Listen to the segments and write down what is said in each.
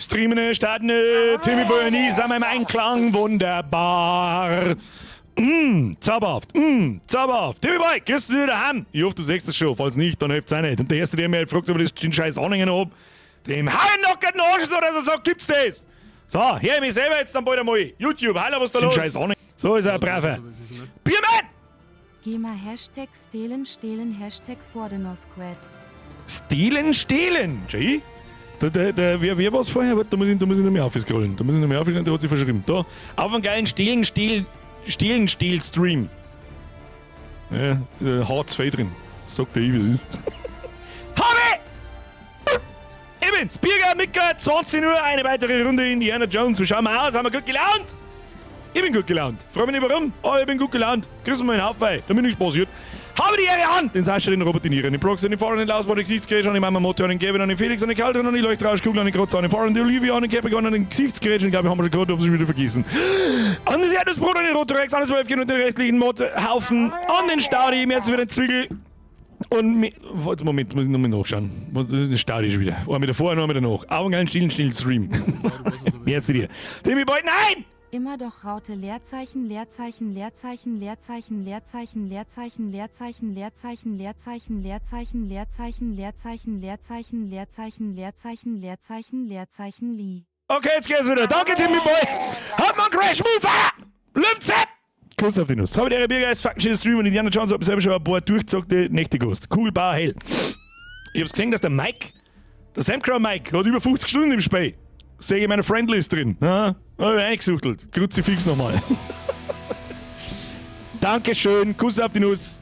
Streamen, starten, Timmy Boy und ich sind im Einklang wunderbar. Zauberhaft, zauberhaft. Timmy Boy, grüß dich daheim. Ich hoffe, du siehst das schon. Falls nicht, dann hilft's auch nicht. Und der Erste, der mir halt fragt, ob ich den scheiß Anhänger noch hab, dem hau ich noch den Arsch so, dass er sagt, gibt's das? So, hör ich mich selber jetzt dann bald einmal. YouTube, hallo, was ist da Den los? scheiß Anhänger. So ist er, braver. Biermann! GEMA Hashtag stehlen stehlen Hashtag Vordenosquet. Stehlen, stehlen, Jay? Wer war's vorher? Warte, da muss ich noch mehr aufscrollen. Da muss ich noch mehr aufscrollen, der hat sich verschrieben. Da, auf einen geilen Stehlen, Stehl, Stehlen, Stehl Stream. Ja, Hartz IV drin. Sagt der ich, wie es ist. Habe! Ebens, Birger, Mika, 20 Uhr, eine weitere Runde Indiana Jones. Wie schauen wir aus? Haben wir gut gelaunt? Ich bin gut gelaunt. Frag mich nicht, warum, aber ich bin gut gelaunt. Grüß mal einen Haufen, damit nichts passiert. Habe die Ehre an! Den Sascha, den Robert, den Iren, den Prox, den Fahren, den Lausbau, den Gesichtsgrätsch, an den Mama Motor, an den Kevin, an den Felix, an den Kaltern, an die Leuchtrauschkugel, an den Krotzer, an den Fahren, an die Olivia, an den Capricorn, an den Gesichtsgrätsch, ich glaube, haben wir schon gerade, ob sie wieder vergessen. An das Erdnussbrot, an den Rotorex, an das Wölfchen und den restlichen Mod-Haufen, an den Staudi, mehr für den Zwiegel. Und warte, Moment, muss ich nochmal nachschauen. Was ist denn Staudi schon wieder? Einmal davor und einmal danach. Augen einen stillen, stillen Stream. Merci dir. Timmy Boy, nein! Immer doch Raute Leerzeichen Leerzeichen Leerzeichen Leerzeichen Leerzeichen Leerzeichen Leerzeichen Leerzeichen Leerzeichen Leerzeichen Leerzeichen Leerzeichen Leerzeichen Leerzeichen Leerzeichen Leerzeichen Leerzeichen Li. Okay, jetzt geht's wieder. Danke, Timmy Boy. Hauptmann Crash Move! Lümze! Kuss auf die Nuss. Habe die Ehre, Biergeist, fucking Stream und Indiana Jones hab selber schon ein paar durchgezockte Nächte gewusst. Kugelbar hell. Ich hab's gesehen, dass der Mike, der Sam Crow Mike, hat über 50 Stunden im Spiel. Sehe ich in meiner Friendlist drin. Ja, hab ich eingesuchtelt. Kruzifix nochmal. Dankeschön, Kuss auf die Nuss.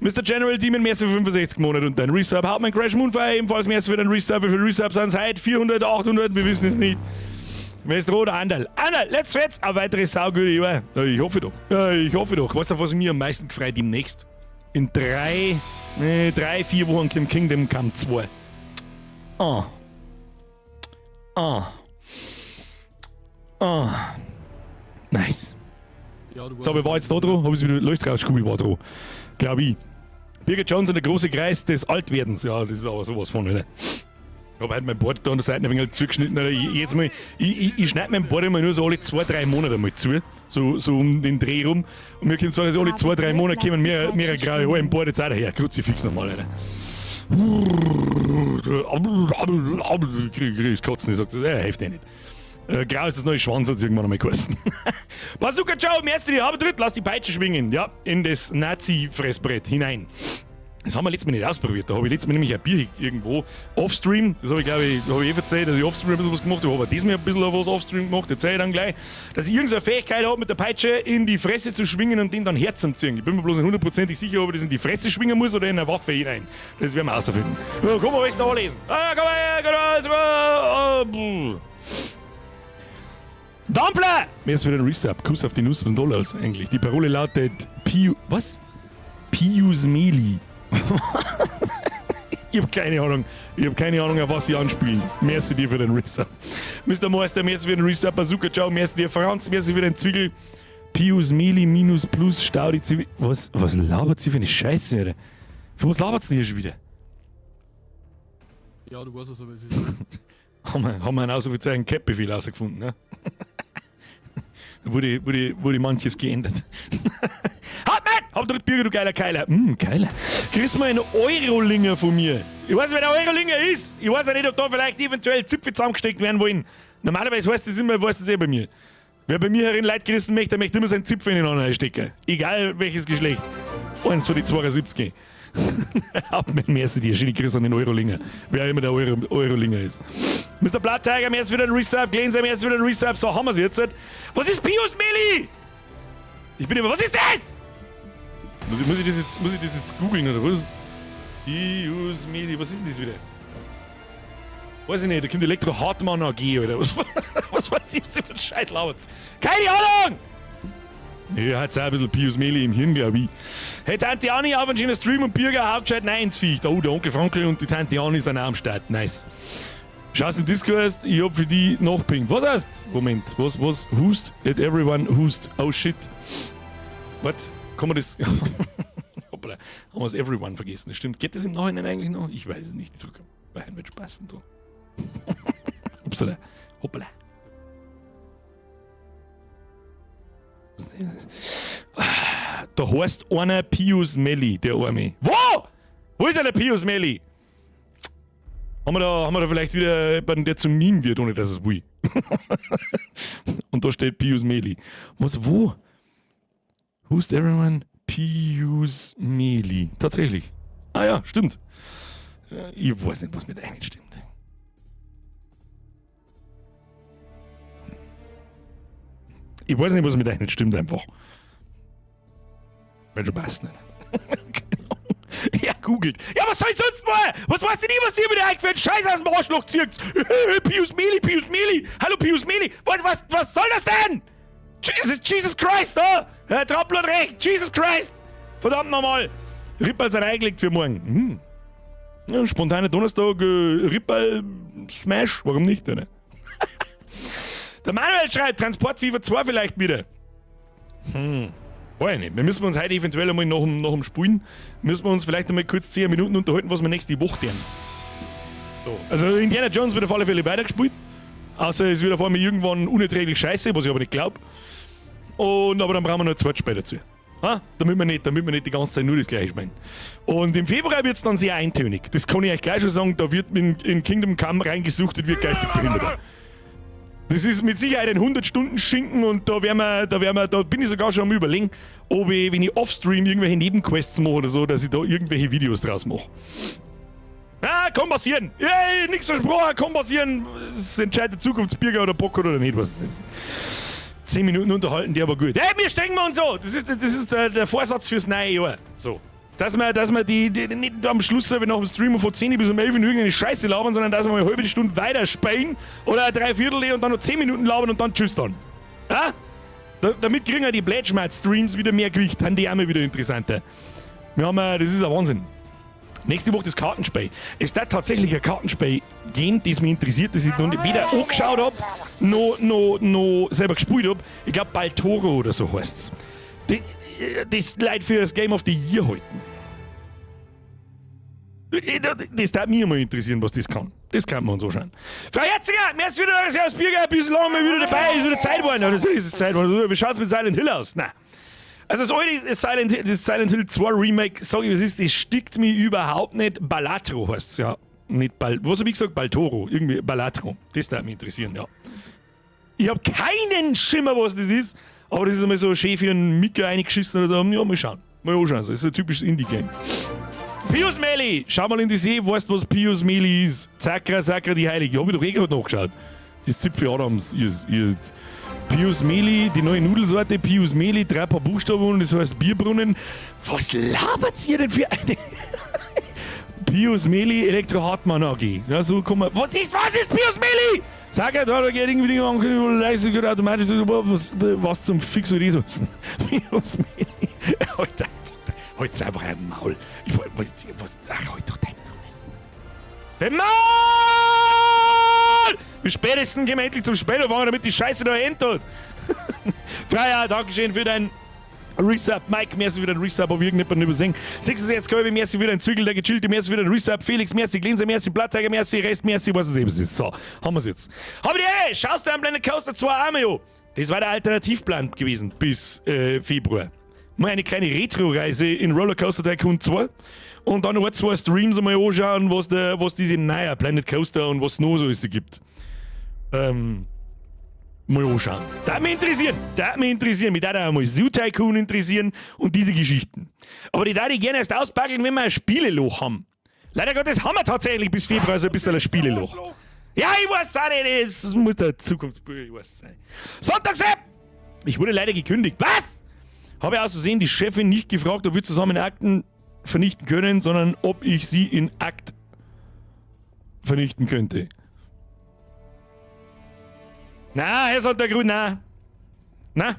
Mr. General Demon, merci für 65 Monate und dein Resub. Hauptmann Crash Moonfire, ebenfalls merci für den Resub. Wie viele Resubs sind es heute? 400, 800, wir wissen es nicht. Wer ist rot? Anderl. Anderl, let's fetz! Ein weiteres saugute Jahr. Ja, ich hoffe doch. Ja, ich hoffe doch. Weißt du, auf was ich mich am meisten gefreut demnächst? In 3, nee, 3, 4 Wochen kommt Kingdom Come 2. Ah. Ah. Ah. Nice. Ja, du So, aber war jetzt da dran? Hab ich wieder Leuchtrauschkugel war dran. Glaube ich. Birgit Johnson, der große Kreis des Altwerdens. Ja, das ist aber sowas von, oder? Ich hab halt mein Bart da an der Seite ein wenig zugeschnitten. Alter. Ich, jetzt mal, ich schneide mein Bart immer nur so alle 2, 3 Monate mal zu. So um den Dreh rum. Und mir kommt so, dass alle 2, 3 Monate kommen mehrere graue Haare im Bart jetzt auch daher. Kruzifix nochmal, Alter. Krieg ich das Kotzen, ich sag, hilft eh nicht. Grau ist das neue Schwanz, hat es irgendwann einmal geheißen. Bazooka Joe, merci dir, habe dritt, lass die Peitsche schwingen. Ja, in das Nazi-Fressbrett hinein. Das haben wir letztes Mal nicht ausprobiert. Da habe ich letztes Mal nämlich ein Bier irgendwo offstream. Das habe ich, glaube ich, hab ich eh erzählt, dass ich offstream ein bisschen was gemacht habe. Ich habe diesmal ein bisschen was offstream gemacht. Erzähle ich dann gleich, dass ich irgendeine Fähigkeit habe, mit der Peitsche in die Fresse zu schwingen und den dann herzuziehen. Ich bin mir bloß nicht hundertprozentig sicher, ob ich das in die Fresse schwingen muss oder in eine Waffe hinein. Das werden wir herausfinden. Ja, komm mal, alles nachlesen. Ah, komm mal, komm mal, Dampfler! Mir ist wieder ein Resub. Kuss auf die Nuss, was ist denn da los eigentlich? Die Parole lautet Piu. Was? Pius Meli. Ich habe keine Ahnung. Ich habe keine Ahnung, auf was sie anspielen. Merci dir für den Resub. Mr. Meister, merci für den Resub. Bazooka Joe, merci dir. Franz, merci für den Zwiegel. Pius Meli minus plus Staudi Zwiebel. Was labert sie für eine Scheiße, Alter? Für was labert sie denn hier schon wieder? Ja, du weißt es, aber es ist. Haben wir einen Ausrufezeichen Cap-Befehl rausgefunden, ne? Da wurde manches geändert. Hartmann! Hab dritt Bürger, du geiler Keiler. Geiler. Kriegst mal einen Eurolinger von mir. Ich weiß nicht, wer der Eurolinger ist. Ich weiß auch nicht, ob da vielleicht eventuell Zipfel zusammengesteckt werden wollen. Normalerweise heißt das immer, weiß das eh bei mir. Wer bei mir herin Leid gerissen möchte, der möchte immer seinen Zipfel in den anderen stecken. Egal welches Geschlecht. Eins von die 72. Hauptmann, merci dir. Schöne Grüße an den Eurolinger. Wer immer der Eurolinger ist. Mr. Blood Tiger, merci für den Resub. Glenser, merci für den Resub. So, haben wir sie jetzt. Was ist Pius Meli? Ich bin immer. Was ist das? Muss ich das jetzt googeln oder was? Pius Meli, was ist denn das wieder? Weiß ich nicht, da kommt Elektro Hartmann AG oder was? Was weiß ich, was für ein Scheiß labert? Keine Ahnung! Ja, hat auch ein bisschen Pius Meli im Hirn, glaube ich. Hey, Tante Anni, auf einen schönen Stream und Bürger, Hauptstadt, nein, ins Viech. Oh, der Onkel Frankel und die Tante Anni sind auch am Start. Nice. Schaust im Discord, ich hab für die nachpingt. Was heißt? Moment, was? Hust? Let everyone hust. Oh shit. What? Kann man das. Hoppla, haben wir das everyone vergessen. Das stimmt. Geht das im Nachhinein eigentlich noch? Ich weiß es nicht. Ich drücke bei wird Spaß da. Upsala. Hoppala. Da heißt einer Pius Melli, der Arme. Wo? Wo ist denn der Pius Melli? Haben wir da vielleicht wieder jemanden, der zum Meme wird, ohne dass es will? Und da steht Pius Meli. Was, wo? Who's everyone? Pius Meli. Tatsächlich. Ah ja, stimmt. Ich weiß nicht, was mit euch nicht stimmt. Ich weiß nicht, was mit euch nicht stimmt einfach. Wenn schon passt nicht. Ja, googelt. Ja, was soll ich sonst mal? Was weißt du nicht, was ihr mit euch für einen Scheiß aus dem Arschloch zieht? Pius Meli, Pius Meli. Hallo Pius Meli. Was soll das denn? Jesus, Jesus Christ, oh? Herr Trappler hat recht. Jesus Christ. Verdammt nochmal. Ripperl sind eingelegt für morgen. Ja, spontaner Donnerstag, Ripperl Smash. Warum nicht, oder? Der Manuel schreibt, Transport Fever 2 vielleicht wieder. Weiß ich nicht. Wir müssen uns heute eventuell einmal nach dem Spielen, müssen wir uns vielleicht einmal kurz 10 Minuten unterhalten, was wir nächste Woche tun. So. Also Indiana Jones wird auf alle Fälle weitergespielt. Außer es wird auf einmal irgendwann unerträglich scheiße, was ich aber nicht glaub. Aber dann brauchen wir noch ein zweites Spiel dazu. Ha? Damit wir nicht die ganze Zeit nur das Gleiche spielen. Und im Februar wird's dann sehr eintönig. Das kann ich euch gleich schon sagen, da wird in Kingdom Come reingesuchtet, wird geistig behindert. Das ist mit Sicherheit ein 100-Stunden-Schinken und da bin ich sogar schon am Überlegen, ob ich, wenn ich offstream irgendwelche Nebenquests mache oder so, dass ich da irgendwelche Videos draus mache. Ah, kann passieren! Yay, nix versprochen, kann passieren! Es entscheidet der Zukunftsbürger oder Bock oder nicht, was es ist. 10 Minuten unterhalten, die aber gut. Hey, wir strengen wir uns so! Das ist der Vorsatz fürs neue Jahr. So. Dass wir die nicht am Schluss nach dem Stream von 10 bis um 11 Uhr irgendeine Scheiße labern, sondern dass wir mal eine halbe Stunde weiterspielen oder eine Dreiviertel und dann noch 10 Minuten labern und dann tschüss dann. Ja? Damit kriegen wir die Plätschmarkt-Streams wieder mehr Gewicht, dann die auch mal wieder interessanter. Wir haben, das ist ein Wahnsinn. Nächste Woche das Kartenspiel. Es darf tatsächlich ein Kartenspiel geben, das mich interessiert, das ich noch nicht weder angeschaut hab, noch selber gespielt hab. Ich glaub, Baltoro oder so heißt's. Das Leute für das Game of the Year halten. Das darf mich mal interessieren, was das kann. Das kann man uns anschauen. Frau Herziger, mir ist wieder Servus Bürger, ein bisschen lange mal wieder dabei, ist wieder Zeit geworden. Ja, das ist es Zeit geworden. Wie schaut's mit Silent Hill aus? Nein. Also das alte Silent Hill, das Silent Hill 2 Remake, sag ich, was ist, das stickt mir überhaupt nicht. Balatro heißt's ja. Nicht Bal, was hab ich gesagt? Baltoro. Irgendwie Balatro. Das darf mich interessieren, ja. Ich hab keinen Schimmer, was das ist, aber das ist einmal so schön für einen Micker reingeschissen oder so. Ja, mal schauen. Mal anschauen. Das ist ein typisches Indie-Game. Pius Meli! Schau mal in die See, weißt du, was Pius Meli ist? Sakra, Sakra, die Heilige. Hab ich doch eh gerade nachgeschaut. Das ist Zipfel Adams. Pius Meli, die neue Nudelsorte, Pius Meli, 3 paar Buchstaben und das heißt Bierbrunnen. Was labert ihr denn für eine? Pius Meli, Elektro Hartmann AG. Ja, so kann man. Was ist Pius Meli? Sag ja, da geht irgendwie die Ankündigung, automatisch, was zum Fix soll das heißen? Pius Meli. Alter. Halt's einfach ein Maul. Ich wollt, was, was, ach, halt doch dein Maul. Dein Maul! Wie spätestens gehen wir endlich zum Spiel fahren, damit die Scheiße da endet. Freier, Dankeschön für dein Resub. Mike, merci für dein Resub, ob irgendjemand übersehen. 66 Kolbe, merci für dein Zügel, der gechillte, merci für dein Resub. Felix, merci, Glinser, merci, Blatttiger, merci, Rest, merci, was es eben ist. So, haben wir's jetzt. Hab die Ehre, schaust du am Planet Coaster 2 einmal an. Das war der Alternativplan gewesen bis Februar. Mal eine kleine Retro-Reise in Rollercoaster Tycoon 2 und dann noch 2 Streams einmal anschauen, was diese neue Planet Coaster und was es noch so alles gibt. Mal anschauen. Das würde mich interessieren. Das würde mich interessieren. Mich würde auch mal Zoo Tycoon interessieren und diese Geschichten. Aber die würde ich gerne erst auspacken, wenn wir ein Spieleloch haben. Leider Gottes haben wir tatsächlich bis Februar so ein bisschen ein Spieleloch. Ja, ich weiß auch nicht, das muss der Zukunftsbürger, ich weiß es nicht. Sonntags-App! Ich wurde leider gekündigt. Was? Habe aus Versehen die Chefin nicht gefragt, ob wir zusammen Akten vernichten können, sondern ob ich sie in Akt vernichten könnte. Na, Herr Sonntag, na. Na?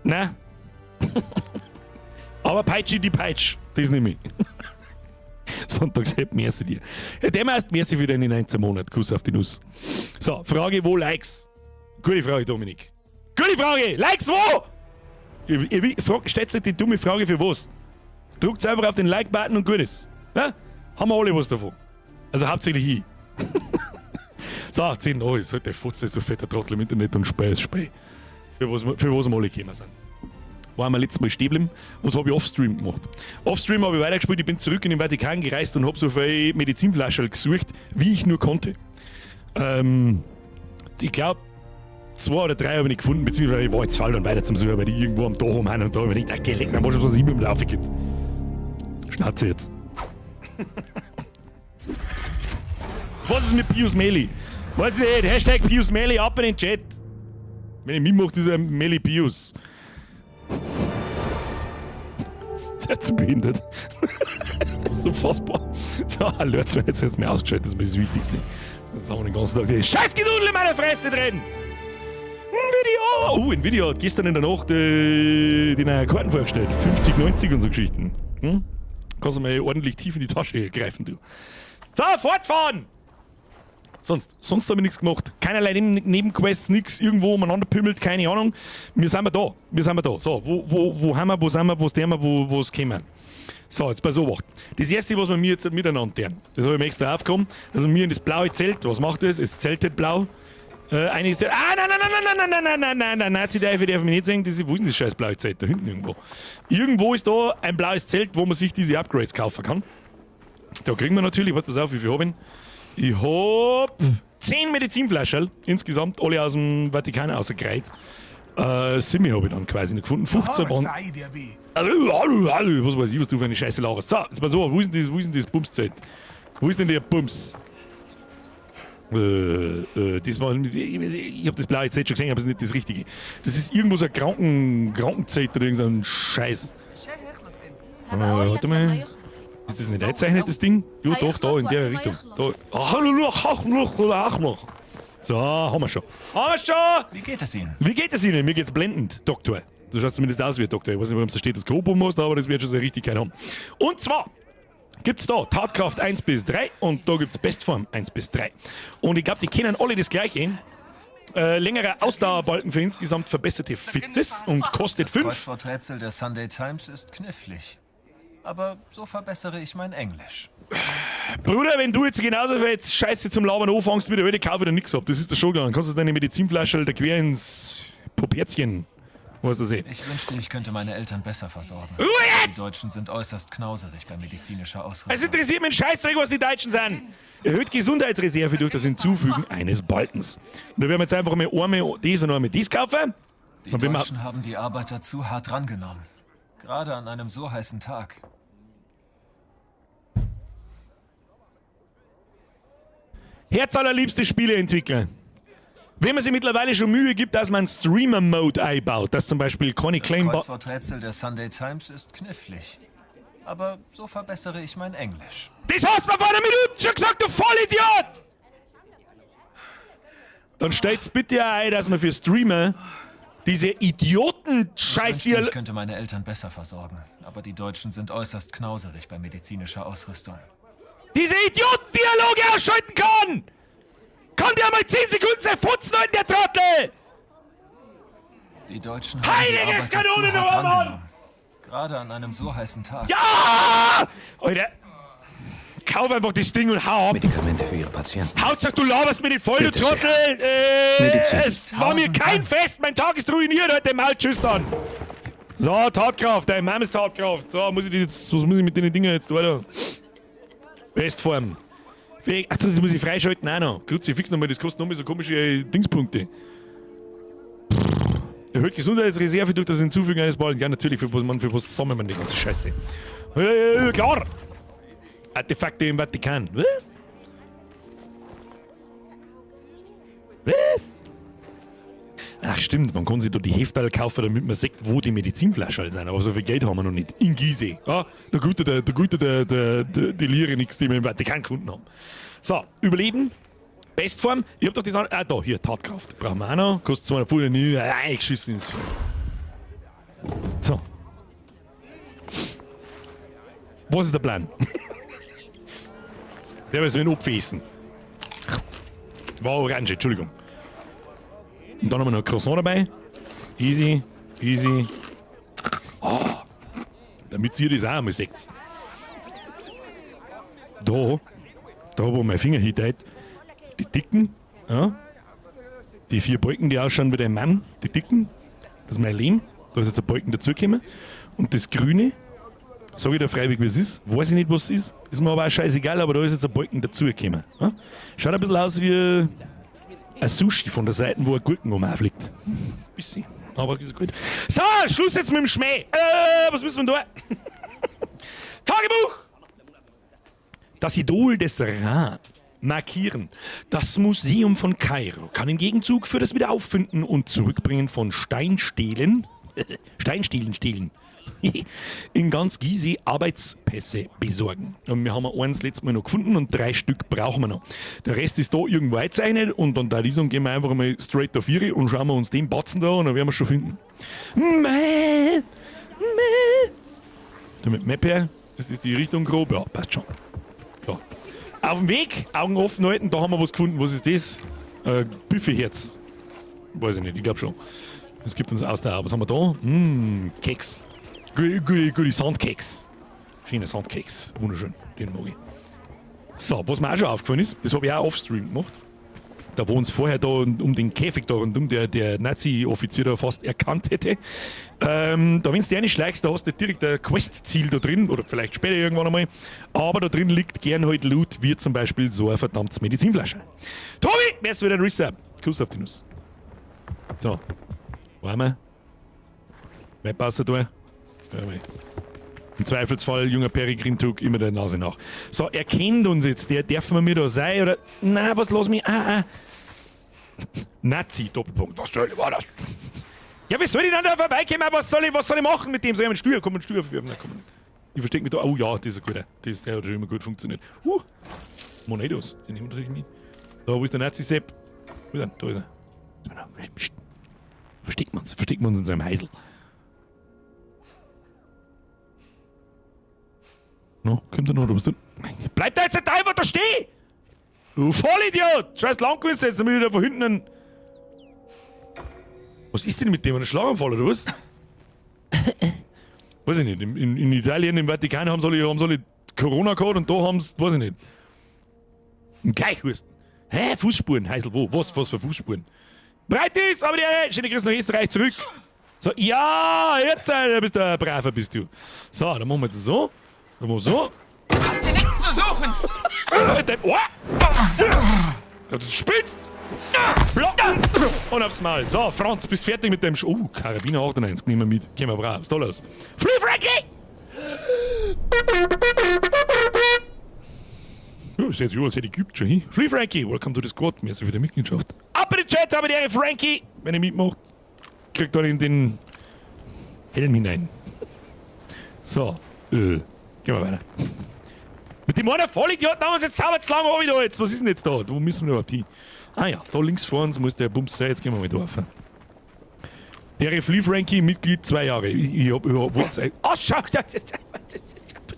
Na? Aber Peitsche die Peitsch, das nehme ich. Sonntags-App, merci dir. Ja, dem heißt merci für deine 19 Monate. Kuss auf die Nuss. So, Frage, wo Likes? Gute Frage, Dominik. Gute Frage! Likes wo? Stellt sich die dumme Frage für was? Drückt einfach auf den Like-Button und gut ist. Ja? Haben wir alle was davon. Also hauptsächlich ich. So, 10 Uhr ist halt der Futze so fetter Trottel im Internet und Spei ist Spei. Für was wir alle gekommen sind. Waren wir letztes Mal stehen geblieben. Was habe ich offstream gemacht? Offstream habe ich weitergespielt, ich bin zurück in den Vatikan gereist und habe so viele Medizinflaschen gesucht, wie ich nur konnte. Ich glaube, zwei oder drei habe ich nicht gefunden, beziehungsweise ich war jetzt faul dann weiter zum Suchen, weil die irgendwo am Dach umhauen und da habe ich mir gedacht, okay, leck mir mal schon, was ich mit dem Laufe gibt. Schnauze jetzt. Was ist mit Pius Meli? Weiß ich nicht. #PiusMeli ab in den Chat. Wenn ich mitmache, ist er Meli Pius. Sehr zu behindert. Das ist unfassbar. So, Alert, jetzt jetzt mir ausgeschaltet, das ist mir das Wichtigste. Das haben wir den ganzen Tag die Scheißgedudel in meiner Fresse drin. Nvidia! Oh, Nvidia hat gestern in der Nacht die neuen Karten vorgestellt. 5090 und so Geschichten. Hm? Kannst du mal ordentlich tief in die Tasche greifen, du. So, fortfahren! Sonst habe ich nichts gemacht. Keinerlei Nebenquests, nix, irgendwo umeinander pimmelt, keine Ahnung. Wir sind wir da. Wir sind wir da. So, wo haben wir, wo sind wir, wo sind wir, wo kommen? So, jetzt pass auf. Das erste, was wir mir jetzt miteinander tun, das habe ich mir extra aufgekommen. Also mir in das blaue Zelt, was macht das? Es zeltet blau. Eine ist der. Ah, nein, nein, nein, nein, nein, nein, nein, nein, nein, nein, sie darf mich nicht sehen. Das ist, wo ist denn das scheiß blaue Zelt? Da hinten irgendwo. Irgendwo ist da ein blaues Zelt, wo man sich diese Upgrades kaufen kann. Da kriegen wir natürlich, warte, pass auf, wie viel hab ich? Ich hab 10 Medizinflaschen insgesamt, alle aus dem Vatikan rausgereiht. Simi habe ich dann quasi noch gefunden. 15 waren. Hallo, hallo, was weiß ich, was du für eine Scheiße laberst. So, jetzt mal so, wo ist denn das Bumszelt? Wo ist denn der Bums? Das war, ich hab das blaue Zelt schon gesehen, aber es ist nicht das Richtige. Das ist irgendwo so ein Krankenzelt oder irgend so ein Scheiß. Warte mal. Ist das nicht eingezeichnet, das Ding? Ja, doch, da, in der Richtung. Da. So, haben wir schon. Haben wir schon! Wie geht es Ihnen? Wie geht es Ihnen? Mir geht's blendend, Doktor. Du schaust zumindest aus wie ein Doktor. Ich weiß nicht, warum da steht, dass du Grob musst, aber das wird schon seine Richtigkeit haben. Und zwar gibt's da Tatkraft 1 bis 3 und da gibt's Bestform 1 bis 3. Und ich glaube, die kennen alle das Gleiche. Längerer Ausdauerbalken für insgesamt verbesserte Fitness und kostet Das 5. Kreuzworträtsel der Sunday Times ist knifflig. Aber so verbessere ich mein Englisch. Bruder, wenn du jetzt genauso viel jetzt Scheiße zum Labern anfängst wie der alte, kauf wieder nix ab. Das ist der schon gegangen. Kannst du deine Medizinflasche da quer ins Poperzchen. Was das eh? Ich wünschte, ich könnte meine Eltern besser versorgen. Ruhe Die jetzt! Deutschen sind äußerst knauserig bei medizinischer Es Ausrüstung. interessiert mich ein Scheißdreck, was die Deutschen sind. Erhöht Gesundheitsreserve durch das Hinzufügen eines Balkens. Und da werden wir jetzt einfach mal einmal das und einmal das kaufen. Die Und wenn wir- Deutschen haben die Arbeiter zu hart rangenommen. Gerade an einem so heißen Tag. Herzallerliebste Spieleentwickler. Wenn man sich mittlerweile schon Mühe gibt, dass man Streamer-Mode einbaut, dass zum Beispiel Conny Das Claim... Kreuzworträtsel der Sunday Times ist knifflig. Aber so verbessere ich mein Englisch. Das hast du mir vor einer Minute schon gesagt, du Vollidiot! Dann stellt's bitte auch ein, dass man für Streamer diese Idioten-Scheiß Ich hier... wünschte, ich könnte meine Eltern besser versorgen. Aber die Deutschen sind äußerst knauserig bei medizinischer Ausrüstung. Diese Idioten-Dialoge ausschalten kann! Kann der mal 10 Sekunden sein Futzen halten, der Trottel! Die Deutschen haben Heilige die Arbeiter Kanone, zu du hart Mann! rangenommen. Gerade an einem so heißen Tag. Ja! Alter! Kauf einfach das Ding und hau ab! Medikamente für Ihre Patienten. Hauptsache, du laberst mir nicht voll, du Bitte sehr. Trottel! Medizin. Es war mir Tausend kein Dank. Fest, mein Tag ist ruiniert heute. Maul, tschüss dann! So, Tatkraft, dein Mom ist Tatkraft. So, muss ich das jetzt, was muss ich mit den Dingen jetzt weiter? Bestform. Ach, das muss ich freischalten auch noch. Kruzifix nochmal, das kostet nochmal so komische Dingspunkte. Erhöht Gesundheitsreserve durch das Hinzufügen eines Ballen. Ja, natürlich, für was, man, für was sammelt man die ganze Scheiße? Ja, klar! Artefakte im Vatikan. Was? Was? Ach stimmt, man kann sich da die Hefterl kaufen, damit man sieht, wo die Medizinflaschen halt sind. Aber so viel Geld haben wir noch nicht. In Gizeh. Ja, der Gute, der, der Gute, der, der, der, die Lire nix, die wir im Vatikan gefunden haben. So, Überleben. Bestform. Ich hab doch das andere. Ah, da, hier, Tatkraft. Brauchen wir auch noch. Kostet 200 nie eingeschissen ins Feld. So. Was ist der Plan? Der will es mit dem. War orange, Entschuldigung. Und dann haben wir noch ein Croissant dabei. Easy, easy. Oh, damit ihr das auch einmal seht. Da, wo mein Finger hinteut, die dicken, Ja. Die 4 Balken, die ausschauen wie der Mann, die dicken. Das ist mein Leben. Da ist jetzt ein Balken dazugekommen. Und das Grüne, sag ich dir freiwillig, wie es ist. Weiß ich nicht, was es ist. Ist mir aber auch scheißegal, aber da ist jetzt ein Balken dazugekommen. Ja? Schaut ein bisschen aus wie ein Sushi von der Seite, wo ein Gurken rumfliegt. Bisschen. Aber ist gut. So, Schluss jetzt mit dem Schmäh. Was müssen wir da? Tagebuch! Das Idol des Ra markieren. Das Museum von Kairo kann im Gegenzug für das Wiederauffinden und Zurückbringen von Steinstelen, Steinstelen stehlen, in ganz Gizeh Arbeitspässe besorgen. Und wir haben eins letztes Mal noch gefunden und 3 Stück brauchen wir noch. Der Rest ist da irgendwo eingezeichnet und dann da die gehen wir einfach mal straight auf ihre und schauen wir uns den Batzen da an und dann werden wir schon finden. Mäh, mäh. Da mit Map her, das ist die Richtung grob, ja, passt schon. Ja. Auf dem Weg, Augen offen halten, da haben wir was gefunden. Was ist das? Büffelherz. Weiß ich nicht, ich glaub schon. Das gibt uns aus der. Was haben wir da? Keks. Gute Sandkeks. Schöner Sandkeks. Wunderschön, den mag ich. So, was mir auch schon aufgefallen ist, das hab ich auch offstream gemacht. Da wo uns vorher da um den Käfig da und um der Nazi-Offizier da fast erkannt hätte. Da wenn du dir schleichst, da hast du direkt ein Quest-Ziel da drin, oder vielleicht später irgendwann einmal. Aber da drin liegt gern halt Loot, wie zum Beispiel so eine verdammte Medizinflasche. Tobi, wer ist wieder ein Resub? Kuss auf die Nuss. So, warme. Map außer da. Ja, im Zweifelsfall, junger Peregrin trug immer der Nase nach. So, er kennt uns jetzt, der darf man mir da sein, oder? Na, was lass mich? Ah, ah. Nazi, Doppelpunkt. Was soll, war das? Ja, wie soll ich denn da vorbeikommen? Was soll ich machen mit dem? Soll ich mit dem Stuhl? Komm, mit dem Stuhl aufwerfen? Na, komm. Ich versteck mich da. Oh ja, das ist ein guter. Das, der hat schon immer gut funktioniert. Monedos, den nehmen wir natürlich mit. Da, wo ist der Nazi-Sepp? Wo ist er? Da ist er. Psst. Verstecken wir uns. Verstecken wir uns in seinem Heisel. No, kommt er noch, oder was? Bleib da jetzt nicht einfach da stehen! Du Vollidiot! Scheiß lang gewesen jetzt, damit ich da von hinten einen. Was ist denn mit dem? Ein Schlaganfall oder was? Weiß ich nicht. In Italien, im Vatikan haben sie alle Corona gehabt und da haben sie, weiß ich nicht. Ein Keuchhusten. Hä? Fußspuren? Heisel, wo? Was? Was für Fußspuren? Breit ist, aber die schöne Grüße nach Österreich zurück. So, ja, jetzt bist du ein braver, bist du. So, dann machen wir jetzt so. Dann machen wir so. Hast hier nichts zu suchen! Oh. Das spitzt! Blocken! Und aufs Maul. So, Franz, bist fertig mit dem Sch. Oh, Karabiner 98, nehmen wir mit. Gehen wir brav. Was ist da los? Free Frankie! Ja, ist jetzt überall seit Ägypten schon hin. Free Frankie, welcome to the squad. Mir ist wieder Mitgliedschaft. Ab in den Chat, habe die Ehre, Frankie! Wenn ihr mitmacht, kriegt ihr in den Helm hinein. So, gehen wir weiter. Mit dem einen Vollidioten haben wir uns jetzt sauber zu lange da jetzt. Was ist denn jetzt da? Wo müssen wir überhaupt hin? Ah ja, da links vor uns muss der Bums sein. Jetzt gehen wir mal da rauf. Der Flea Frankie, Mitglied 2 Jahre. Ich hab überhaupt was. Ah, schau!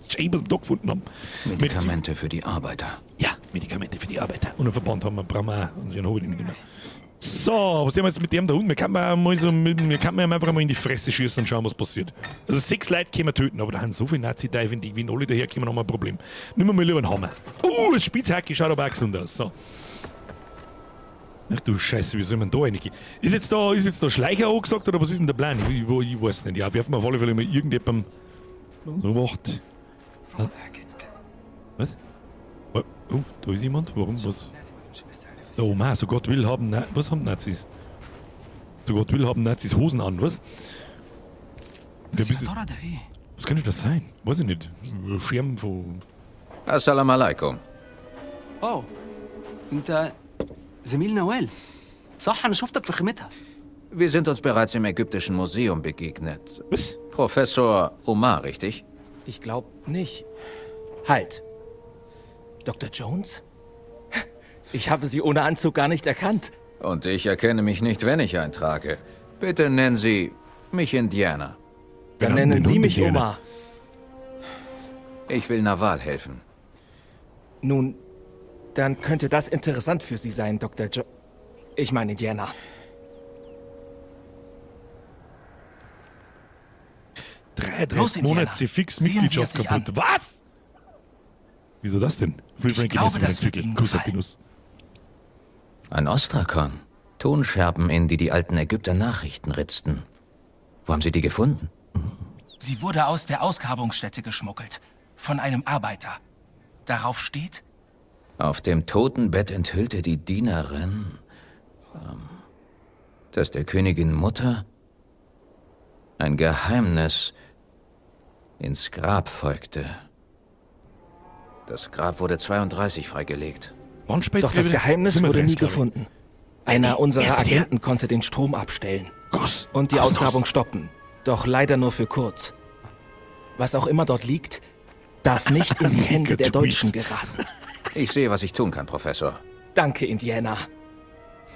Schön, was wir da gefunden haben. Medikamente für die Arbeiter. Ja, Medikamente für die Arbeiter. Und einen Verband haben wir, brauchen wir auch. Und sie haben nicht mehr. So, was tun wir jetzt mit dem da unten? Wir können mal so, wir können einfach mal in die Fresse schießen und schauen, was passiert. Also 6 Leute können wir töten, aber da haben so viele Nazi-Dive, die wenn alle daherkommen, haben wir ein Problem. Nehmen wir mal lieber einen Hammer. Das Spitzhacke schaut aber auch gesund aus. So. Ach du Scheiße, wie soll man da reingehen? Ist jetzt da Schleicher angesagt oder was ist denn der Plan? Ich weiß nicht. Ja, werfen wir auf alle Fälle mal irgendjemandem so macht. Was? Oh, da ist jemand. Warum? Was? Oh man, so Gott will haben... Was haben Nazis? So Gott will haben Nazis Hosen an, was? Wer bist du? Was könnte das sein? Weiß ich nicht. Schirm von... Assalamu alaikum. Oh, انت زميل نوال صح؟ أنا شفتك في خيمتها. Wir sind uns bereits im Ägyptischen Museum begegnet. Was? Professor Omar, richtig? Ich glaub nicht. Halt. Dr. Jones? Ich habe Sie ohne Anzug gar nicht erkannt. Und ich erkenne mich nicht, wenn ich einen trage. Bitte nennen Sie mich Indiana. Dann nennen Sie mich Omar. Ich will Nawal helfen. Nun, dann könnte das interessant für Sie sein, Dr. Jo... Ich meine Indiana. 33 Monate fix Mitgliedschaft kaputt. Was? Wieso das denn? Free Frankie, Ich glaube, das wird Ihnen Kuss auf die gefallen. Nuss. Ein Ostrakon. Tonscherben, in die die alten Ägypter Nachrichten ritzten. Wo haben Sie die gefunden? Sie wurde aus der Ausgrabungsstätte geschmuggelt. Von einem Arbeiter. Darauf steht, Auf dem Totenbett enthüllte die Dienerin, dass der Königin Mutter ein Geheimnis ins Grab folgte. Das Grab wurde 32 freigelegt. Wann spielt doch das Geheimnis wurde nie 37, glaub ich. gefunden. Einer unserer Erst der- Agenten konnte den Strom abstellen Goss. und die Aus, Ausgrabung stoppen. Doch leider nur für kurz. Was auch immer dort liegt, darf nicht in die Hände der Tweet. Deutschen geraten. Ich sehe, was ich tun kann, Professor. Danke, Indiana.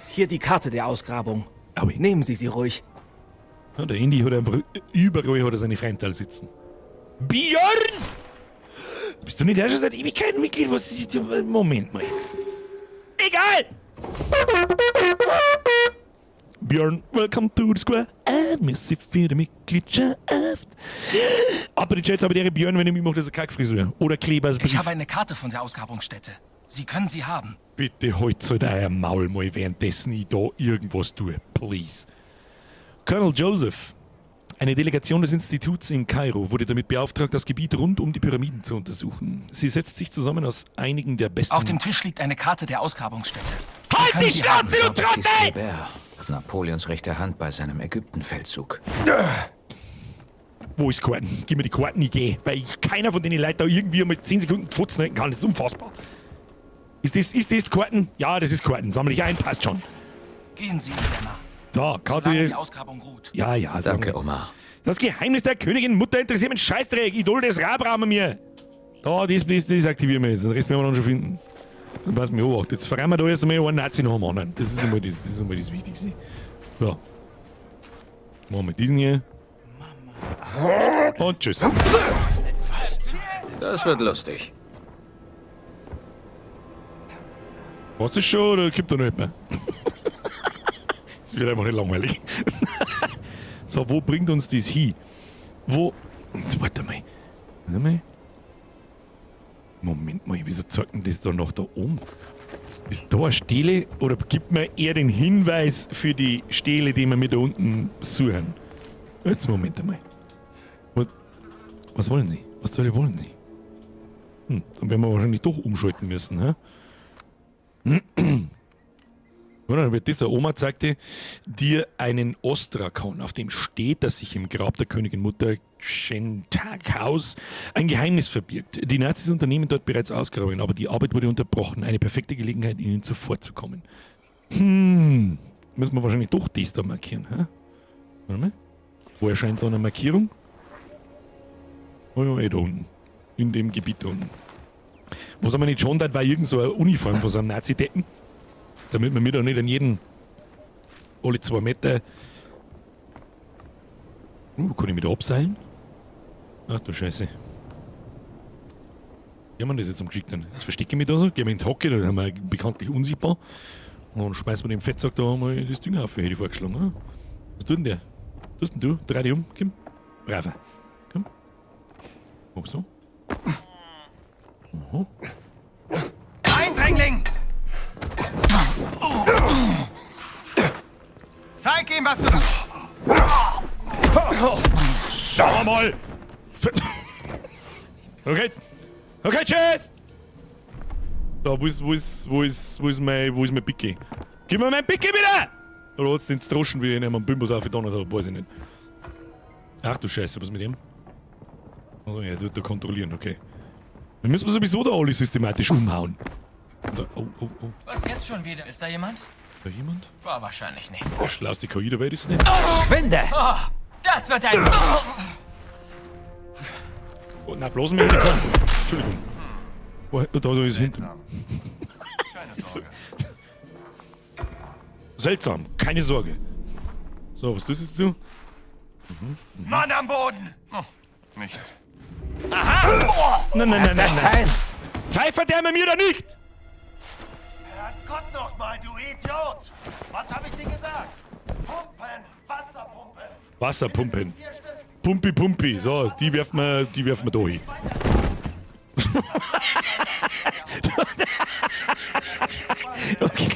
Hier die Karte der Ausgrabung. Aui. Nehmen Sie sie ruhig. Ja, der Indy hat einfach überall hat er seine Freundteil sitzen. Björn! Bist du nicht auch schon seit Ewigkeiten Mitglied? Was ist Moment mal. Egal! Björn, welcome to the square. Merci für die Mitgliedschaft. Aber die Chats, aber der Björn, wenn ich mich mache, das ist eine Kackfrisur. Oder Kleber als Ich Brief. habe eine Karte von der Ausgrabungsstätte. Sie können sie haben. Bitte halt halt euer Maul mal, währenddessen ich da irgendwas tue. Please. Colonel Joseph. Eine Delegation des Instituts in Kairo wurde damit beauftragt, das Gebiet rund um die Pyramiden zu untersuchen. Sie setzt sich zusammen aus einigen der besten. Auf dem Tisch liegt eine Karte der Ausgrabungsstätte. Sie Halt können die sie haben. Schnauze, du Jean-Baptiste Trottel! Kleber, Napoleons rechte Hand bei seinem Ägyptenfeldzug. Wo ist Karten? Gib mir die Karten, ich geh. Weil ich keiner von den Leuten da irgendwie einmal 10 Sekunden die Fotzen halten kann. Das ist unfassbar. Ist das Karten? Ja, das ist Karten. Sammle ich ein, passt schon. Gehen Sie, Indiana. So, Solange Karte. die Ausgrabung ruht. Ja, ja. Danke, solange- Oma. Das Geheimnis der Königin Mutter interessiert mich Scheißdreck. Idol des Rabraumer mir. Da, das aktivieren wir jetzt. Den Rest werden wir dann schon finden. Dann pass mir auf. Jetzt verrennen wir da erst einmal einen Nazi nach dem anderen. Das ist einmal das Wichtigste. So. Machen wir diesen hier. Und tschüss. Das wird lustig. War's das schon oder gibt da noch jemand? Es wird einfach nicht langweilig. So, wo bringt uns das hin? Wo. Jetzt, warte mal. Warte mal. Moment mal, wieso zeigt denn das da noch da oben? Ist da eine Stele oder gibt mir eher den Hinweis für die Stele, die wir mit da unten suchen? Jetzt Moment einmal. Was wollen Sie? Was zur Hölle wollen Sie? Dann werden wir wahrscheinlich doch umschalten müssen, hä? Oder dann wird das der Oma zeigte dir einen Ostrakon, auf dem steht, dass sich im Grab der Königin Mutter Shentakaus ein Geheimnis verbirgt. Die Nazis unternehmen dort bereits Ausgrabungen, aber die Arbeit wurde unterbrochen. Eine perfekte Gelegenheit, ihnen zuvorzukommen. Müssen wir wahrscheinlich doch das da markieren, hä? Warte mal. Wo erscheint da eine Markierung? Oh ja, eh da unten. In dem Gebiet da unten. Was aber nicht schon hat, war irgend so eine Uniform von so einem Nazi-Deppen. Damit man mir da nicht an jeden alle 2 Meter. Kann ich mich da abseilen? Ach du Scheiße. Ja, man, das ist jetzt am geschickten. Jetzt verstecke ich mich da so, gehen wir in die Hocke, da sind wir bekanntlich unsichtbar. Und dann schmeißen wir dem Fettsack da mal das Ding auf, hätte ich vorgeschlagen. Oder? Was tut denn der? Was tust denn du? Dreh dich um, komm. Braver. Komm. Mach so. Aha. Eindringling! Zeig ihm, was du... Sag mal! Okay. Okay, tschüss! Da, wo ist mein Picke? Gib mir mein Picke wieder! Oder hat's den Droschen, wie ich ihn am Bimbus aufgetan hat, weiß ich nicht. Ach du Scheiße, was mit dem? Also, er wird da kontrollieren, okay. Dann müssen wir sowieso da alle systematisch umhauen. Da, oh, oh, oh. Was jetzt schon wieder? Ist da jemand? Da jemand? War wahrscheinlich nichts. Oh, schlau ist die KI dabei, das ist nicht. Schwinde! Oh, das wird ein... Oh, na, bloß mir nicht kommen. Entschuldigung. Oh, da ist hinten. Keine ist so- Sorge. Seltsam, keine Sorge. So, was tust jetzt du? Mann am Boden! Oh, nichts. Nein, nein, nein, nein, nein. Nein! Pfeifer der mir da nicht! Herrgott nochmal, du Idiot! Was habe ich dir gesagt? Pumpen! Wasserpumpen! Wasserpumpen. Pumpi, Pumpi. So, die werfen wir da hin. Okay.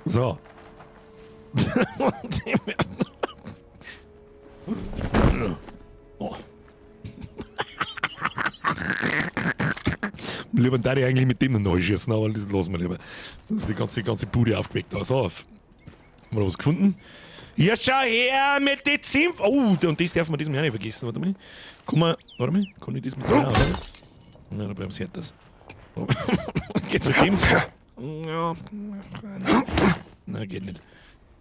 So. Oh. Lieber da ich eigentlich mit dem noch neu schießen, aber das lassen wir lieber. Das ist die ganze Bude aufgeweckt. Da. So, haben wir da was gefunden? Ja, schau her mit den Zimt. Oh, und das darf man diesmal auch nicht vergessen. Warte mal. Komm mal, warte mal. Kann ich das mit dem auch? Nein, da bleiben sie härter. So. Geht's mit dem? Ja. Nein, geht nicht.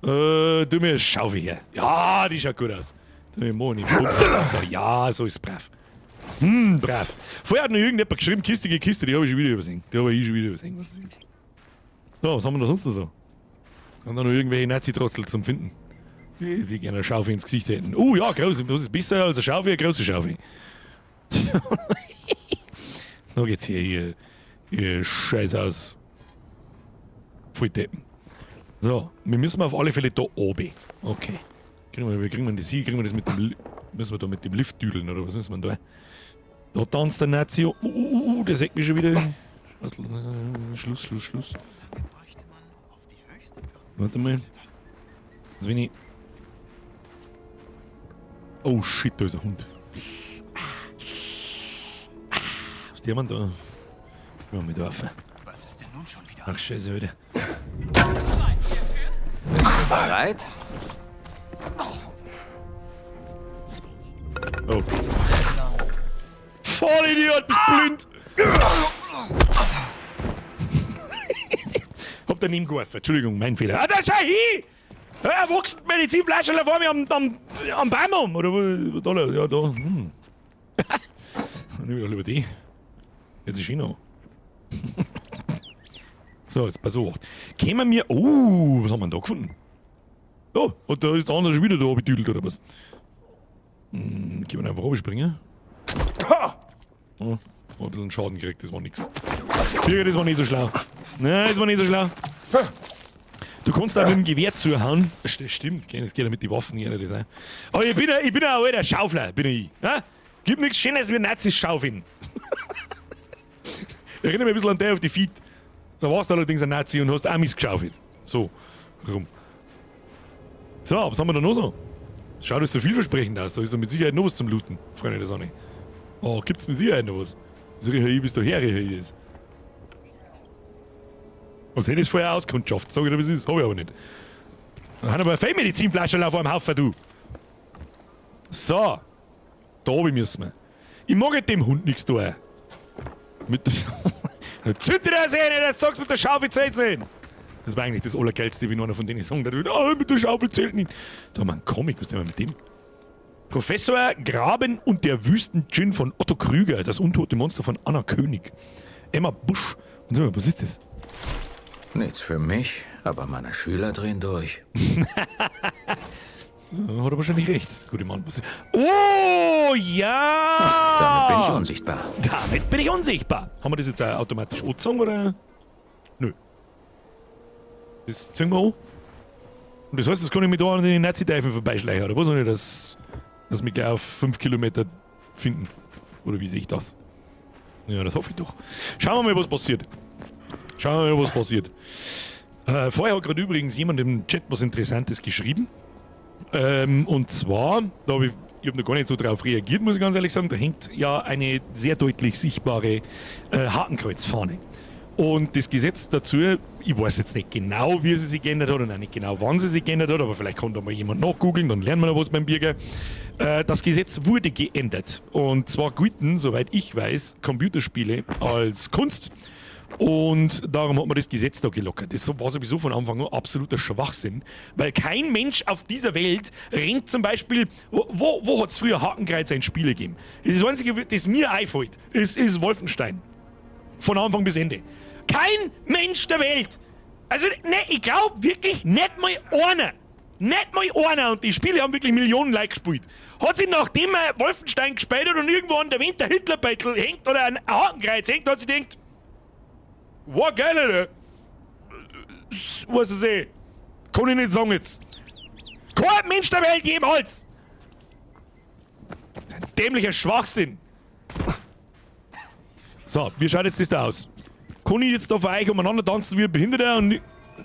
Du mir Schaufel her. Ja, die schaut gut aus. Du mir morgen den Bums. Ja, so ist brav. Brav. Vorher hat noch irgendjemand geschrieben, Kiste gegen Kiste, die habe ich schon wieder übersehen. Die habe ich schon wieder übersehen. Was ist das? So, was haben wir da sonst noch so? Haben da noch irgendwelche Nazi-Trottel zum Finden? Die gerne eine Schaufel ins Gesicht hätten. Oh ja, groß, das ist besser als eine Schaufel, eine große Schaufel. Da geht's hier Scheiß aus. Voll Deppen. So, wir müssen auf alle Fälle da oben. Okay. Wie kriegen wir das hier? Kriegen wir das mit dem müssen wir da mit dem Lift düdeln oder was müssen wir da? Da tanzt der Nazi. Der sagt mich schon wieder. Schluss, Schluss, Schluss. Warte mal. Also wenn ich. Oh shit, da ist ein Hund. Was ist der Mann da? Ich will mit auf. Was ist denn nun schon wieder? Ach scheiße, Alter. Bereit? Oh. Vollidiot, bist blind! Hab daneben geworfen. Entschuldigung, mein Fehler. Ah, da schau hin! Erwachsen Medizinflasche vor mir am Baum um. Oder wo, da, ja, da. Dann nehme ich doch lieber die. Jetzt ist schön noch. So, jetzt pass auf. Kämen wir. Oh, was haben wir denn da gefunden? Oh, und da ist der andere schon wieder da betüdelt, oder was? Können wir einfach runterspringen? Ha! Oh, hab ein bisschen Schaden gekriegt, das war nix. Birger, das war nicht so schlau. Nein, das war nicht so schlau. Du kannst auch mit dem Gewehr zuhauen. Stimmt, gell, das geht ja mit den Waffen, ja, das auch. Aber ich bin ja ein alter Schaufler, bin ich. Ja? Gibt nichts Schöneres wie Nazis schaufeln. Erinnere mich ein bisschen an Day of Defeat. Da warst du allerdings ein Nazi und hast Amis geschaufelt. So, rum. So, was haben wir da noch so? Schaut das so vielversprechend aus. Da ist da mit Sicherheit noch was zum Looten, Freunde der Sonne. Oh, gibt's mit Sicherheit noch was? So, ich bis daher, hier ist. Was hätte ich vorher auskundschaft? Sag ich dir, was ist, hab ich aber nicht. Dann haben wir eine Feldmedizinflasche auf einem Haufen, du. So. Da oben müssen wir. Ich mag halt dem Hund nichts tun. Mit Zünd dir das eh nicht, das sagst mit der Schaufel zählt's nicht. Das war eigentlich das Allergeilste, wenn einer von denen sagen würde, oh, mit der Schaufel zählt nicht. Da haben wir einen Comic, was denn mit dem? Professor Graben und der Wüsten-Djinn von Otto Krüger, das untote Monster von Anna König. Emma Busch. Und sag mal, was ist das? Nichts für mich, aber meine Schüler drehen durch. Hat er wahrscheinlich recht, der gute Mann. Oh, ja! Ach, damit bin ich unsichtbar. Damit bin ich unsichtbar. Haben wir das jetzt auch automatisch angezogen, oder? Nö. Das ziehen wir an. Und das heißt, das kann ich mir da an den Nazi-Teufeln vorbeischleichen, oder was soll ich das, dass wir gleich auf 5 Kilometer finden? Oder wie sehe ich das? Ja, das hoffe ich doch. Schauen wir mal, was passiert. Schauen wir mal, was passiert. Vorher hat gerade übrigens jemand im Chat was Interessantes geschrieben. Und zwar, da hab ich, ich hab noch gar nicht so drauf reagiert, muss ich ganz ehrlich sagen, da hängt ja eine sehr deutlich sichtbare Hakenkreuzfahne. Und das Gesetz dazu, ich weiß jetzt nicht genau, wie sie sich geändert hat und auch nicht genau, wann sie sich geändert hat, aber vielleicht kann da mal jemand nachgoogeln, dann lernen wir noch was beim Birger. Das Gesetz wurde geändert. Und zwar gelten, soweit ich weiß, Computerspiele als Kunst. Und darum hat man das Gesetz da gelockert. Das war sowieso von Anfang an absoluter Schwachsinn, weil kein Mensch auf dieser Welt rennt zum Beispiel, wo hat's früher Hakenkreuz in Spiele gegeben? Das Einzige, das mir einfällt, ist Wolfenstein. Von Anfang bis Ende. Kein Mensch der Welt! Also, ne, ich glaub wirklich nicht mal einer. Nicht mal einer. Und die Spiele haben wirklich Millionen Leute gespielt. Hat sich, nachdem er Wolfenstein gespielt hat und irgendwo an der Wand der Hitlerbeitel hängt oder ein Hakenkreuz hängt, hat sich gedacht, wow, geil, Alter. Was ist eh? Kann ich nicht sagen jetzt. Kein Mensch der Welt jemals! Ein dämlicher Schwachsinn! So, wie schaut jetzt das da aus? Kann ich jetzt da vor euch umeinander tanzen wie ein Behinderter und...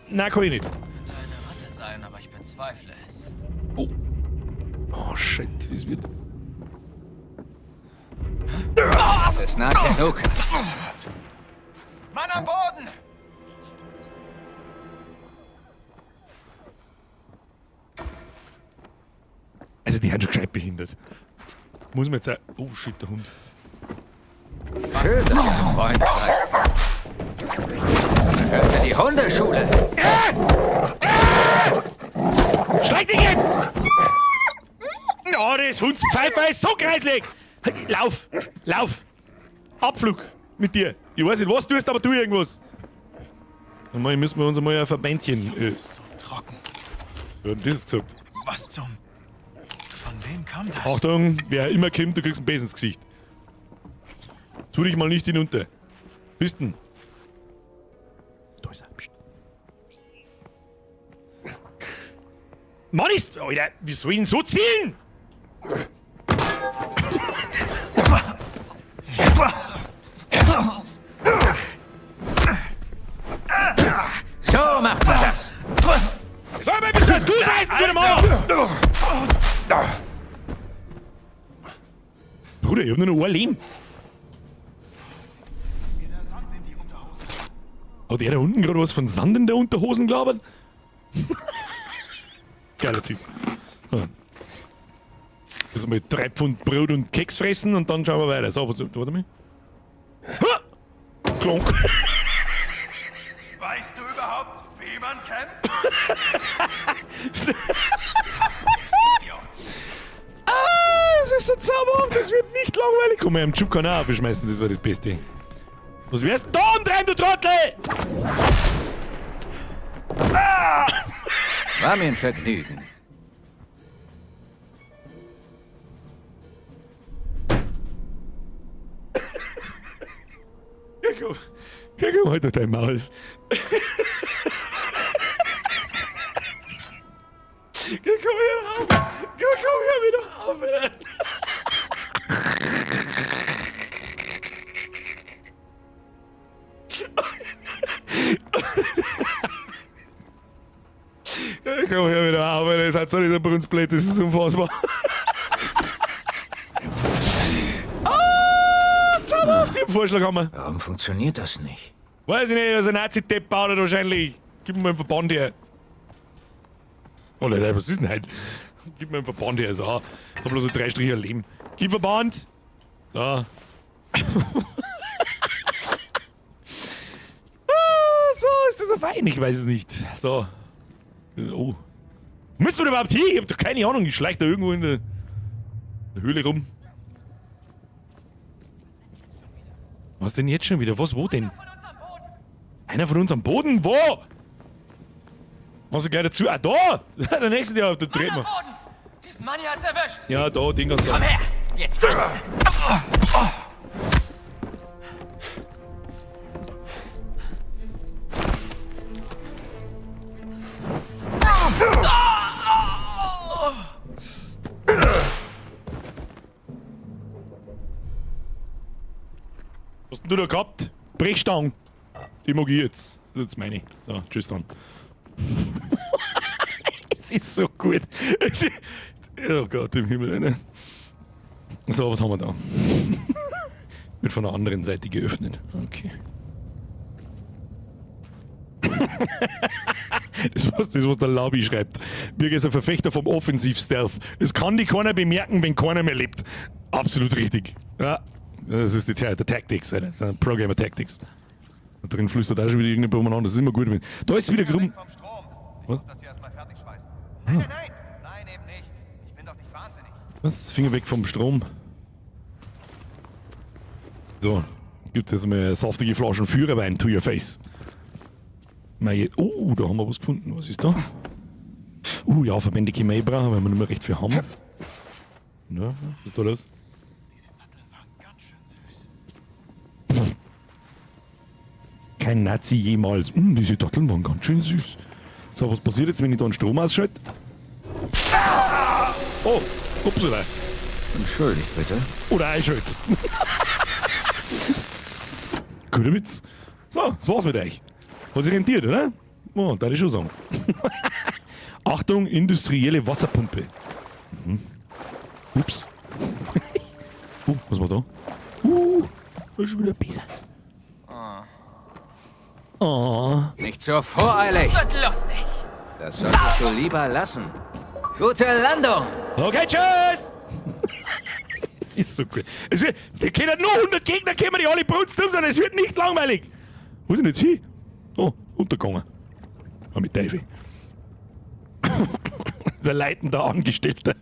Nein, kann ich nicht. Könnte eine Ratte sein, aber ich bezweifle es. Oh. Oh, shit, das wird... Das ist nah genug. Mann am Boden! Also, die haben schon gescheit behindert. Muss man jetzt auch... Oh, shit, der Hund. Schön, dass ihr ein Freund seid. Da gehört in die Hundeschule. Schleich dich jetzt! Ja, das Hundspfeifer ist so kreislig! Lauf! Lauf! Abflug mit dir! Ich weiß nicht, was du tust, aber tu irgendwas! Dann müssen wir uns einmal ein Verbändchen. So trocken. Wer hat denn das gesagt? Was zum... Von wem kam das? Achtung, wer immer kommt, du kriegst einen Besen ins Gesicht. Tu dich mal nicht hinunter. Bist denn? Da ist er. Psst. Mann ist... Alter, wie soll ich denn so zielen? So macht man das. Sag mal, bist du das Goose heißen, du Mann? Bruder, ich hab nur noch ein Leben. Hat er da unten gerade was von Sand in der Unterhosen gelabert? Geiler Typ. Ja. Jetzt mal 3 Pfund Brot und Keks fressen und dann schauen wir weiter. So, was, warte mal. Ha! Klonk. Weißt du überhaupt, wie man kämpft? Idiot. Ah, das ist so zauberhaft, das wird nicht langweilig. Komm, wir haben Schub kann auch aufschmeißen, das war das Beste. Was wärst denn da umdrehen, du Trottel? Ah! War mir ein Vergnügen. Ja, komm. Ja, komm, halt doch dein Maul. Ja, komm her auf. Ja, komm her wieder auf, Alter. Ja, komm her wieder auf, Alter. Das hat so nicht so blöd, das ist unfassbar. Ah, zauberhaft, ich hab einen Vorschlag haben wir. Warum funktioniert das nicht? Weiß ich nicht, was ein Nazi-Depp baut wahrscheinlich. Gib mir mal einen Verband her. Oh Leute, was ist denn heute? Gib mir einen Verband her, so. Hab bloß so 3 Striche Leben. Gib Verband! So. Ah, so, ist das ein Wein? Ich weiß es nicht. So. Oh. Müssen wir überhaupt hier? Ich hab doch keine Ahnung. Ich schleich da irgendwo in der Höhle rum. Was denn jetzt schon wieder? Was? Wo denn? Einer von uns am Boden? Wo? Was ich gleich dazu? Ah, da! Der nächste, der auf der dreht Mann am man. Boden! Diesen Mann hier hat's erwischt! Ja, da, den ganz da. Komm her! Wir tanzen! Was hast denn du da gehabt? Brechstangen. Die mag ich jetzt. Das ist jetzt meine. So, tschüss dann. Es ist so gut. Es ist, oh Gott im Himmel. Ne? So, was haben wir da? Wird von der anderen Seite geöffnet. Okay. Das, was der Labi schreibt. Birger ist ein Verfechter vom Offensiv-Stealth. Es kann die keiner bemerken, wenn keiner mehr lebt. Absolut richtig. Ja, das ist die Zeit der Tactics, Alter. Das sind Pro-Gamer Tactics. Da drin flüstert auch schon wieder irgendjemand umeinander. Das ist immer gut. Da ist wieder Grumm. Vom Strom. Ich Was? muss das hier erstmal fertig schweißen. Nein, nein, nein. Nein, eben nicht. Ich bin doch nicht wahnsinnig. Was? Finger weg vom Strom. So. Gibt's jetzt mal saftige Flaschen Führerwein to your face. Mei, oh, da haben wir was gefunden. Was ist da? Ja, Verbände können wir eh brauchen, weil wir nicht mehr recht viel haben. Na, was ist da los? Diese Datteln waren ganz schön süß. Kein Nazi jemals. Diese Datteln waren ganz schön süß. So, was passiert jetzt, wenn ich da einen Strom ausschalte? Ah! Oh, upsala. Entschuldigt bitte. Oder einschalte. Guter Witz. So, das war's mit euch. Hat sich rentiert, oder? Oh, da ich schon sagen. Achtung, industrielle Wasserpumpe. Mhm. Ups. Was war da? Da ist schon wieder besser. Oh. Nicht so voreilig. Wird lustig. Das solltest du lieber lassen. Gute Landung! Okay, tschüss! Es ist so gut. Es wird, die können nur 100 Gegner kommen, die alle brunst um sind. Es wird nicht langweilig. Wo ist denn jetzt hin? Oh, untergegangen. Ah, mit Teufel. Der leitende Angestellte.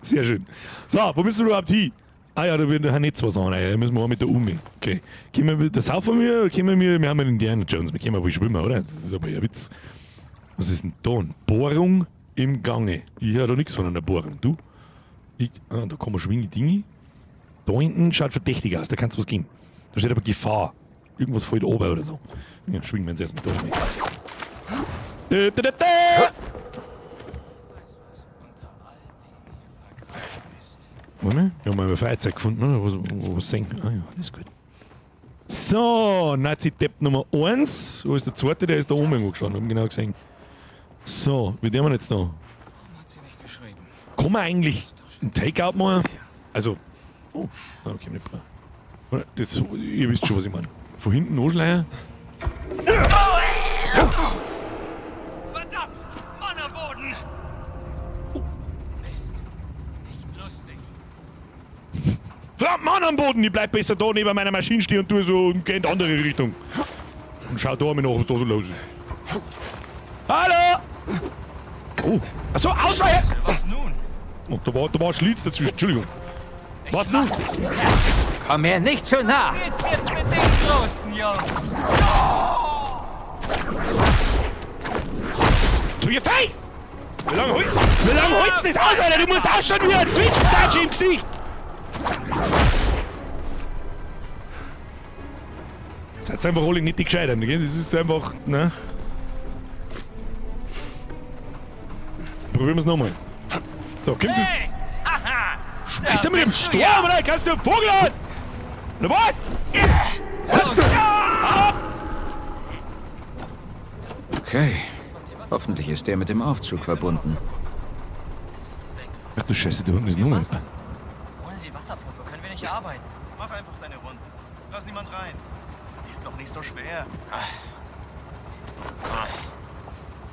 Sehr schön. So, wo müssen wir überhaupt hin? Ah ja, da wird nachher nicht was an. Da müssen wir auch mit der Umi. Okay. Können wir mit der Saufen wir? Oder können wir, wir haben einen Indiana Jones, wir können wohl schwimmen, oder? Das ist aber ein Witz. Was ist denn da? Eine Bohrung im Gange. Ich höre da nichts von einer Bohrung. Du? Ich, ah, da kann man schwingen Dinge. Da hinten schaut verdächtig aus, da kann's was gehen. Da steht aber Gefahr. Irgendwas fällt oben oder so. Ja, schwingen wir uns erst mit da oben. Da, da, da, da. Warte, wir haben mal ein Feuerzeug gefunden, oder? Was, was sehen? Ah ja, das ist gut. So, Nazi-Depp Nummer 1. Wo ist der zweite? Der ist da oben irgendwo gestanden, hab ihn genau gesehen. So, wie der wir jetzt da? Warum hat sie nicht geschrieben? Kann man eigentlich ein Takeout machen? Also, oh, okay, nicht mehr. Das, ihr wisst schon, was ich meine. Von hinten anschleiern. Verdammt! Mann am Boden! Mist. Nicht lustig. Verdammt, Mann am Boden! Ich bleib besser da neben meiner Maschine stehen und tue so und geh in die andere Richtung. Und schau da mal nach, was da so los ist. Hallo! Oh, achso, Ausweichen! Was nun? Oh, da war ein Schlitz dazwischen, Entschuldigung. Was nun? Komm mir nicht zu nah! Spielst jetzt mit den großen Jungs! To your face! Wie lange holst du das aus, Alter? Du musst auch schon wieder ein Zwitschtatsche im Gesicht! Seid einfach alle nicht die Gescheitern, gell? Das ist einfach, ne? Probieren wir's nochmal. So, kommst du. Hey! Haha! Schmeißt du mit dem Sturm, ja. oder? Kannst du einen Vogel aus? Na was? Okay. Hoffentlich ist der mit dem Aufzug verbunden. Ach du Scheiße, da unten ist noch jemand. Ohne die Wasserpumpe können wir nicht arbeiten. Mach einfach deine Runden. Lass niemand rein. Ist doch nicht so schwer.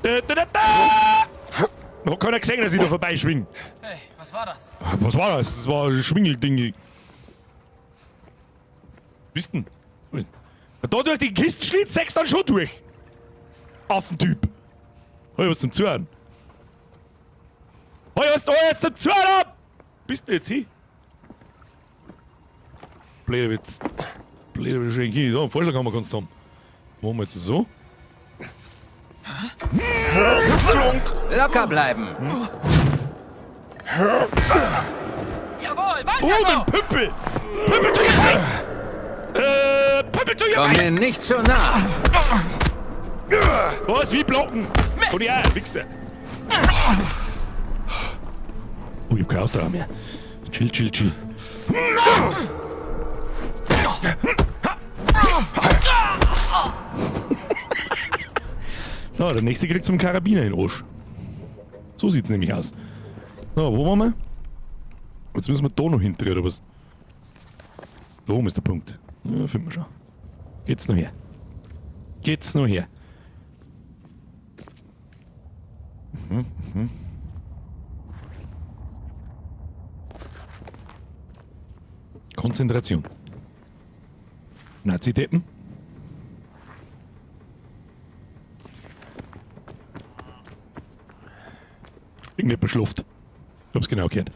Da, da, da, da! Hat keiner gesehen, dass ich da vorbeischwing. Hey, was war das? Was war das? Das war ein Schwingelding. Bist denn? Da durch die Kistenschlitz sechs dann schon durch. Affentyp. Hab ich was zum Zuhören? Hab ich was zum Zuhören? Bist du jetzt hin? Blöder Witz. Blöder Witz. So, einen Vorschlag haben wir ganz haben. Machen wir jetzt so. Locker bleiben! Jawohl, weiter Oh, so! mein Püppel! Püppel to your face! Püppel to your Komm face! mir nicht zu nah! Was? Wie blocken? Komm her, Wichser! Oh, ich hab keine Ausdauer mehr. Chill, chill, chill. So, der nächste kriegt zum Karabiner in den Arsch. So sieht's nämlich aus. So, wo waren wir? Jetzt müssen wir da noch hinter, oder was? Da oben ist der Punkt. Ja, finden wir schon. Geht's noch her? Geht's noch her? Mhm, Konzentration. Nazi-Deppen. Irgendjemand schläft. Ich hab's genau gehört.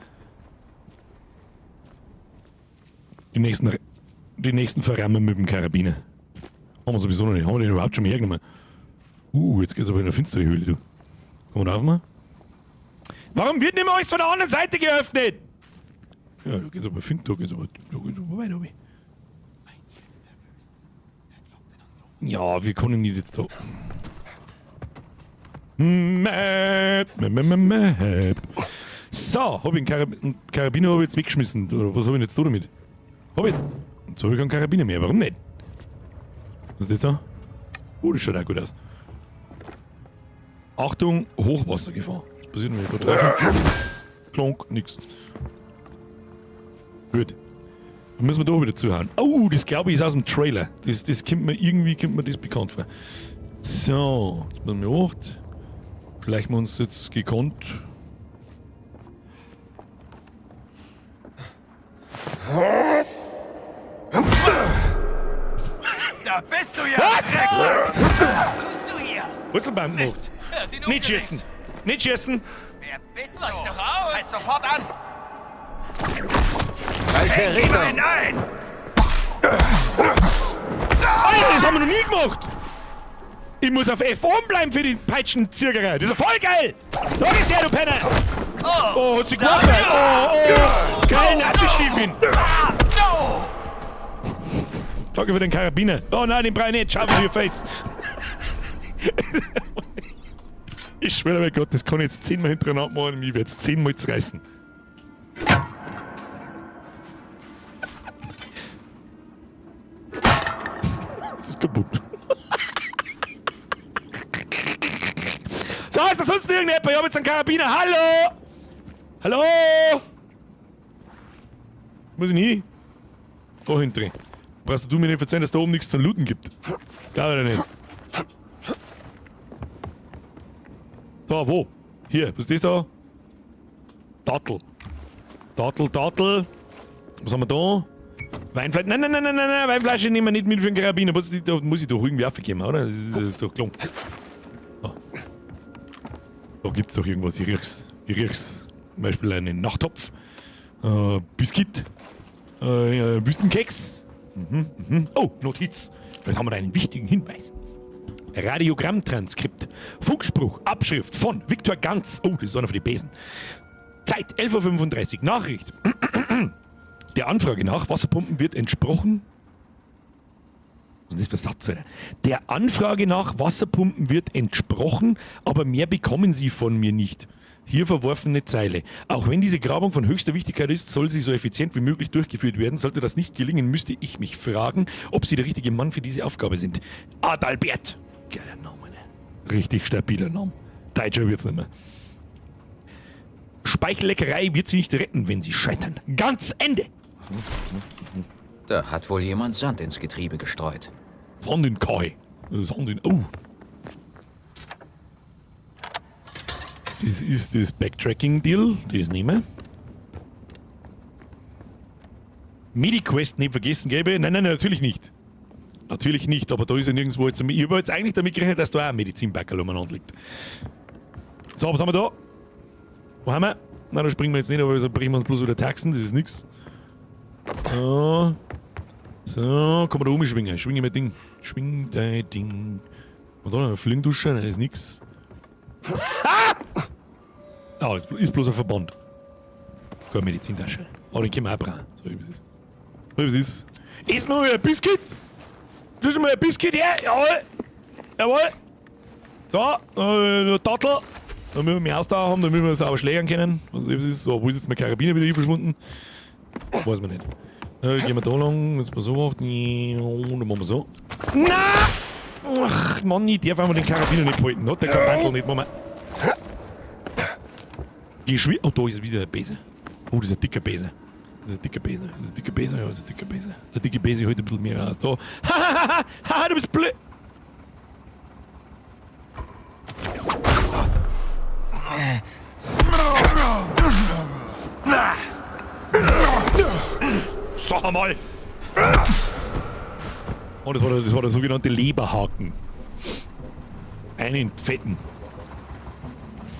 Die nächsten verrammen mit dem Karabiner. Haben wir sowieso noch nicht. Haben wir den überhaupt schon mal hergenommen? Jetzt geht's aber in eine finstere Höhle, du. Komm mal rauf mal. Warum wird nicht mehr alles von der anderen Seite geöffnet? Ja, da geht's aber find, da geht's aber weiter. Ja, wir können nicht jetzt da. Map, map, map, map. So, hab ich einen Karabiner hab ich jetzt weggeschmissen. Oder was hab ich denn jetzt da damit? Hab ich. Jetzt hab ich keinen Karabiner mehr. Warum nicht? Was ist das da? Oh, das schaut auch gut aus. Achtung, Hochwassergefahr. Was passiert denn, wenn ich da drauf? Klonk, nix. Gut. Dann müssen wir da wieder zuhauen. Oh, das glaube ich ist aus dem Trailer. Das kommt mir irgendwie, kommt mir das bekannt vor. So, jetzt müssen wir acht. Schleichen wir uns jetzt gekonnt. Da bist du ja! Was? Drecksack! Was tust du hier? Wurzelband Mist. Er hat ihn Nicht umgelegt. schießen! Nicht schießen! Wer bist Weich du? doch aus! Halt sofort an! Falsche Richtung. Nein! Alter, das haben wir noch nie gemacht! Ich muss auf F1 bleiben für die Peitschenzirgerei. Das ist ja voll geil! Da ist der, du Penner! Oh, hat sie gemacht! Oh, oh! Geil, Nazi-Stiefeln! No! Danke für den Karabiner. Oh nein, den brauche ich nicht. Schau in your face. Ich schwöre bei Gott, das kann ich jetzt 10-mal hintereinander machen und ich werde es 10-mal zerreißen. Das ist kaputt. So, ist da sonst irgendjemand? Ich hab jetzt einen Karabiner. Hallo! Hallo! Muss ich hin? Da hinten. Brauchst du mir nicht erzählen, dass da oben nichts zum Looten gibt? Glaube ich nicht. So, wo? Hier, was ist das da? Dattel. Dattel, Dattel. Was haben wir da? Weinflasche. Nein, nein, nein, nein, nein, nein, Weinflasche nehmen wir nicht mit für den Karabiner. Was, da muss ich doch irgendwie aufgeben, oder? Das ist doch klar. Da. Da gibt's doch irgendwas. Ich riech's. Ich riech's. Zum Beispiel einen Nachttopf. Biskuit. Wüstenkeks. Oh, Notiz. Jetzt haben wir da einen wichtigen Hinweis. Radiogrammtranskript. Funkspruch, Abschrift von Viktor Ganz. Oh, das ist einer von den Besen. Zeit 11.35 Uhr. Nachricht. Der Anfrage nach Wasserpumpen wird entsprochen. Was ist das für ein Satz, Alter? Der Anfrage nach Wasserpumpen wird entsprochen, aber mehr bekommen Sie von mir nicht. Hier verworfene Zeile. Auch wenn diese Grabung von höchster Wichtigkeit ist, soll sie so effizient wie möglich durchgeführt werden. Sollte das nicht gelingen, müsste ich mich fragen, ob Sie der richtige Mann für diese Aufgabe sind. Adalbert. Geiler Name, ne? Richtig stabiler Name. Deutscher wird's nicht mehr. Speichelleckerei wird Sie nicht retten, wenn Sie scheitern. Ganz Ende. Da hat wohl jemand Sand ins Getriebe gestreut. Sand in Kai. Sand in. Oh. Das ist das Backtracking-Deal. Das nehmen wir. MediQuest nicht vergessen, gäbe. Nein, nein, natürlich nicht. Natürlich nicht, aber da ist ja nirgendwo jetzt. Ich habe jetzt eigentlich damit gerechnet, dass da auch ein Medizinbackerl umeinander liegt. So, was haben wir da? Wo haben wir? Nein, da springen wir jetzt nicht, aber da brechen wir uns bloß wieder Taxen, das ist nix. So. So, kann man da umschwingen. Schwinge mein Ding. Schwing dein Ding. Und da noch eine Flingdusche, nein, das ist nix. Ah! Ah, ist bloß ein Verband. Keine Medizintasche. Aber den können wir auch brauchen. So wie es ist. So wie es ist. Essen wir mal ein Biskuit! Das ist mal ein Biskuit her! Jawohl! Jawohl! So, Dattel. Da müssen wir mehr Ausdauer haben, da müssen wir sauber schlägern können. Was es ist. So, wo ist jetzt mein Karabiner wieder hier verschwunden? Weiß man nicht. Gehen wir da lang, jetzt mal so macht. Dann machen wir so. Na! Ach, Mann, ich darf einfach den Karabiner nicht behalten. Hat der Kabandel nicht, Mama. Geschwi. Oh, da ist wieder ein Besen. Oh, das ist ein dicker Besen. Das ist ein dicker Besen. Das ist ein dicker Besen. Ja, das ist ein dicker Besen. Der dicke Besen holt ein bisschen mehr raus. Da. Hahaha! Haha, du bist blöd! Sag mal! Oh, das war der sogenannte Leberhaken. Einen fetten.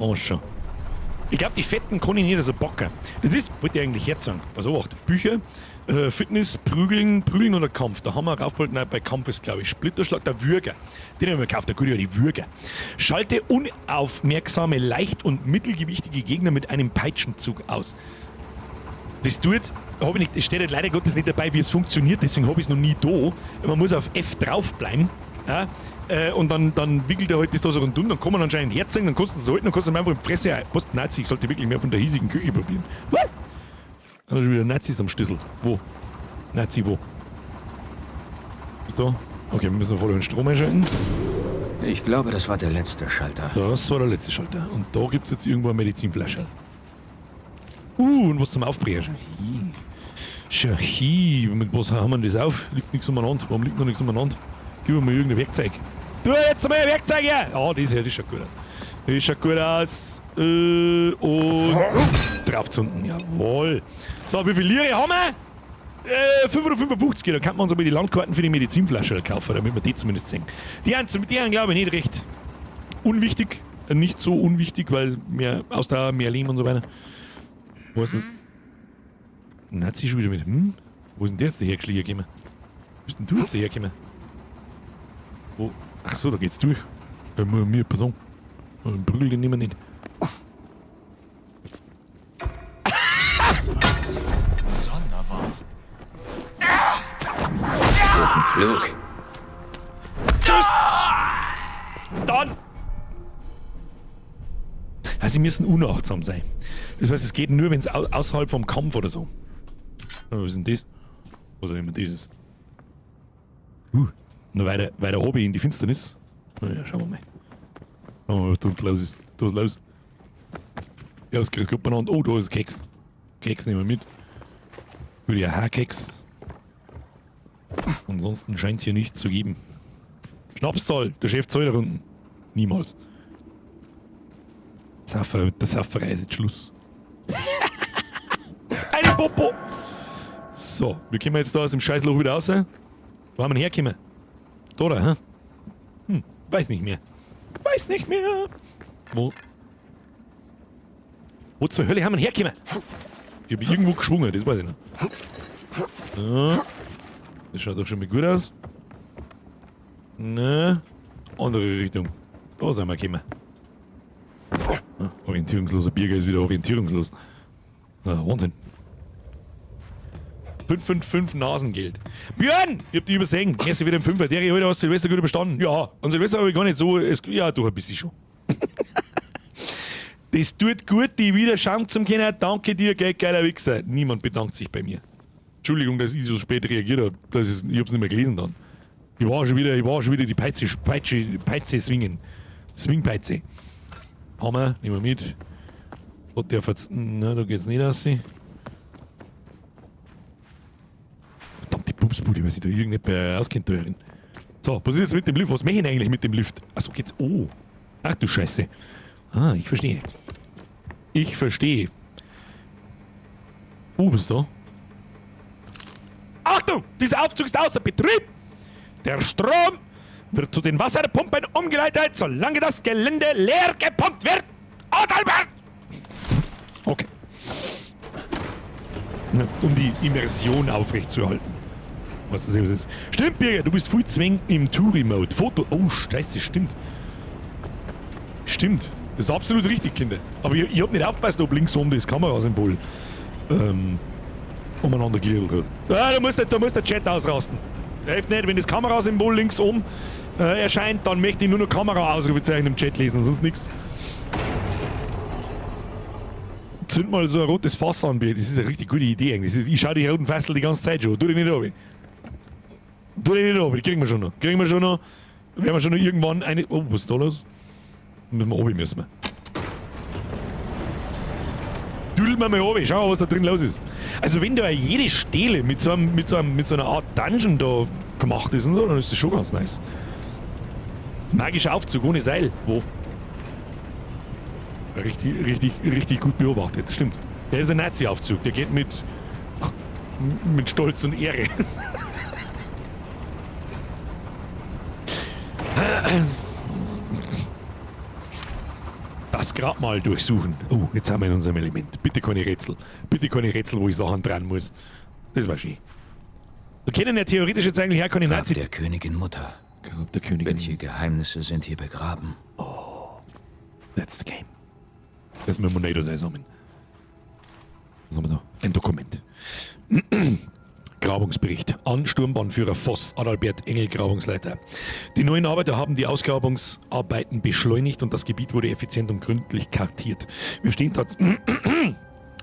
Oh, schon. Ich glaub, die Fetten kann ich nicht so backen. Das ist, wollte ich eigentlich herzagen. Pass auf, Bücher, Fitness, Prügeln, Prügeln oder Kampf. Da haben wir raufgeholt, nein, bei Kampf ist, glaub ich, Splitterschlag, der Würger. Den haben wir gekauft, der gute, ja, die Würger. Schalte unaufmerksame, leicht und mittelgewichtige Gegner mit einem Peitschenzug aus. Das tut, hab ich nicht, das steht halt leider Gottes nicht dabei, wie es funktioniert, deswegen hab ich's noch nie da. Man muss auf F draufbleiben. Ja? Und dann wickelt er halt das da so rundum, dann kann man anscheinend herziehen, dann kannst du es halten, dann kannst du ihm einfach in die Fresse ein. Was, Nazi, ich sollte wirklich mehr von der hiesigen Küche probieren. Was? Da ist schon wieder Nazis am Schlüssel. Wo? Nazi, wo? Ist da? Okay, wir müssen voll den Strom einschalten. Ich glaube, das war der letzte Schalter. Das war der letzte Schalter. Und da gibt es jetzt irgendwo eine Medizinflasche. Und was zum Aufbrechen. Schahi. Mit was haben wir denn das auf? Liegt nichts umeinander. Warum liegt noch nichts umeinander? Gib mir mal irgendein Werkzeug. Du, jetzt mal ein Werkzeug her! Ah, das, das schaut gut aus. Das schaut gut aus. Und draufzünden. Jawohl. So, wie viel Lire haben wir? 555, da kann man uns aber die Landkarten für die Medizinflasche kaufen, damit wir die zumindest sehen. Die haben, glaube ich, nicht recht unwichtig. Nicht so unwichtig, weil mehr Ausdauer, mehr Leben und so weiter. Wo ist denn? Nazi schon wieder mit. Hm? Wo ist denn der jetzt dahergeschlichen gekommen? Wo bist denn du jetzt dahergekommen? Wo? Ach so, da geht's durch. Mir, pass auf. Prügel den nehmen wir nicht. Sonderbar. Guten Flug. Tschüss! Dann! Also, sie müssen unachtsam sein. Das heißt, es geht nur, wenn es außerhalb vom Kampf oder so. Was ist denn das? Was auch immer das ist. Noch weiter oben in die Finsternis. Na ja, schauen wir mal. Schauen wir mal, was da unten los ist. Da ist los. Ja, das kriegst du gut benannt. Oh, da ist Keks. Keks nehmen wir mit. Würde ja Haarkeks. Ansonsten scheint es hier nichts zu geben. Schnapszahl, der Chef zahlt da unten. Niemals. Saufer, mit der Sauferei ist jetzt Schluss. Eine Popo! So, wir kommen jetzt da aus dem Scheißloch wieder raus. Wo haben wir denn hergekommen? Da, oder? Hä? Hm, weiß nicht mehr. Weiß nicht mehr. Wo? Wo zur Hölle haben wir denn hergekommen? Ich hab irgendwo geschwungen, das weiß ich noch. So. Das schaut doch schon mal gut aus. Ne, andere Richtung. Da sind wir gekommen. Ja, orientierungsloser Birger ist wieder orientierungslos. Na, Wahnsinn. 555 Nasengeld. Björn! Ich hab dich übersehen. Merci wieder im Fünfer. Der heute hast Silvester gut überstanden. Ja, an Silvester habe ich gar nicht so. Es, ja, doch ein bisschen schon. Das tut gut, die wieder schauen zum können. Danke dir, gell, geiler Wichser. Niemand bedankt sich bei mir. Entschuldigung, dass ich so spät reagiert habe. Ich hab's nicht mehr gelesen dann. Ich war schon wieder die Peitsche swingen. Swingpeitsche. Hammer, nehmen wir mit. Hat der na, da geht's nicht raus. Verdammte Bumsbude, weil sich da irgendjemand auskennt da drin. So, was ist jetzt mit dem Lift? Was mache ich denn eigentlich mit dem Lift? Achso, geht's. Oh. Ach du Scheiße. Ah, ich verstehe. Ich verstehe. Oh, was ist da? Achtung! Dieser Aufzug ist außer Betrieb! Der Strom wird zu den Wasserpumpen umgeleitet, solange das Gelände leer gepumpt wird! Adalbert! Okay. Um die Immersion aufrechtzuerhalten. Was das ist. Stimmt, Birger, du bist viel zwäng im Touri-Mode. Foto. Oh, Scheiße, stimmt. Stimmt. Das ist absolut richtig, Kinder. Aber ich hab nicht aufgepasst, ob links oben das Kamerasymbol umeinander gelirrt hat. Ah, da muss der Chat ausrasten. Hilft nicht, wenn das Kamerasymbol links oben erscheint, dann möchte ich nur noch Kamera-Ausrufezeichen im Chat lesen, sonst nichts. Zünd mal so ein rotes Fass an, Bier. Das ist eine richtig gute Idee eigentlich. Ist, ich schaue die roten Fassel die ganze Zeit schon. Tu dich nicht runter. Tu dich nicht runter, die kriegen wir schon noch. Kriegen wir schon noch. Werden wir schon noch irgendwann eine. Oh, was ist da los? Müssen wir runter, müssen wir. Düdeln wir mal runter, schauen wir, was da drin los ist. Also wenn da jede Stele mit so einer Art Dungeon da gemacht ist und so, dann ist das schon ganz nice. Magischer Aufzug ohne Seil. Wo? Richtig, richtig, richtig gut beobachtet, das stimmt. Der ist ein Nazi-Aufzug, der geht mit Stolz und Ehre. Das Grabmal durchsuchen. Oh, jetzt haben wir in unserem Element. Bitte keine Rätsel. Bitte keine Rätsel, wo ich Sachen dran muss. Das war schön. Wir kennen ja theoretisch jetzt eigentlich auch keine Grab Nazi... der Königin Mutter. Grab der Königin. Welche Geheimnisse sind hier begraben? Oh, that's the game. Das müssen wir nicht einsammeln. Was haben wir da? Ein Dokument. Grabungsbericht an Sturmbannführer Voss, Adalbert Engel, Grabungsleiter. Die neuen Arbeiter haben die Ausgrabungsarbeiten beschleunigt und das Gebiet wurde effizient und gründlich kartiert. Wir stehen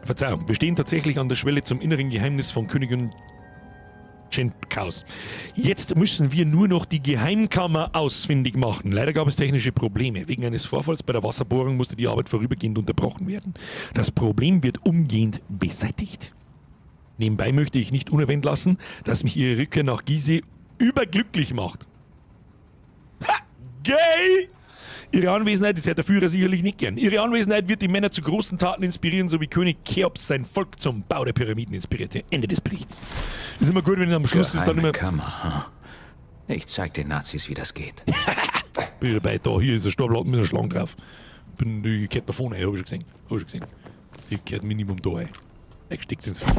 Verzeihung, wir stehen tatsächlich an der Schwelle zum inneren Geheimnis von Königin Chaos. Jetzt müssen wir nur noch die Geheimkammer ausfindig machen. Leider gab es technische Probleme. Wegen eines Vorfalls bei der Wasserbohrung musste die Arbeit vorübergehend unterbrochen werden. Das Problem wird umgehend beseitigt. Nebenbei möchte ich nicht unerwähnt lassen, dass mich Ihre Rückkehr nach Gizeh überglücklich macht. Ha! Gay! Ihre Anwesenheit, das hätte der Führer sicherlich nicht gern. Ihre Anwesenheit wird die Männer zu großen Taten inspirieren, so wie König Cheops sein Volk zum Bau der Pyramiden inspirierte. Ende des Berichts. Ist immer gut, wenn am Schluss ist dann Geheime immer. Kammer. Hm? Ich zeig den Nazis, wie das geht. Bin ich dabei, da, hier ist ein Stabladen mit einer Schlange drauf. Bin die gehört da vorne, hab ich schon gesehen. Hab ich schon gesehen. Die gehört Minimum da rein. Eingesteckt ins Vieh.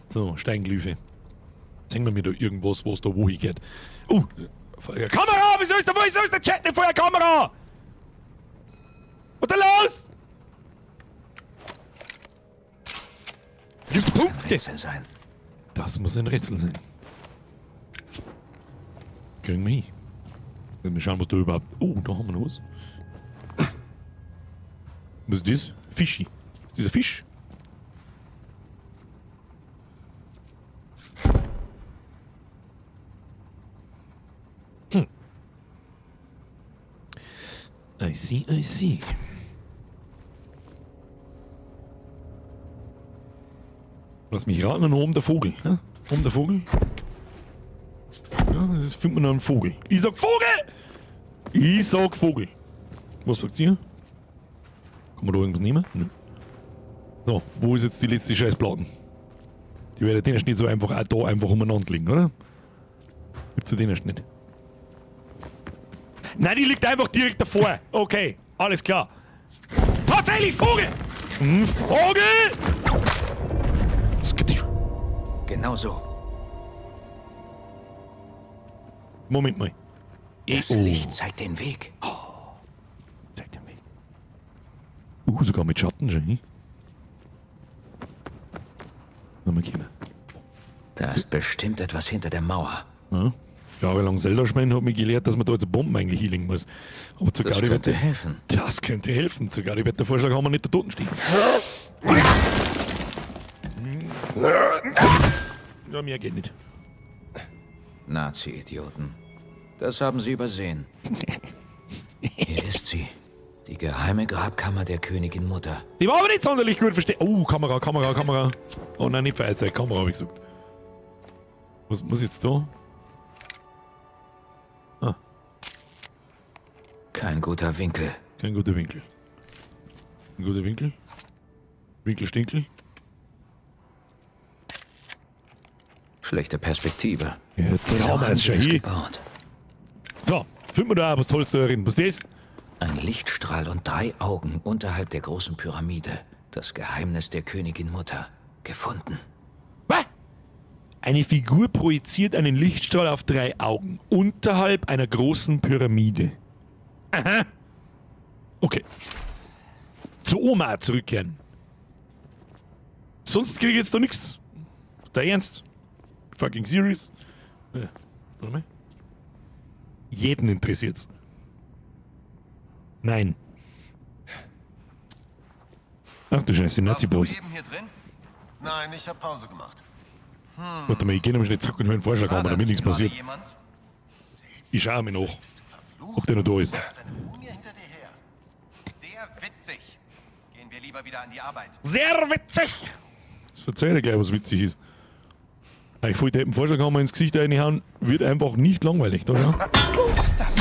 So, Steinglyphe. Zeigen wir mir da irgendwas, was da wohin geht. Kamera! Wieso ist da, wieso ist der Chat nicht vorher Kamera? Was ist da los? Gibt's Muss ein Punkte? Rätsel sein. Das muss ein Rätsel sein. Kriegen wir hin. Wir schauen, was da überhaupt. Oh, da haben wir noch was. Was ist das? Fischi. Ist dieser Fisch? I see, I see. Lass mich raten, und oben der Vogel. Ne? Oben der Vogel. Ja, das findet man noch einen Vogel. Ich sag Vogel! Ich sag Vogel. Was sagt ihr? Kann man da irgendwas nehmen? Nö. So, wo ist jetzt die letzte Scheißplatten? Die werde den nicht so einfach auch da einfach umeinander liegen, oder? Gibt's ja den erst nicht. Nein, die liegt einfach direkt davor. Okay, alles klar. Tatsächlich Vogel! Ein Vogel! Skatisch. Genau so. Moment mal. Das Oh. Licht zeigt den Weg. Zeigt den Weg. Sogar mit Schatten schon, hm? Nochmal kommen. Da ist bestimmt etwas hinter der Mauer. Ja. Jahrelang Zelda spielen hat mich gelehrt, dass man da jetzt Bomben eigentlich hinlegen muss. Aber zur Das Gaudi könnte wird helfen. Das könnte helfen. Zur Gaudi wird der Vorschlag haben wir nicht der Toten stehen. Ja, mehr geht nicht. Nazi-Idioten. Das haben sie übersehen. Hier ist sie. Die geheime Grabkammer der Königin Mutter. Die war aber nicht sonderlich gut versteckt. Oh, Kamera, Kamera, Kamera. Oh nein, nicht Feuerzeug, Kamera habe ich gesagt. Was muss ich jetzt da? Ah. Kein guter Winkel. Kein guter Winkel. Ein guter Winkel. Winkel, Stinkel. Schlechte Perspektive. Jetzt Wieso haben wir haben es sie schon das hier. gebaut? So, finden wir da was Tolles da drin. Was ist das? Ein Lichtstrahl und 3 Augen unterhalb der großen Pyramide. Das Geheimnis der Königin Mutter. Gefunden. Was? Eine Figur projiziert einen Lichtstrahl auf 3 Augen unterhalb einer großen Pyramide. Aha. Okay. Zu Oma zurückkehren. Sonst krieg ich jetzt da nix. Der Ernst? Fucking serious? Ja. Warte mal. Jeden interessiert's. Nein. Ach du Scheiße, Nazi-Boys. Warst du eben hier drin? Nein, ich hab Pause gemacht. Warte mal, ich geh noch schnell zurück und höre einen Vorschlag War haben, da damit nicht nichts gerade passiert. jemand? Ich schaue mir nach, Bist du verflucht? ob der noch da ist. Ist eine Mumie hinter dir her? Sehr witzig. Gehen wir lieber wieder an die Arbeit. Sehr witzig! Das verzeiht er gleich, was witzig ist. Ich wollte einen Vorschlag haben, ins Gesicht reinhauen, wird einfach nicht langweilig, oder? Was ist das?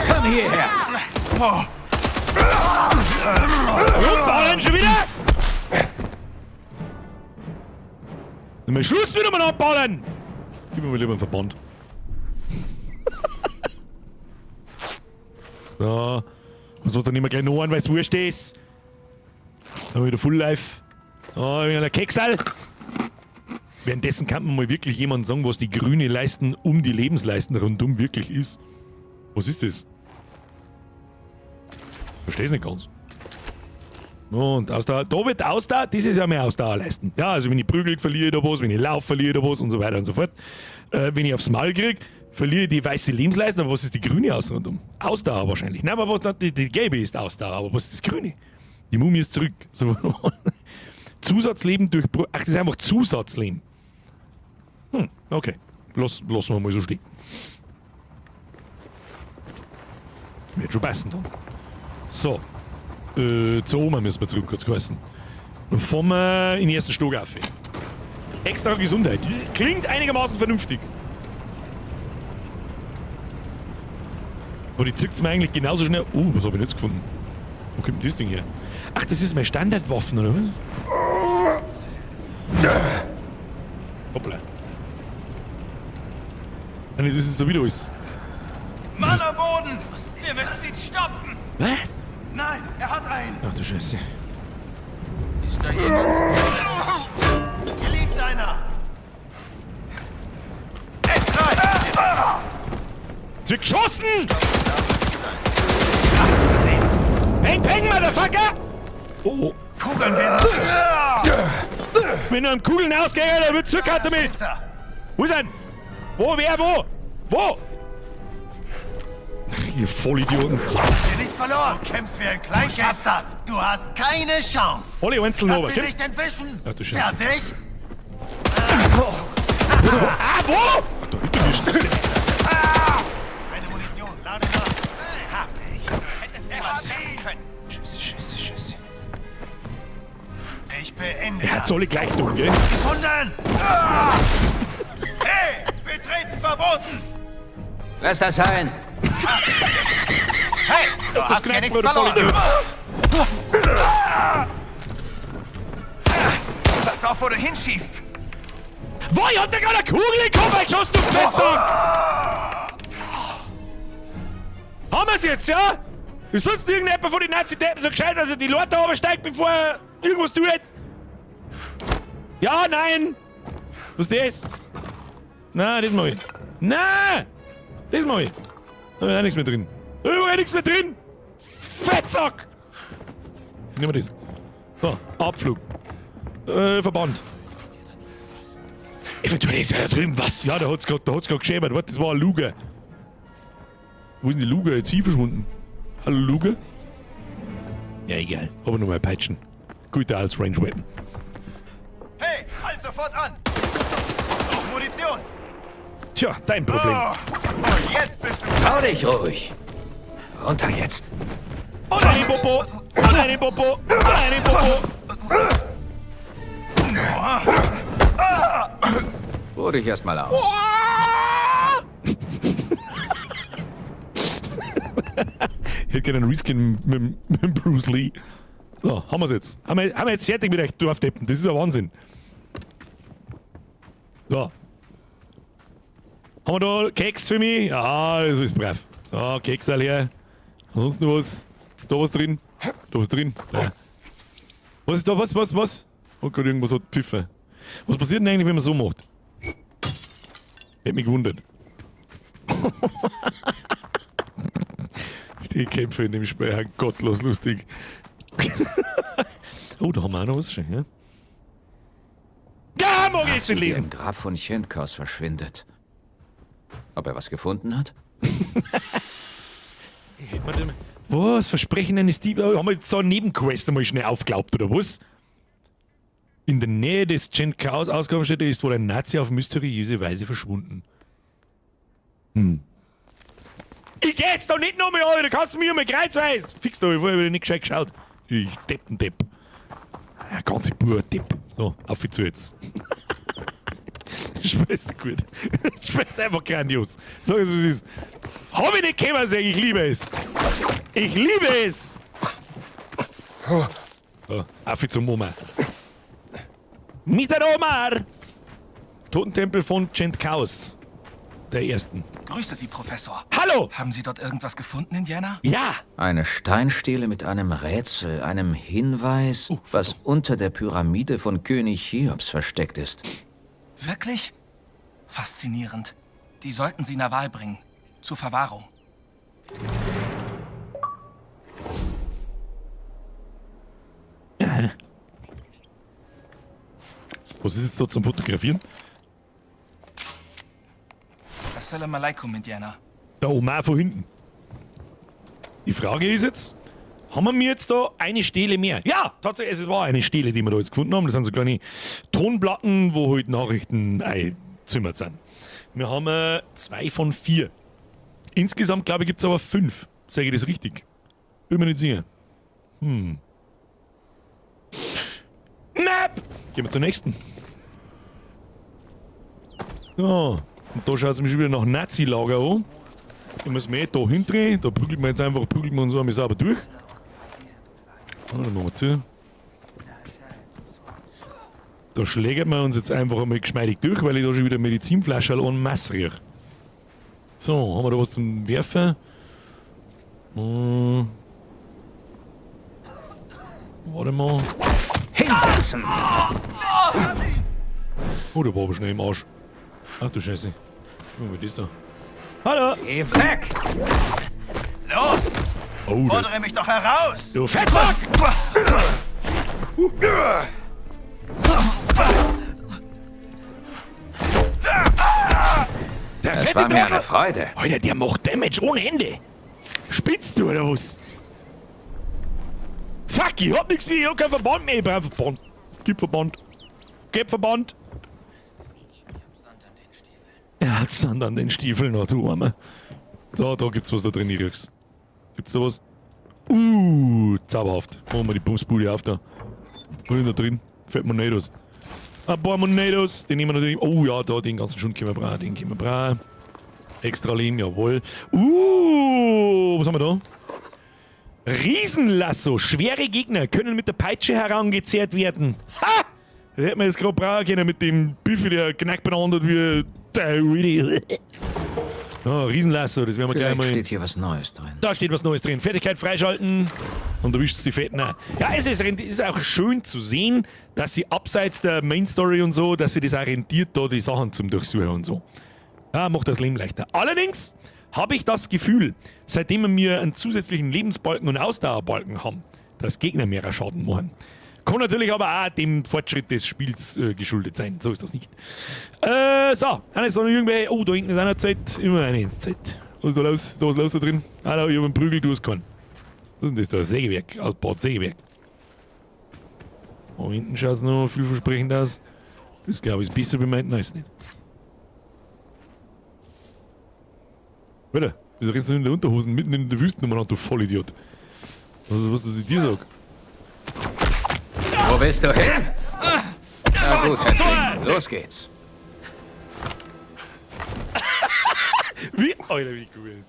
Komm hierher! Rumballern schon wieder! Nimm mal Schluss wieder mal abballern! Gib mir mal lieber einen Verband. So. Was muss dann immer gleich noch an, weil's wurscht ist? Jetzt haben wir wieder Full Life. Oh, wieder ein Keksal. Währenddessen kann man mal wirklich jemand sagen, was die grüne Leisten um die Lebensleisten rundum wirklich ist. Was ist das? Versteh's nicht ganz. Und Ausdauer, da wird Ausdauer, das ist ja mehr Ausdauerleisten. Ja, also wenn ich prügel, verliere ich da was, wenn ich laufe, verliere ich da was und so weiter und so fort. Wenn ich aufs Maul krieg, verliere ich die weiße Lebensleiste, aber was ist die grüne außen rundum? Ausdauer wahrscheinlich. Nein, aber was, die gelbe ist Ausdauer, aber was ist das Grüne? Die Mumie ist zurück. So. Zusatzleben durch... Ach, das ist einfach Zusatzleben. Hm, okay. Lassen wir mal so stehen. Wird schon passen dann. So. Zur Oma müssen wir zurück, kurz geheißen. Dann fahren wir in den ersten Stock auf. Extra Gesundheit. Klingt einigermaßen vernünftig. Aber die zieht's mir eigentlich genauso schnell. Oh, was hab ich denn jetzt gefunden? Wo kommt denn das Ding her? Ach, das ist meine Standardwaffen, oder was? Hoppla. Nein, das ist jetzt da wieder alles. Mann am Boden! Wir müssen ihn stoppen! Was? Nein, er hat einen! Ach du Scheiße. Ist da jemand? Hier liegt einer! Es reicht! Es wird geschossen! Peng, peng, Motherfucker! Oh, oh. Kugeln werden... Wenn du am Kugeln ausgehst, dann wird Zucker damit! Wo ist er? Wo, wer, wo? Wo? Ach, ihr Vollidioten. Dir nichts verloren! Du kämpfst wie ein Kleinkind! Du schaffst das! Du hast keine Chance! Alle einzeln Lass runter, dich komm. nicht entwischen! Ach du Scheiße. Fertig? Ah, wo? Ach, da hinter mir ist das. Keine Munition, lade nach! Hab dich! Du hättest er können! Scheiße, scheiße, scheiße. Ich beende Er hat's das! alle gleich tun, gell? Gefunden! Ah! Hey! Betreten verboten! Lass das sein! Hey! Du Das hast ja knackt nichts mir, du verloren! Vollidiot. Pass auf, wo du hinschießt! Wo, ich hab dir gerade eine Kugel in den Kopf geschossen, du Fettsack! Haben wir's jetzt, ja? Ist sonst irgendjemand von den Nazi-Deppen so gescheit, dass er die Leute runtersteigt, bevor er irgendwas tut? Ja, nein! Was ist das? Nein, das mach ich. Nein! Das mach ich. Da ist auch nichts mehr drin. Da ist überall nichts mehr drin! Fettsack! Nehmen wir das. So, Abflug. Verband. Eventuell ist ja da drüben was. Ja, da hat's grad geschäbert. Warte, das war eine Luge. Wo ist denn die Luge jetzt hier verschwunden? Hallo Luge? Ja, egal. Aber nur mal peitschen. Guter als Range Weapon. Hey, halt sofort an! Auch Munition! Tja, dein Problem. Oh, und jetzt bist du... Trau dich ruhig! Runter jetzt! Und einen Popo! Und einen Popo! Und einen Popo! Ruh dich erstmal aus. Ich hätte gerne einen Reskin mit Bruce Lee. So, haben wir's jetzt. Haben wir jetzt fertig mit euch Dorfdeppen. Das ist ja Wahnsinn. So. Haben wir da Keks für mich? Ja, das ist brav. So, Keks alle her. Ansonsten was? Ist da was drin? Da was drin? Ja. Was ist da? Was, was, was? Oh Gott, irgendwas hat Pfiffe. Was passiert denn eigentlich, wenn man so macht? Hätte mich gewundert. Die Kämpfe in dem Spiel sind gottlos lustig. Oh, da haben wir auch noch was schön, ja? Ja, mag ich jetzt nicht Der lesen. im Grab von Chenkaus verschwindet. Ob er was gefunden hat? Was? Versprechen eines Diebes? Haben wir jetzt so eine Nebenquest einmal schnell aufgeglaubt, oder was? In der Nähe des Chenkaus Ausgabenstätte ist wohl ein Nazi auf mysteriöse Weise verschwunden. Hm. Ich geh jetzt doch nicht nochmal an, da kannst du mir mal kreuzweis. Fix doch, ich vorher wieder nicht gescheit geschaut. Ich Deppendepp. Ja, ganze Bur Depp. So, auf zu jetzt. Das Spiel ist so gut. Das Spiel ist einfach grandios. Sag es, wie es ist. Hab ich nicht gekommen, sag ich, ich liebe es. Ich liebe es. So, auf zum Omar. Mr. Omar! Totentempel von Chentkaus. Der ersten. Grüße Sie, Professor. Hallo! Haben Sie dort irgendwas gefunden, Indiana? Ja! Eine Steinstele mit einem Rätsel, einem Hinweis, was unter der Pyramide von König Cheops versteckt ist. Wirklich? Faszinierend. Die sollten Sie Nawal bringen. Zur Verwahrung. Was ist jetzt da zum Fotografieren? Assalamu alaikum, Indiana. Der Omar von hinten. Die Frage ist jetzt, Haben wir jetzt da eine Stele mehr? Ja, tatsächlich, es war eine Stele, die wir da jetzt gefunden haben. Das sind so kleine Tonplatten, wo halt Nachrichten einzimmert sind. Wir haben 2 von 4. Insgesamt, glaube ich, gibt es aber 5. Sage ich das richtig? Bin mir nicht sicher. Map! Gehen wir zur nächsten. So, und da schaut es mir schon wieder nach Nazi-Lager an. Ich muss mich eh da hindrehen. Da prügelt man jetzt einfach, prügelt man uns einmal sauber durch. So, dann machen wir zu. Da schlägt man uns jetzt einfach einmal geschmeidig durch, weil ich da schon wieder Medizinflasche en masse riech. So, haben wir da was zum Werfen? Warte mal. Hinsetzen! Oh, der war aber schnell im Arsch. Ach du Scheiße. Was ist das da? Hallo! Geh weg! Los! Oh, Fordere mich doch heraus! du Fettsack! Der Es fette war mir eine Trottel! Freude. Alter, der macht Damage ohne Ende. Spinnst du oder was? Fuck, ich hab nichts mehr, ich hab keinen Verband mehr. Ich brauch Verband. Gib Verband. Gib Verband. Er hat Sand an den Stiefeln, oh, du Armer. So, da gibt's was da drin, ich riech's. Gibt's da was? Zauberhaft. Machen wir die Bumsbude auf da. Was ist denn da drin? Fällt mir nicht aus. Ein paar Monedos, den nehmen wir natürlich. Oh ja, da, den ganzen Schund können wir brauchen, den können wir brauchen. Extra Leben, jawohl. Was haben wir da? Riesenlasso. Schwere Gegner können mit der Peitsche herangezerrt werden. Ha! Das hätten wir jetzt gerade brauchen können mit dem Büffel, der knackt beieinander wie der Willi. Oh, Riesenlasso, das werden wir gleich Vielleicht mal. steht hier was Neues drin. Da steht was Neues drin. Fertigkeit freischalten und erwischt die Fetten auch. Ja, es ist auch schön zu sehen, dass sie abseits der Main Story und so, dass sie das auch rentiert, da die Sachen zum Durchsuchen und so. Ja, macht das Leben leichter. Allerdings habe ich das Gefühl, seitdem wir einen zusätzlichen Lebensbalken und Ausdauerbalken haben, dass Gegner mehr Schaden machen. Kann natürlich aber auch dem Fortschritt des Spiels geschuldet sein. So ist das nicht. So, dann ist noch irgendwelche. Oh, da hinten ist einer Zeit. Immer eine ins Zeit. Was ist da los? Da ist los da drin. Hallo, ich hab einen Prügel, du hast keinen. Was ist denn das da? Sägewerk. Aus Bad Sägewerk. Da hinten schaut es noch vielversprechend aus. Das glaube ich ist besser bemeint. Nein, ist nicht. Alter, wieso rennst du in der Unterhosen mitten in der Wüste umeinander, du Vollidiot? Was ich dir sag? Wo willst du hin? Na gut, Häftling, los geht's. Wie, Alter, wie gut.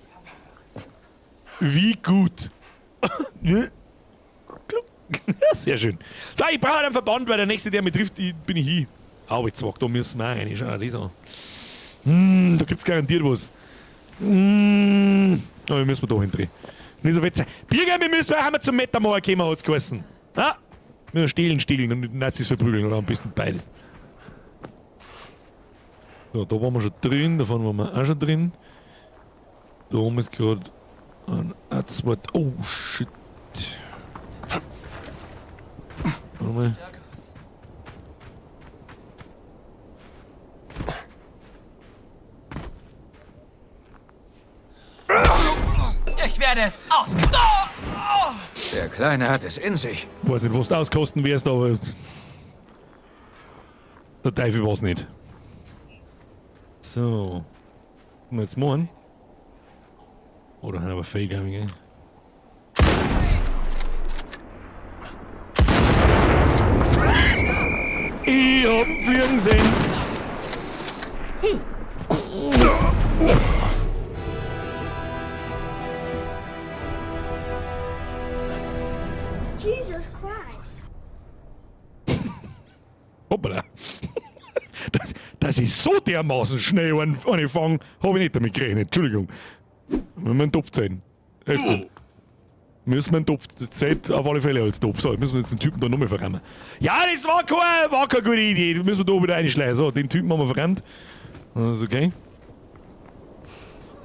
Wie gut. Ne? Kluck. Sehr schön. So, ich brauche einen Verband, weil der nächste, der mich trifft, bin ich hin. Aber jetzt da müssen wir auch rein. Schau das an. Da gibt's garantiert was. Aber wir müssen da hindrehen. Nicht so witzig. Birger, wir müssen haben wir zum Metamor kommen, hat's geheißen. Ah? Wir stehlen und die Nazis verprügeln oder am besten beides. So, da waren wir schon drin, da vorne waren wir auch schon drin. Da oben ist gerade ein A2. Oh shit. Warte mal. Ich werde es aus. Der Kleine hat es in sich. Ich weiß nicht, was du auskosten wirst, aber der Teufel war's nicht. So. Was wir jetzt machen? Oh, da haben aber Fake, glaub ich, gell? Ich hab ihn fliegen sehen. Jesus Christ. Hoppala. Das ist so dermaßen schnell angefangen, habe ich nicht damit gerechnet. Entschuldigung. Wir müssen einen Topf zählen. Heftig. Müssen wir einen Topf, das zählt auf alle Fälle als Topf. So, jetzt müssen wir jetzt den Typen da nochmal verrammen. Ja, das war keine gute Idee. Das müssen wir da wieder reinschleichen. So, den Typen haben wir verrammt. Das ist okay.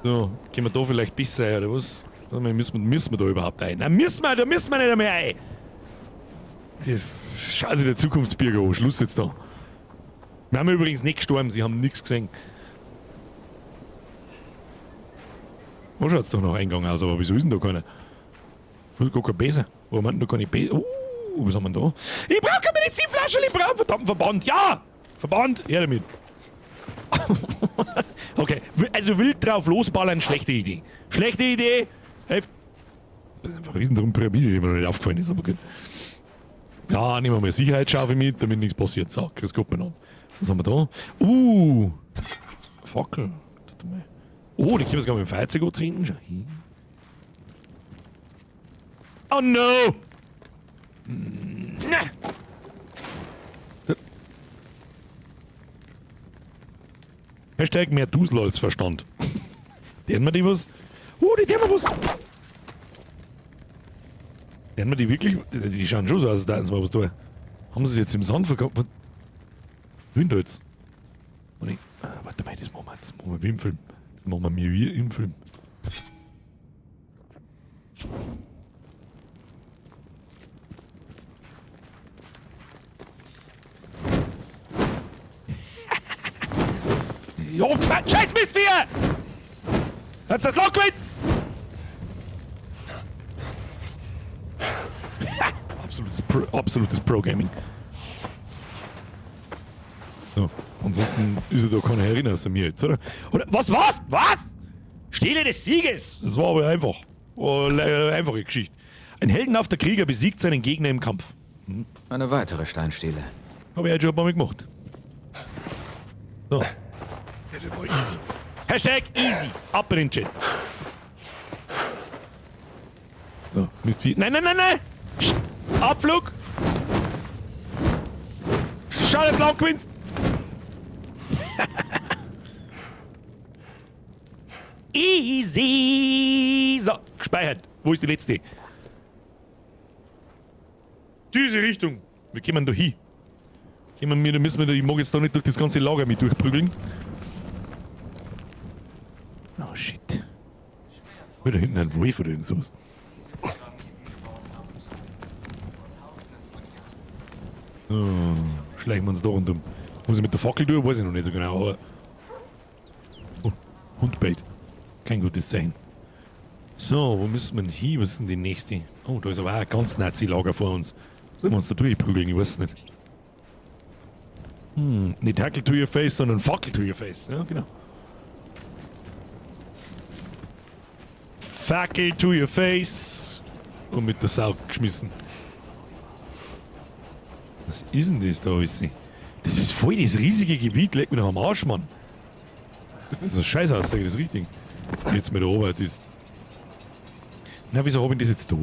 So, gehen wir da vielleicht besser ein, oder was? Warte mal, müssen wir da überhaupt ein? Nein, da müssen wir nicht mehr ein. Das ist scheiße, der Zukunftsbürger. Oh, Schluss jetzt da. Wir haben übrigens nicht gestorben, sie haben nichts gesehen. Wo schaut's doch noch Eingang aus, aber wieso ist denn da keiner? Gar kein Besen. Warum hat denn da keine Besen? Was haben wir denn da? Ich brauche keine Medizinflasche, ich brauche einen verdammten Verband. Ja! Verband, her damit. Okay, also wild drauf losballern, schlechte Idee. Schlechte Idee! Helft. Das ist einfach eine riesen Pyramide, die mir noch nicht aufgefallen ist, aber gut. Ja, nehmen wir mal Sicherheitsschaufel mit, damit nichts passiert. So, grüß Gott miteinander. Was haben wir da? Fackel. Warte mal. Oh, die können wir sogar mit dem Feuerzeug anzünden. Schau hin. Oh no! Na! Hashtag mehr Dusel als Verstand. Deren wir die was? Oh, die deren wir was! Deren wir die wirklich? Die schauen schon so aus, als hätten sie mal was tun. Haben sie es jetzt im Sand verkauft? Was? Will da jetzt? Oh, nee. Ah, warte mal, das machen wir, das machen wir wie im Film. Das machen wir mir wie im Film. Jo, Scheiß Mistvieh! Hat's das Lockwitz? Absolutes Pro-Gaming. So, ansonsten ist ja da keiner Erinner außer mir jetzt, oder? Oder was, was? Was? Stele des Sieges! Das war aber einfach. Oh, einfache Geschichte. Ein heldenhafter Krieger besiegt seinen Gegner im Kampf. Eine weitere Steinstele. Hab ich heute schon ein paar Mal gemacht. So. Ja, das war easy. Hashtag easy. Ab in den Chat. So, Mistvieh. Nein, nein, nein, nein! Abflug! Schau, dass du laut gewinnst! Easy! So, gespeichert. Wo ist die letzte? Diese Richtung. Wir kommen da hin. Kommen wir, da müssen wir da, ich mag jetzt da nicht durch das ganze Lager mit durchprügeln. Oh shit. Wieder hinten ein Wolf oder irgend sowas. So, schleichen wir uns da rundum. Muss ich mit der Fackel durch? Weiß ich noch nicht so genau, aber. Oh, Hundbait. Kein gutes Zeichen. So, wo müssen wir denn hin? Was ist denn die nächste? Oh, da ist aber auch ein ganz Nazi-Lager vor uns. Sollen wir uns da durchprügeln? Ich weiß nicht. Nicht Hackel to your face, sondern Fackel to your face. Ja, genau. Fackel to your face. Und mit der Sau geschmissen. Was ist denn das da alles? Das ist voll das riesige Gebiet. Leck mich doch am Arsch, Mann. Das ist ein Scheiß aus, sag ich das richtig. Jetzt mit der Arbeit ist. Na, wieso hab ich das jetzt da?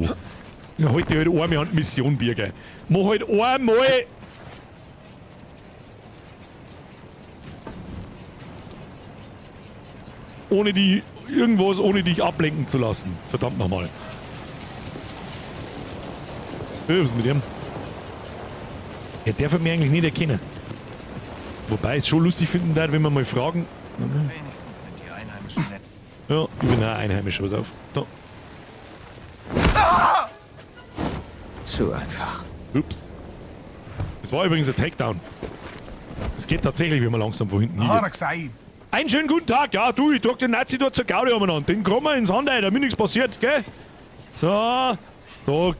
Ja, heute halt einmal an die Mission, Birger. Mach halt einmal. Ohne die. Irgendwas, ohne dich ablenken zu lassen. Verdammt nochmal. Was ist mit dem? Er darf mich eigentlich nicht erkennen. Wobei ich es schon lustig finden würde, wenn wir mal fragen. Wenigstens sind die Einheimischen nett. Ja, ich bin auch Einheimischer, pass auf. Da. Zu einfach. Ups. Das war übrigens ein Takedown. Es geht tatsächlich, wenn man langsam von hinten hingeht. Einen schönen guten Tag. Ja, du, ich trag den Nazi dort zur Gaudi umeinander. Den kommen wir ins Hand rein, damit nichts passiert, gell? So,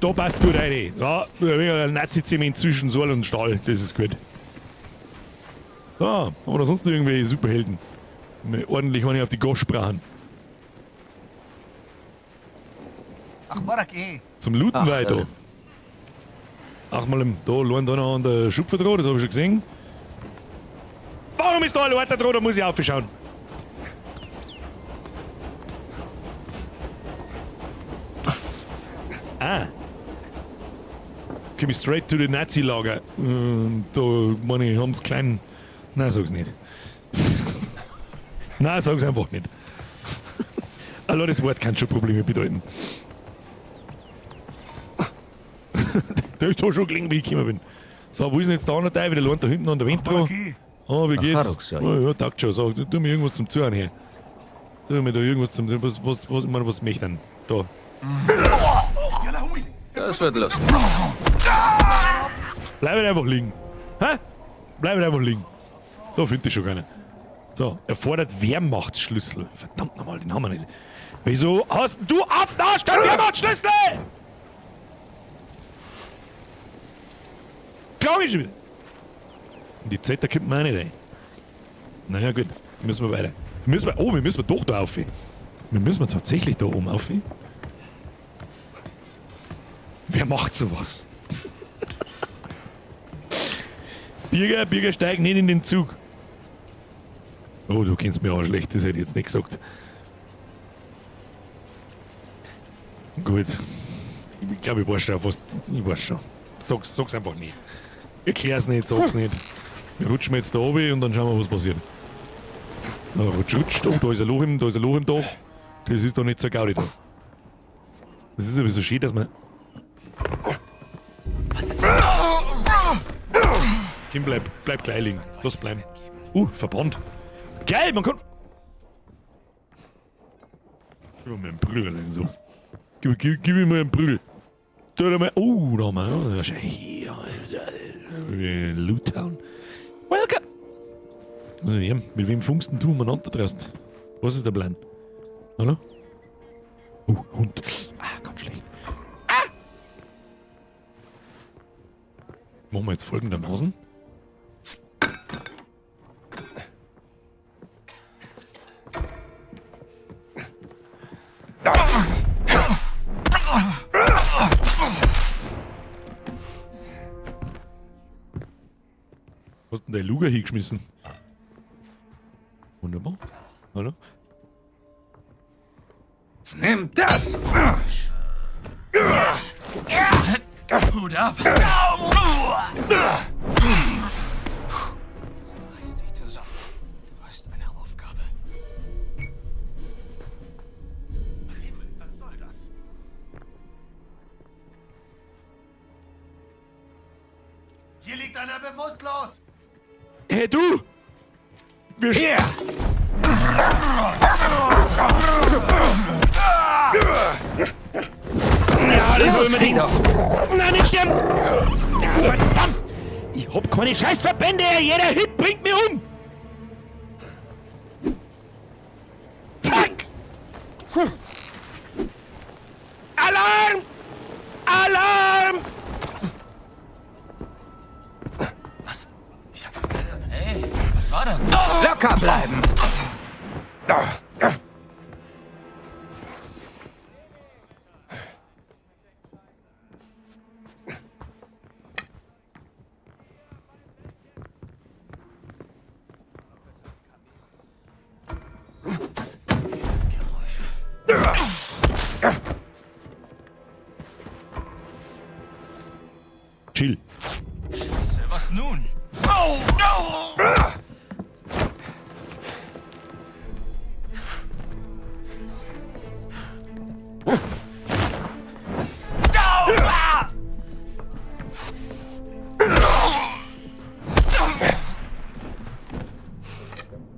da passt gut rein. Ja, ein wenig ein Nazi-Zement zwischen Sohl und Stahl, das ist gut. So, haben wir da sonst noch irgendwelche Superhelden? Die ordentlich eine auf die Gosch brauchen. Zum Looten Ach, weiter. Ach mal, da lohnt einer an der Schupfe dran, das hab ich schon gesehen. Warum ist da ein Leiter dran? Da muss ich aufschauen. Ah. Komm ich straight to the Nazi-Lager. Da, meine ich, haben's kleinen. Nein, sag's nicht. Nein, sag's einfach nicht. Allein das Wort kann schon Probleme bedeuten. Der ist da schon gelegen, wie ich gekommen bin. So, wo ist denn jetzt der andere Teil? Wieder lohnt da hinten an der Wand dran. Oh, wie geht's? Faruk, sag ich. Oh, ja, taugt schon. So, tu mir irgendwas zum Zuhören her. Tu mir da irgendwas zum Was, was, was, ich meine, was möchte denn? Da. Das wird lustig. Bleib halt einfach liegen. Hä? Bleib halt einfach liegen. Da findet ich schon keiner. So, erfordert Wehrmachtsschlüssel. Verdammt nochmal, den haben wir nicht. Wieso hast du auf den Arsch keinen Wehrmachtsschlüssel? Schlange schon wieder. Und die Zeit, da kommt man auch nicht rein. Naja, gut. Müssen wir weiter. Müssen wir, oh, wir müssen doch da auf. Wir müssen tatsächlich da oben auf. Wer macht sowas? Bürger, Bürger, steig nicht in den Zug. Oh, du kennst mich auch schlecht, das hätte ich jetzt nicht gesagt. Gut. Ich glaube, ich weiß schon, was. Ich weiß schon. Sag's einfach nicht. Erklär's nicht, sag's nicht. Wir rutschen jetzt da runter und dann schauen wir, was passiert. Na, rutsch, rutscht. Oh, da ist ein Loch im, da ist ein Loch im Dach. Das ist doch nicht so Gaudi da. Das ist aber so schön, dass man. Was ist Kim, bleib gleich liegen. Lass bleiben. Verband. Geil, man kann. Gib mir einen Prügel oder so. Gib mir mal einen Prügel. Da mal. Oh, da haben wir. Schau hier. Loot Town. Welcome! Also, ja, mit wem funkst denn du umeinander draußen? Was ist der Plan? Hallo? Oh, Hund. Ah, ganz schlecht. Ah! Machen wir jetzt folgendermaßen. Hast denn der Luger hingeschmissen? Wunderbar. Hallo? Nimm das! Hut ab! Reiß dich zusammen. Du hast eine Aufgabe. Himmel, was soll das? Hier liegt einer bewusstlos! Hey du! Wir Hier! Ja, das Los, war Fido! Nein, nicht sterben! Ja, verdammt! Ich hab keine Scheißverbände! Jeder Hit bringt mich um! Fuck! Alarm! Alarm! Was? Ich hab was gehört. Hey, was war das? Locker bleiben! Dieses Geräusch. Chill. Scheiße, was nun?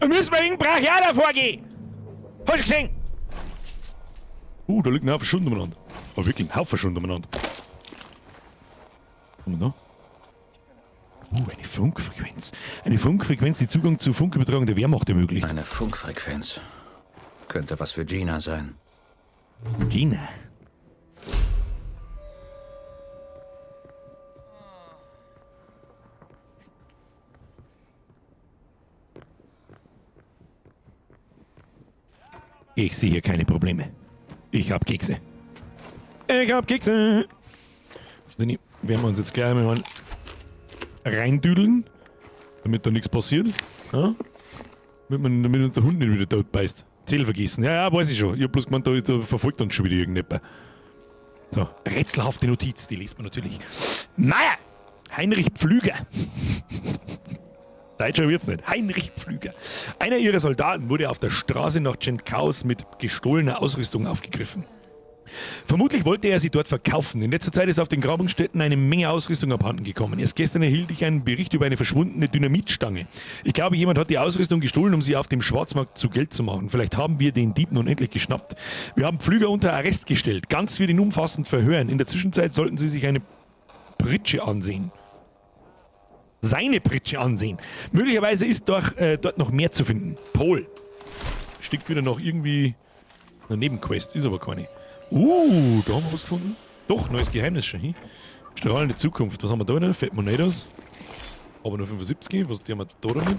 Müssen wir gegen Brachialer vorgehen? Hast du gesehen? Da liegt ein Haufen Schund umeinander. Aber wirklich ein Haufen Schund umeinander. Was haben wir da? Eine Funkfrequenz. Eine Funkfrequenz, die Zugang zu Funkübertragung der Wehrmacht ermöglicht. Eine Funkfrequenz. Könnte was für Gina sein. Gina. Ich sehe hier keine Probleme. Ich hab Kekse. Ich hab Kekse. Den werden wir uns jetzt gleich mal reindüdeln, damit da nichts passiert. Ja? Damit uns der Hund nicht wieder tot beißt. Zähl vergessen. Ja, ja, weiß ich schon. Ich hab bloß gemeint, da verfolgt uns schon wieder irgendjemand. So, rätselhafte Notiz, die liest man natürlich. Naja, Heinrich Pflüger. Deutscher wird's nicht. Heinrich Pflüger. Einer ihrer Soldaten wurde auf der Straße nach Tschentkaus mit gestohlener Ausrüstung aufgegriffen. Vermutlich wollte er sie dort verkaufen. In letzter Zeit ist auf den Grabungsstätten eine Menge Ausrüstung abhanden gekommen. Erst gestern erhielt ich einen Bericht über eine verschwundene Dynamitstange. Ich glaube, jemand hat die Ausrüstung gestohlen, um sie auf dem Schwarzmarkt zu Geld zu machen. Vielleicht haben wir den Dieb nun endlich geschnappt. Wir haben Pflüger unter Arrest gestellt. Ganz wird ihn umfassend verhören. In der Zwischenzeit sollten Sie sich eine Pritsche ansehen. Seine Pritsche ansehen. Möglicherweise ist dort noch mehr zu finden. Paul. Stinkt wieder noch irgendwie eine Nebenquest, ist aber keine. Da haben wir was gefunden. Doch, neues Geheimnis schon. Hin. Strahlende Zukunft. Was haben wir da noch? Fat Monedas. Aber nur 75. Was die haben wir da damit?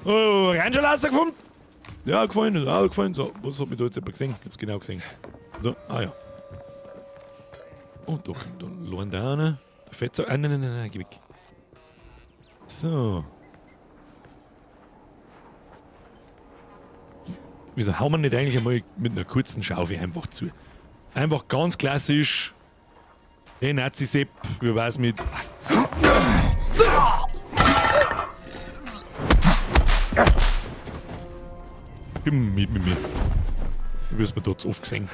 Oh, Ranger rausgefunden. Ja, gefallen, auch gefallen. So, was hat mich da jetzt jemand gesehen? Jetzt genau gesehen. So, ah ja. Oh, doch, da lohnt da einer. Der Fettsack. Ah, nein, nein, nein, nein, geh weg. So. Wieso hauen wir nicht eigentlich einmal mit einer kurzen Schaufel einfach zu? Einfach ganz klassisch. Den Nazi-Sepp, wie war's mit. Was zum... Komm mit mir. Du wirst mir dort zu oft gesehen.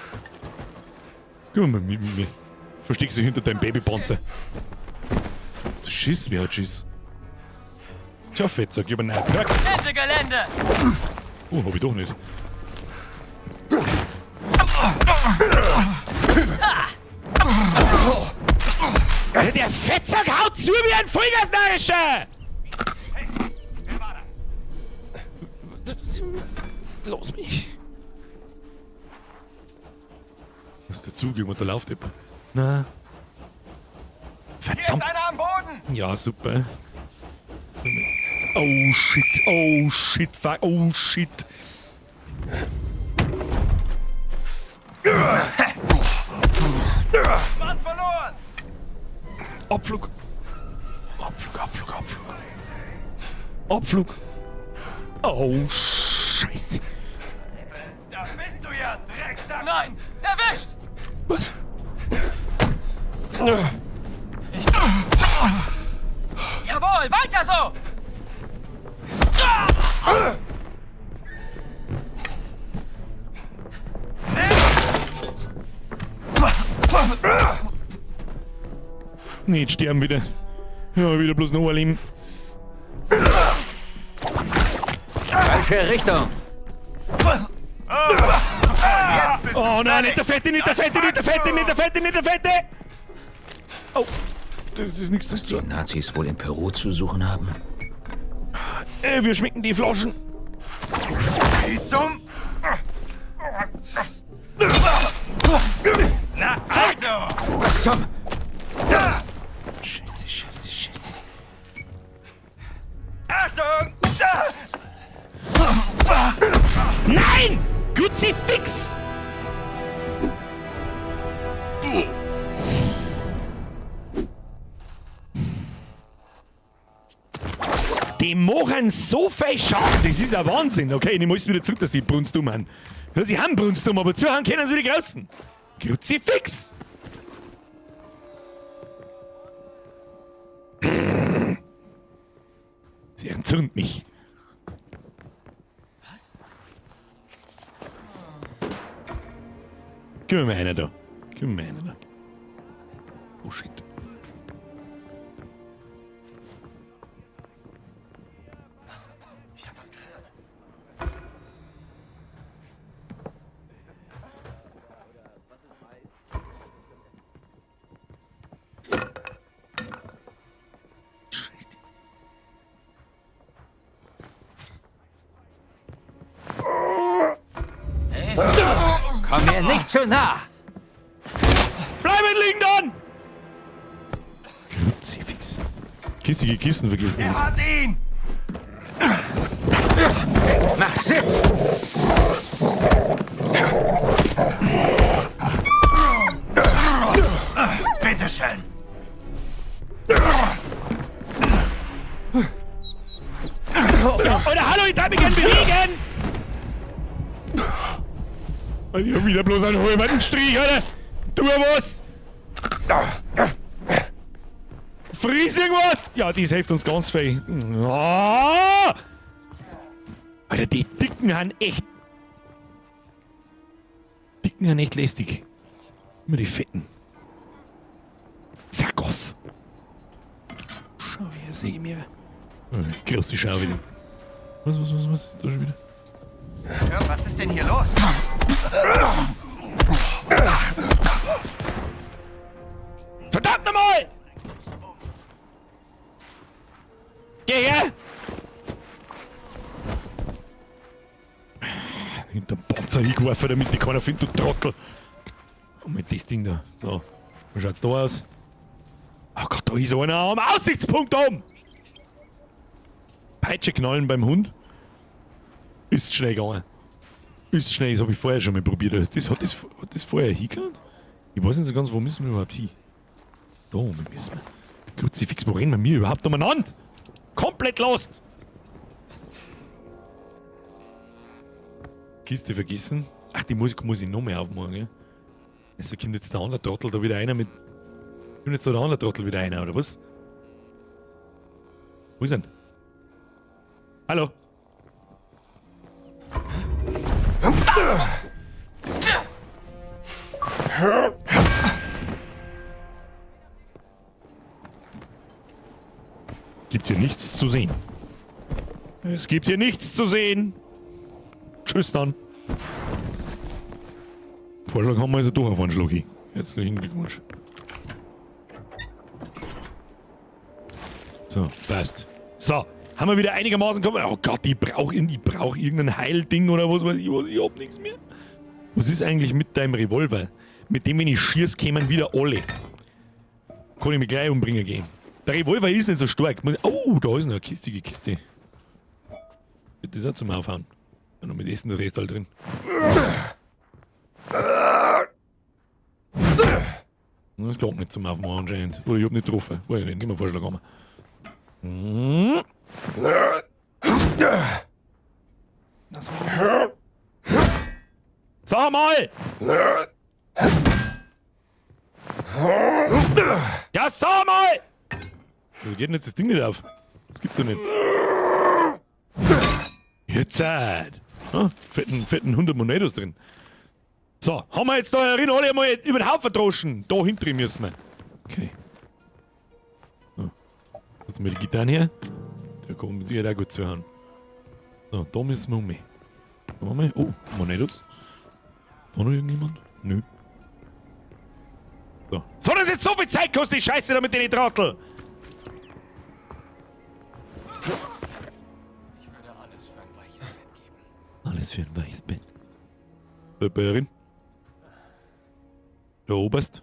Komm mal mit mir. Versteckst dich hinter deinem Babypanzer. Hast du Schiss? Wer hat Schiss? Tja, Fettsack, ich hab einen neuen Perk. Ende Gelände! Oh, hab ich doch nicht. Alter, der Fettsack haut zu wie ein Vollgasnarischer! Hey, wer war das? Lass mich. Was ist der Zug? Irgendwo da läuft jemand. Na. Hier ist Verdammt. einer am Boden! Ja, super. Oh shit, oh shit, fuck, oh shit. Mann verloren! Abflug. Abflug, Abflug, Abflug. Abflug. Oh, Scheiße. Da bist du ja, Drecksack! Nein! Erwischt! Was? Jawohl, weiter so! Nicht sterben wieder. Ja, wieder bloß noch ein Leben. Falsche Richtung. Jetzt bist Oh du nein, nicht der fertig. Fette, nicht der Das Fette, nicht der packst Fette, du. nicht der Fette, nicht der Fette! Oh, das ist nichts Was zu die Nazis wohl in Peru zu suchen haben? Wir schmecken die Flaschen. Wie zum... Na also! Was zum... Scheiße, scheiße, scheiße. Achtung! Nein! Kruzifix! Die machen so viel Schaden, das ist ein Wahnsinn. Okay, ich nehme alles wieder zurück, dass die Brunstdumm haben. Ja, sie haben Brunstdumm, aber zuhauen können sie wieder draußen. Kruzifix! Sie entzündet mich. Was? Gib mir mal einer da. Gib mir mal einer da. Oh shit. Ich hab was gehört. Scheiße. Komm mir nicht zu nah! Bleiben liegen dann! Kruzifix. Kiste Kissen vergessen. Er hat ihn! Mach Sitz! Bitteschön! Alter, hallo, ich darf mich gern bewegen! Und ich hab wieder bloß einen halben Strich, Alter! Tu mir was! Fries irgendwas! Ja, das hilft uns ganz viel. Ah! Alter, die Dicken haben echt. Dicken haben echt lästig. Immer die Fetten. Fuck off! Schau wieder, sehe ich mir. Große Schau wieder. Was ist da schon wieder? Ja, was ist denn hier los? Verdammt nochmal! Geh her! Hinterm Panzer hingeworfen, damit die keiner findet, du Trottel. Mit das Ding da. So. Wie schaut's da aus? Oh Gott, da ist einer am Aussichtspunkt oben! Peitsche knallen beim Hund. Ist schnell gegangen. Ist schnell, das habe ich vorher schon mal probiert. Hat das vorher hingehört? Ich weiß nicht so ganz, wo müssen wir überhaupt hin? Da müssen wir. Kruzifix, wo rennen wir mir überhaupt umeinander? Komplett lost! Kiste vergessen. Ach, die Musik muss ich noch mehr aufmachen, gell? Also kommt jetzt der andere Trottel da wieder einer mit. Kommt jetzt da der andere Trottel wieder einer, oder was? Wo ist er denn? Hallo? Gibt hier nichts zu sehen. Es gibt hier nichts zu sehen. Tschüss dann. Vorschlag haben wir also doch auf einen Schlag hin. Herzlichen Glückwunsch. So, passt. So, haben wir wieder einigermaßen kommen. Oh Gott, ich brauche ich brauch irgendein Heilding oder was weiß ich was. Ich hab nichts mehr. Was ist eigentlich mit deinem Revolver? Mit dem, wenn ich schieß, kämen wieder alle. Kann ich mich gleich umbringen gehen. Der Revolver ist nicht so stark. Oh, da ist noch eine kistige Kiste. Wird das auch zum Aufhauen? Ja, noch mit Essen der Rest halt drin. Das klappt nicht zum Aufmachen anscheinend. Oder ich hab nicht getroffen. Weiß ich nicht, nicht mehr Vorschlag haben. Sag mal! Ja, sag mal! Wieso geht denn jetzt das Ding nicht auf? Das gibt's doch nicht. Jetzt Zeit. Ja, fetten 100 Monetos drin. So, haben wir jetzt da herin alle einmal über den Haufen droschen. Da hinten müssen wir. Okay. So. Was haben wir die Gitarre her? Da kommen wir sicher auch gut zuhören. So, da müssen wir um. Mal. Oh, Monetos. War noch irgendjemand? Nö. So. Soll das jetzt so viel Zeit kosten, die Scheiße da mit den Trottel? Ich würde alles für ein weiches Bett geben. Alles für ein weiches Bett. Bärin. Der Oberst.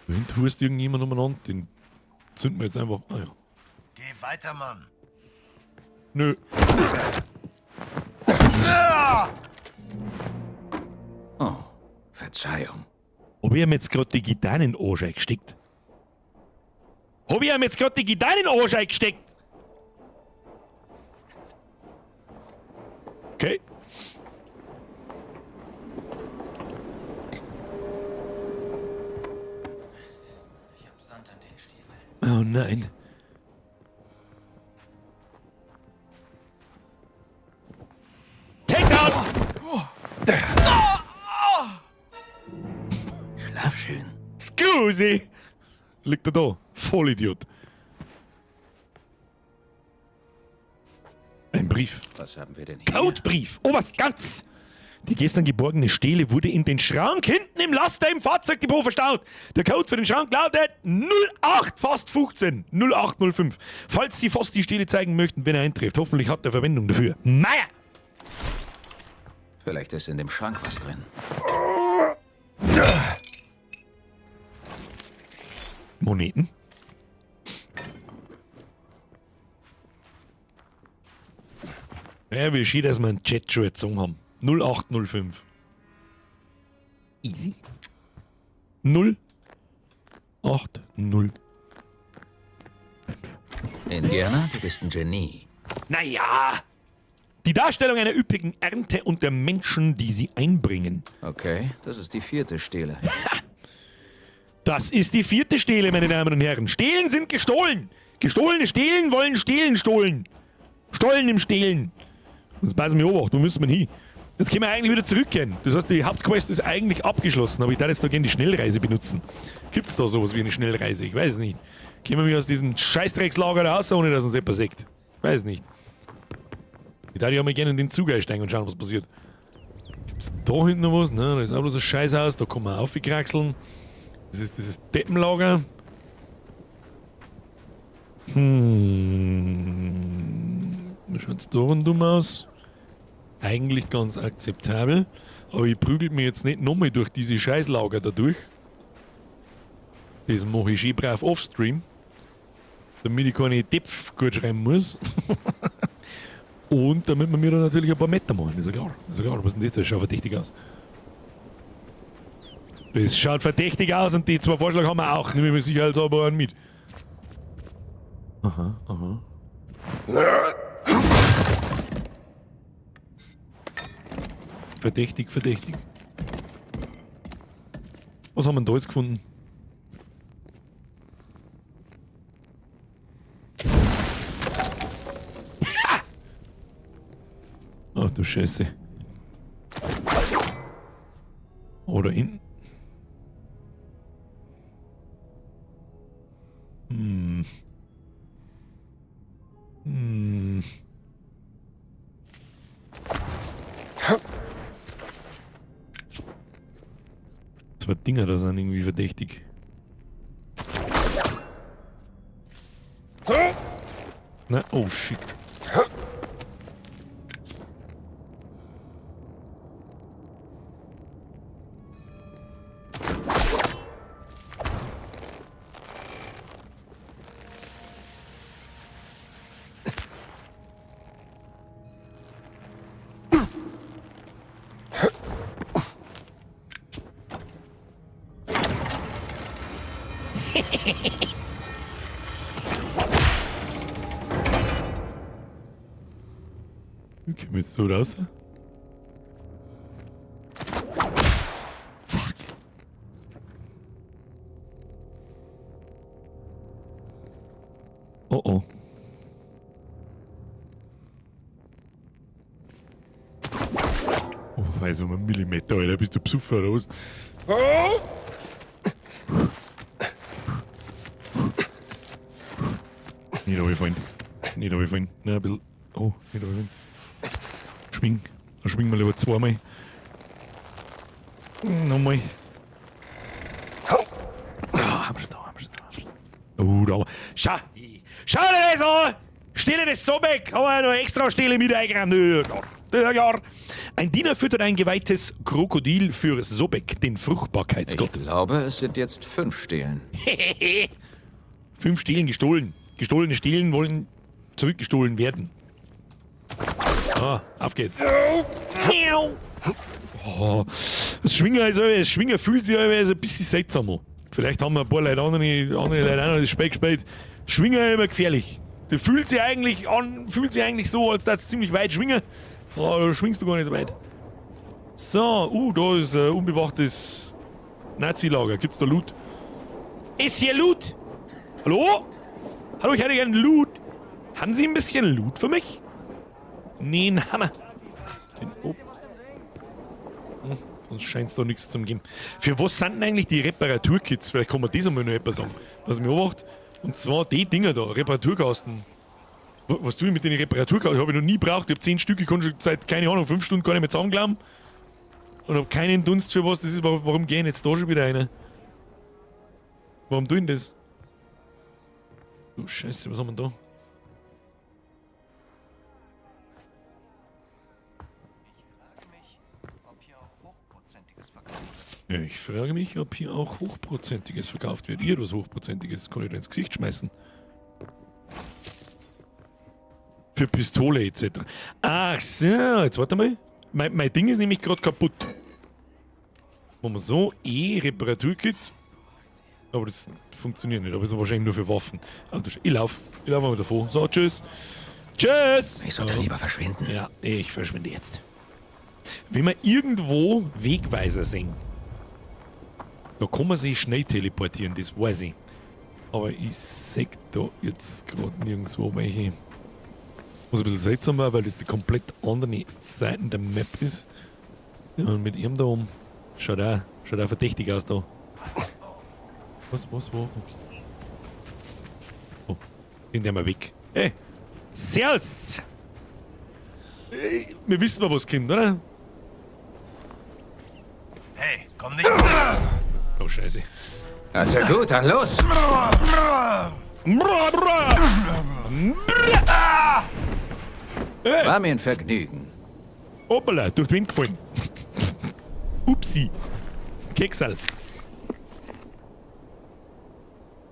Wohin hust irgendjemand umeinander? Den zünden wir jetzt einfach. Ah ja. Geh weiter, Mann. Nö. Oh, Verzeihung. Hab ich ihm jetzt gerade die Gitarre in den Arsch eingesteckt? Hab ich ihm jetzt gerade die Gitarre in den Arsch eingesteckt? Okay. Mist, ich hab Sand an den Stiefeln. Oh nein. Takedown! Schlaf schön. Scusi! Liegt er da. Vollidiot. Ein Brief. Was haben wir denn hier? Codebrief. Oberst Ganz. Die gestern geborgene Stele wurde in den Schrank hinten im Laster im Fahrzeugdepot verstaut. Der Code für den Schrank lautet 08 fast 15 0805. Falls Sie fast die Stele zeigen möchten, wenn er eintrifft. Hoffentlich hat er Verwendung dafür. Meier! Vielleicht ist in dem Schrank was drin. Moneten. Ja, wie schön, dass wir einen Chat schon gezogen haben. 0805. Easy. 080. Indiana, du bist ein Genie. Naja. Die Darstellung einer üppigen Ernte und der Menschen, die sie einbringen. Okay, das ist die vierte Stele. Das ist die vierte Stele, meine Damen und Herren. Stehlen sind gestohlen. Gestohlene Stehlen wollen Stehlen stohlen. Stollen im Stehlen. Das passen wir Obacht, wo müssen wir hin? Jetzt können wir eigentlich wieder zurückgehen. Das heißt, die Hauptquest ist eigentlich abgeschlossen, aber ich darf jetzt noch gerne die Schnellreise benutzen. Gibt's da sowas wie eine Schnellreise? Ich weiß es nicht. Können wir aus diesem Scheißdreckslager raus, ohne dass uns jemand sieht? Ich weiß nicht. Ich darf ja mal gerne in den Zug einsteigen und schauen, was passiert. Gibt's da hinten noch was? Nein, da ist auch bloß ein Scheißhaus, da kann man aufkraxeln. Das ist dieses Deppenlager. Wie schaut's da rundum aus? Eigentlich ganz akzeptabel. Aber ich prügel mir jetzt nicht nochmal durch diese Scheißlager da durch. Das mache ich schön brav offstream. Damit ich keine Depf gut schreiben muss. Und damit wir mir da natürlich ein paar Meter machen. Ist ja klar. Ist ja klar. Was ist denn das? Das schaut verdächtig aus. Das schaut verdächtig aus und die zwei Vorschläge haben wir auch. Nehmen wir sicherheitshalber einen mit. Aha, aha. Verdächtig, verdächtig. Was haben wir denn da jetzt gefunden? Ach du Scheiße. Oder in. Hm. Hm. Zwei Dinger da sind irgendwie verdächtig. Na, oh shit. Wie kommen wir jetzt so raus? Fuck. Oh oh. Oh, weiß um einen Millimeter, Alter. Bist du besoffen oder was? Oh! Nicht runterfallen. Nicht runterfallen. Nein, ein bisschen. Oh, nicht runterfallen. Schwing. Dann schwingen wir lieber zweimal. Nochmal. Ah, haben wir schon da, haben wir schon da, haben wir schon da. Oh, da. Schau! Schau dir das an! Stelle das so weg! Haben wir noch extra Stelle mit eingeräumt. Ja, klar. Ein Diener füttert ein geweihtes Krokodil für Sobek, den Ich Fruchtbarkeitsgott. glaube, es sind jetzt 5 Stelen. 5 Stelen gestohlen. Gestohlene Stelen wollen zurückgestohlen werden. Ah, auf geht's. Oh, das Schwinger ist, das Schwinger fühlt sich ein bisschen seltsam an. Vielleicht haben wir ein paar Leute andere Leute auch noch das Spiel gespielt. Schwinger ist immer gefährlich. Der fühlt sich eigentlich an, fühlt sich eigentlich so, als würde es ziemlich weit schwingen. Oh, da schwingst du gar nicht so weit. So, da ist ein unbewachtes Nazi-Lager. Gibt's da Loot? Ist hier Loot? Hallo? Hallo, ich hätte gern Loot. Haben Sie ein bisschen Loot für mich? Nee, einen Hammer. Den, oh. Sonst scheint's da nichts zum geben. Für was sind denn eigentlich die Reparaturkits? Vielleicht kann man das einmal noch etwas sagen. Was mich beobachtet. Und zwar die Dinger da, Reparaturkasten. Was tue ich mit den Reparaturkasten? Ich habe ich noch nie gebraucht. Ich hab 10 Stück, ich kann schon seit, keine Ahnung, 5 Stunden gar nicht mehr zusammenklauben. Und hab keinen Dunst für was das ist. Warum gehen jetzt da schon wieder einer? Warum tue ich denn das? Du Scheiße, was haben wir denn da? Ich frage mich, ob hier auch Hochprozentiges verkauft wird. Ihr was Hochprozentiges, kann ich da ins Gesicht schmeißen. Für Pistole et cetera. Ach so, jetzt warte mal. Mein Ding ist nämlich grad kaputt. Machen wir so, Reparaturkit. Aber das funktioniert nicht, aber ist wahrscheinlich nur für Waffen. Ach, du Sch-, ich lauf. Ich lauf mal davor. So, tschüss. Tschüss! Ich sollte lieber verschwinden. Ja, ich verschwinde jetzt. Wenn wir irgendwo Wegweiser sehen, da kann man sich schnell teleportieren, das weiß ich. Aber ich seh da jetzt grad nirgendwo welche. Was ein bisschen seltsam war, weil das die komplett andere Seite der Map ist. Ja, und mit ihm da oben. Schaut auch verdächtig aus da. Was, was, wo? Oh, den der mal weg. Hey! Servus! Wir wissen mal, was kommt, oder? Hey, komm nicht. Oh, Scheiße. Also gut, dann los! War mir ein Vergnügen. Hoppala, durch den Wind gefallen. Upsi. Keksal.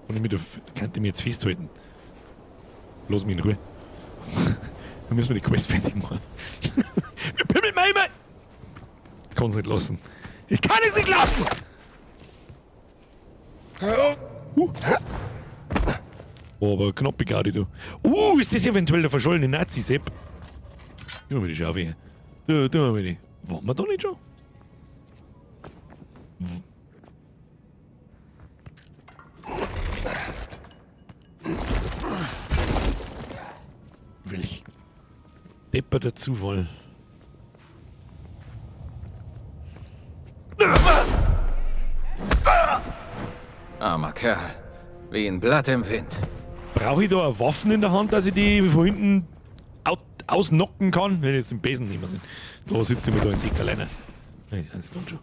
Und ich mich da, könnte mich jetzt festhalten. Lass mich in Ruhe. Dann müssen wir die Quest fertig machen. Wir pimmeln mal immer! Ich kann's nicht lassen. Ich kann es nicht lassen! Oh, aber knappe Gaudi, du. Ist das eventuell der verschollene Nazi-Sepp? Tu mal die Schaufel her. Tu, tu mal die. Waren wir da nicht schon? Welch depperter Zufall. Armer Kerl. Wie ein Blatt im Wind. Brauche ich da Waffen in der Hand, dass ich die von hinten ausnocken kann? Wenn ich jetzt den Besen nicht mehr sind. Da sitzt immer da ins Eck alleine. Nee, das kommt schon.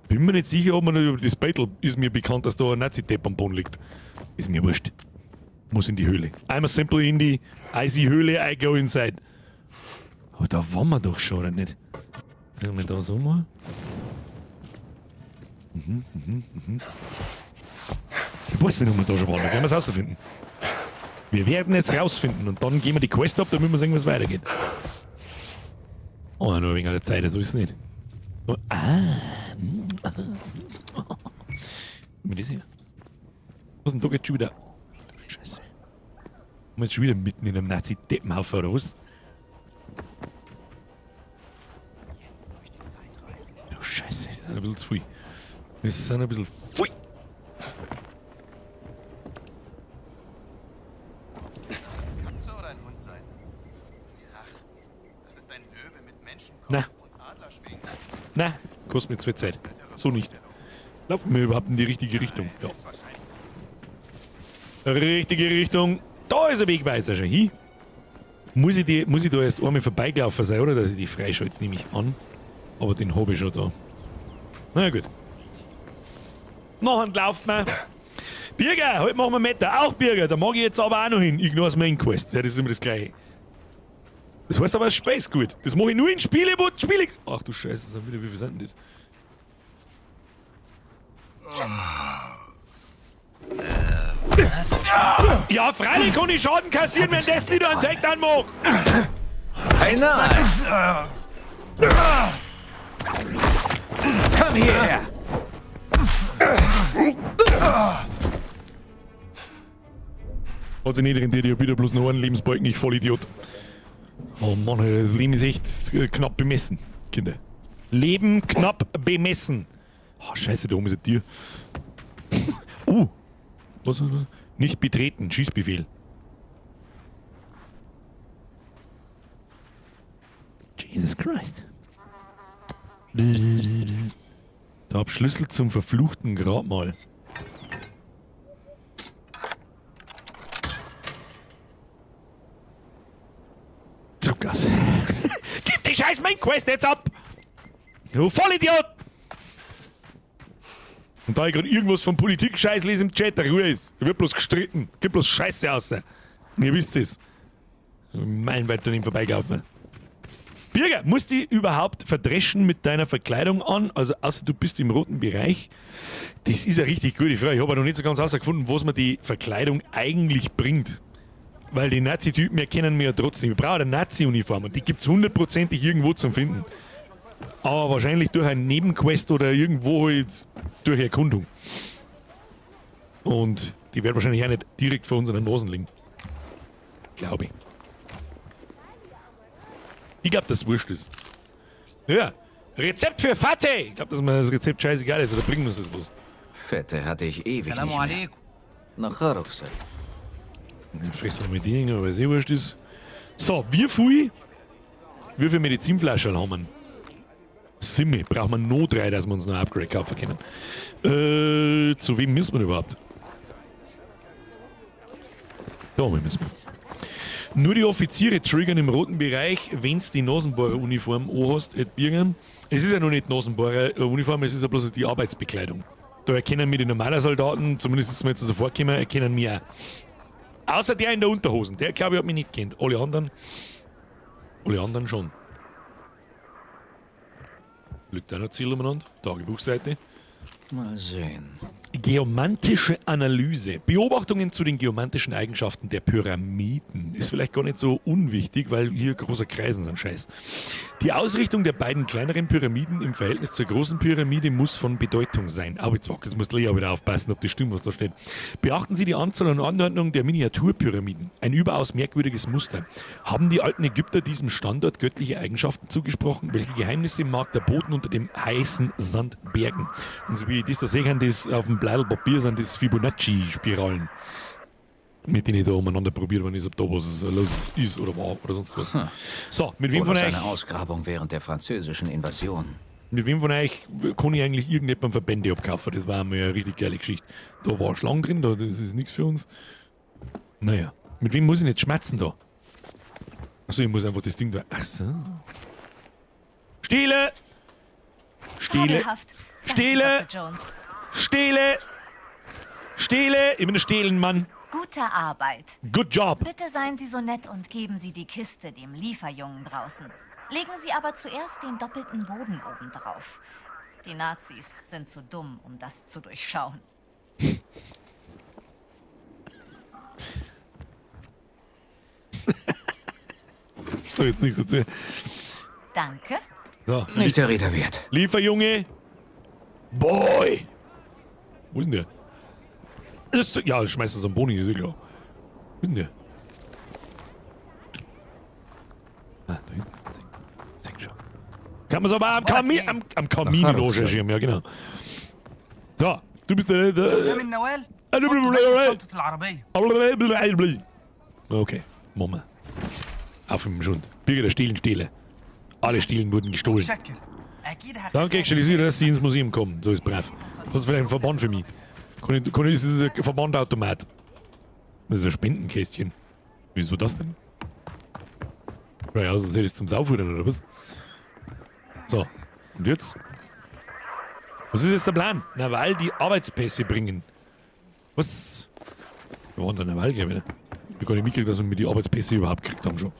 Bin mir nicht sicher, ob man über das Battle ist mir bekannt, dass da ein Nazi-Depp am Boden liegt. Ist mir wurscht. Muss in die Höhle. I'm a simple in die icy Höhle, I go inside. Aber da waren wir doch schon, oder nicht? Wenn wir da so mal. Ich weiß nicht, ob wir da schon waren. Wir werden es rausfinden. Wir werden es rausfinden und dann gehen wir die Quest ab, damit wir sehen, was weitergeht. Oh, nur wegen der Zeit, so ist es nicht. Oh, ah. Was ist das hier? Was ist denn da jetzt schon wieder? Scheiße. Sind wir jetzt schon wieder mitten in einem Nazi-Deppenhaufen oder was? Du Scheiße, das ist ein bisschen zu viel. Das ist ein bisschen viel. Katze oder ein Hund sein? Ach, das ist ein Löwe mit Menschenkopf Na. und Adlerschwingen. Na, kostet mir zu viel Zeit. So nicht. Laufen wir überhaupt in die richtige Richtung? Ja. Richtige Richtung. Da ist ein Wegweiser schon hin. Muss ich da erst einmal vorbeigelaufen sein, oder? Dass ich die freischalte, nehme ich an. Aber den hab ich schon da. Na gut. Nachher laufen wir. Birger, heute machen wir Meter. Auch Birger, da mag ich jetzt aber auch noch hin. Ignore Main Quest. Ja, das ist immer das Gleiche. Das heißt aber, Space gut. Das mache ich nur in Spiele, wo Spiele. Ach du Scheiße, das sind wieder, wie viel sind denn das? Ja, freilich kann ich Schaden kassieren, wenn das nicht einen Takedown macht. Hey, nein! Komm hierher! Hat sich nicht rentiert, ich hab wieder bloß noch einen Lebensbalken, ich Vollidiot. Oh Mann, Alter, das Leben ist echt knapp bemessen, Kinder. Leben knapp bemessen. Oh, scheiße, da oben ist ein Tier. Was, was, was? Nicht betreten, Schießbefehl. Jesus Christ. Bzz, bzz, bzz, bzz. Da hab Schlüssel zum verfluchten Grabmal. Zurück aus. Gib die scheiß Main Quest jetzt ab! Du Vollidiot! Und da ich gerade irgendwas von Politik-Scheiß lese im Chat, der Ruhe ist. Da wird bloß gestritten. Gibt bloß Scheiße aus. Und ihr wisst es. Meilenweit daneben vorbeigelaufen. Birger, musst du dich überhaupt verdreschen mit deiner Verkleidung an? Also außer du bist im roten Bereich. Das ist eine richtig gute Frage. Ich habe noch nicht so ganz herausgefunden, was mir die Verkleidung eigentlich bringt. Weil die Nazi-Typen erkennen mich ja trotzdem. Ich brauche eine Nazi-Uniform und die gibt's hundertprozentig irgendwo zum Finden. Aber wahrscheinlich durch einen Nebenquest oder irgendwo halt durch Erkundung. Und die wird wahrscheinlich auch nicht direkt vor unseren Nasen liegen. Glaube ich. Ich glaub, dass es wurscht ist. Ja. Rezept für Fette! Ich glaub, dass mir das Rezept scheißegal ist. Oder bringt uns das was? Fette hatte ich ewig Salam nicht mehr. alaikum. Nach Haruksel. Dann fressen wir mit denen, weil es eh wurscht ist. So, wie viel Medizinflaschen haben wir? Simme, brauchen wir noch 3, dass wir uns noch ein Upgrade kaufen können. Zu wem müssen wir überhaupt? Da müssen wir. Nur die Offiziere triggern im roten Bereich, wenn's die Nasenbohrer-Uniform anhast, Birgen. Es ist ja noch nicht Nasenbohrer-Uniform, es ist ja bloß die Arbeitsbekleidung. Da erkennen wir die normalen Soldaten, zumindest ist mir jetzt so vorgekommen, erkennen wir auch. Außer der in der Unterhosen. Der, glaube ich, hat mich nicht kennt. Alle anderen schon. Liegt auch noch Ziel umeinander. Tagebuchseite. Mal sehen. Geomantische Analyse. Beobachtungen zu den geomantischen Eigenschaften der Pyramiden. Ist vielleicht gar nicht so unwichtig, weil hier großer Kreisen sind Scheiß. Die Ausrichtung der beiden kleineren Pyramiden im Verhältnis zur großen Pyramide muss von Bedeutung sein. Aber jetzt, jetzt muss Lea wieder aufpassen, ob das stimmt, was da steht. Beachten Sie die Anzahl und Anordnung der Miniaturpyramiden. Ein überaus merkwürdiges Muster. Haben die alten Ägypter diesem Standort göttliche Eigenschaften zugesprochen? Welche Geheimnisse mag der Boden unter dem heißen Sand bergen? Und so wie ich das da sehen kann, das auf dem Blatt Papier sind das Fibonacci-Spiralen, mit denen ich da umeinander probiert, wenn ich ob da was los ist oder war oder sonst was. So, mit wem Oder von euch? eine Ausgrabung während der französischen Invasion. Mit wem von euch kann ich eigentlich irgendjemandem Verbände abkaufen? Das war einmal eine richtig geile Geschichte. Da war eine Schlange drin, da, das ist nichts für uns. Naja, mit wem muss ich jetzt schmerzen da? Achso, ich muss einfach das Ding da. Ach so. Stehle! Stehle! Stehle! Stehle! Stehle! Ich bin ein Stehlenmann. Gute Arbeit. Good job. Bitte seien Sie so nett und geben Sie die Kiste dem Lieferjungen draußen. Legen Sie aber zuerst den doppelten Boden obendrauf. Die Nazis sind zu dumm, um das zu durchschauen. So, jetzt nichts dazu. Danke. So, Nicht der Rede wert. Lieferjunge! Boy! Wo ist denn der? Das, ja, schmeißt uns am Boni, ist eh klar. Wo ist denn der? Ah, da hinten. Sing schon. Kann man es aber am Kamin, am Kamin recherchieren, ja genau. So, du bist der. Okay, Mama. Auf im Schund. Bürger der Stehlen, Stehle. Alle Stehlen wurden gestohlen. Danke, ich stelle dass Sie ins Museum kommen. So ist brav. Was ist vielleicht ein Verband für mich? Kann ich, das ist ein Verbandautomat. Das ist ein Spendenkästchen. Wieso das denn? Ja, also soll ich es zum Saufuttern oder was? So, und jetzt? Was ist jetzt der Plan? Nawal die Arbeitspässe bringen. Was? Wir waren der Nawal gleich wieder. Ich hab gar nicht mitgekriegt, dass wir die Arbeitspässe überhaupt gekriegt haben schon.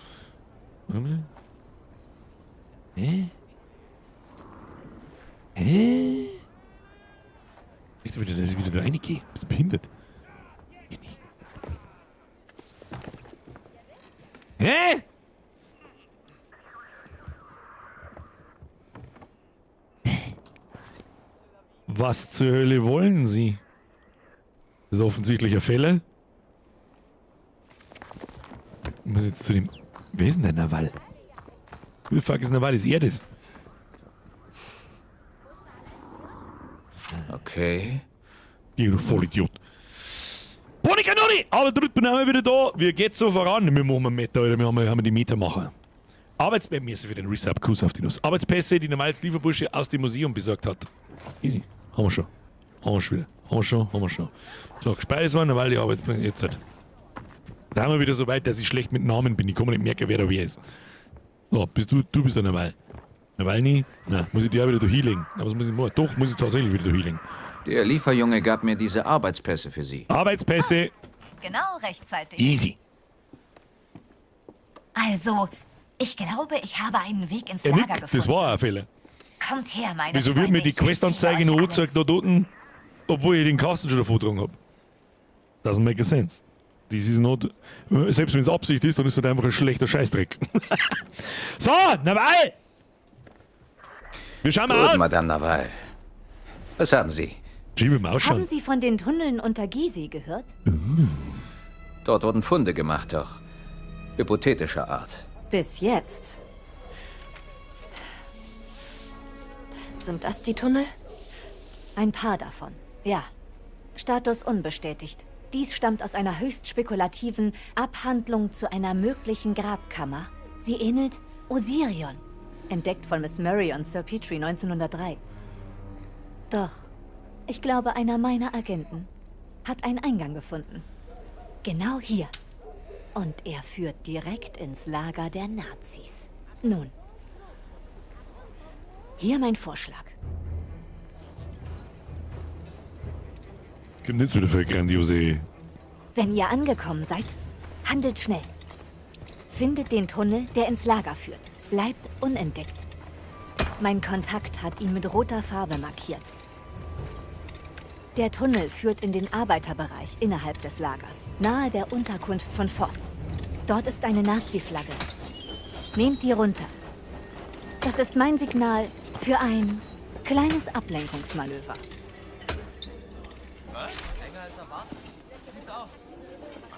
Hä? Hä? Ich dachte wieder, dass ich wieder da reingehe. Bist du behindert? Ich nicht. Hä? Was zur Hölle wollen Sie? Das ist offensichtlich ein Fehler. Ich muss jetzt zu dem... Wer ist denn der Nawal? Who the fuck ist Nawal? Ist er das? Okay. Du Vollidiot. Bonikanoni! Aber drückt bin auch wieder da. Wie geht's so voran? Wir machen Meter, Alter. Wir haben die Metermacher. Arbeitspässe für den Resub. Kuss auf die Nuss. Arbeitspässe, die Nawals Lieferbursche aus dem Museum besorgt hat. Easy. Haben wir schon. Haben wir schon wieder. Haben wir schon, haben wir schon. So, gespeist worden, weil die Arbeitspässe jetzt halt. Da haben wir wieder so weit, dass ich schlecht mit Namen bin. Ich kann mir nicht merken, wer da wer ist. So, bist du bist der Nawal. Nawalny? Na, muss ich die auch wieder durch Healing. Aber was muss ich machen? Doch, muss ich tatsächlich wieder durch Healing. Der Lieferjunge gab mir diese Arbeitspässe für Sie. Arbeitspässe. Genau rechtzeitig. Easy. Also, ich glaube, ich habe einen Weg ins Er Lager nickt. gefunden. Das war ein Fehler. Kommt her, meine Wieso wird mir Freunde, die ich erzähle Questanzeige euch noch alles. angezeigt da unten, obwohl ich den Kasten schon davor getragen habe? Doesn't make a sense. Das ist not, selbst wenn es Absicht ist, dann ist das einfach ein schlechter Scheißdreck. So, Nawal! Wir schauen mal Gut, aus. Madame Nawal. Was haben Sie? Haben Sie von den Tunneln unter Gizeh gehört? Dort wurden Funde gemacht, doch hypothetischer Art. Bis jetzt. Sind das die Tunnel? Ein paar davon, ja. Status unbestätigt. Dies stammt aus einer höchst spekulativen Abhandlung zu einer möglichen Grabkammer. Sie ähnelt Osirion, entdeckt von Miss Murray und Sir Petrie 1903. Doch, ich glaube, einer meiner Agenten hat einen Eingang gefunden. Genau hier. Und er führt direkt ins Lager der Nazis. Nun, hier mein Vorschlag. Gibt nichts wieder für grandiose Wenn ihr angekommen seid, handelt schnell. Findet den Tunnel, der ins Lager führt. Bleibt unentdeckt. Mein Kontakt hat ihn mit roter Farbe markiert. Der Tunnel führt in den Arbeiterbereich innerhalb des Lagers, nahe der Unterkunft von Voss. Dort ist eine Nazi-Flagge. Nehmt die runter. Das ist mein Signal für ein kleines Ablenkungsmanöver. Was? Länger als erwartet. Sieht's aus.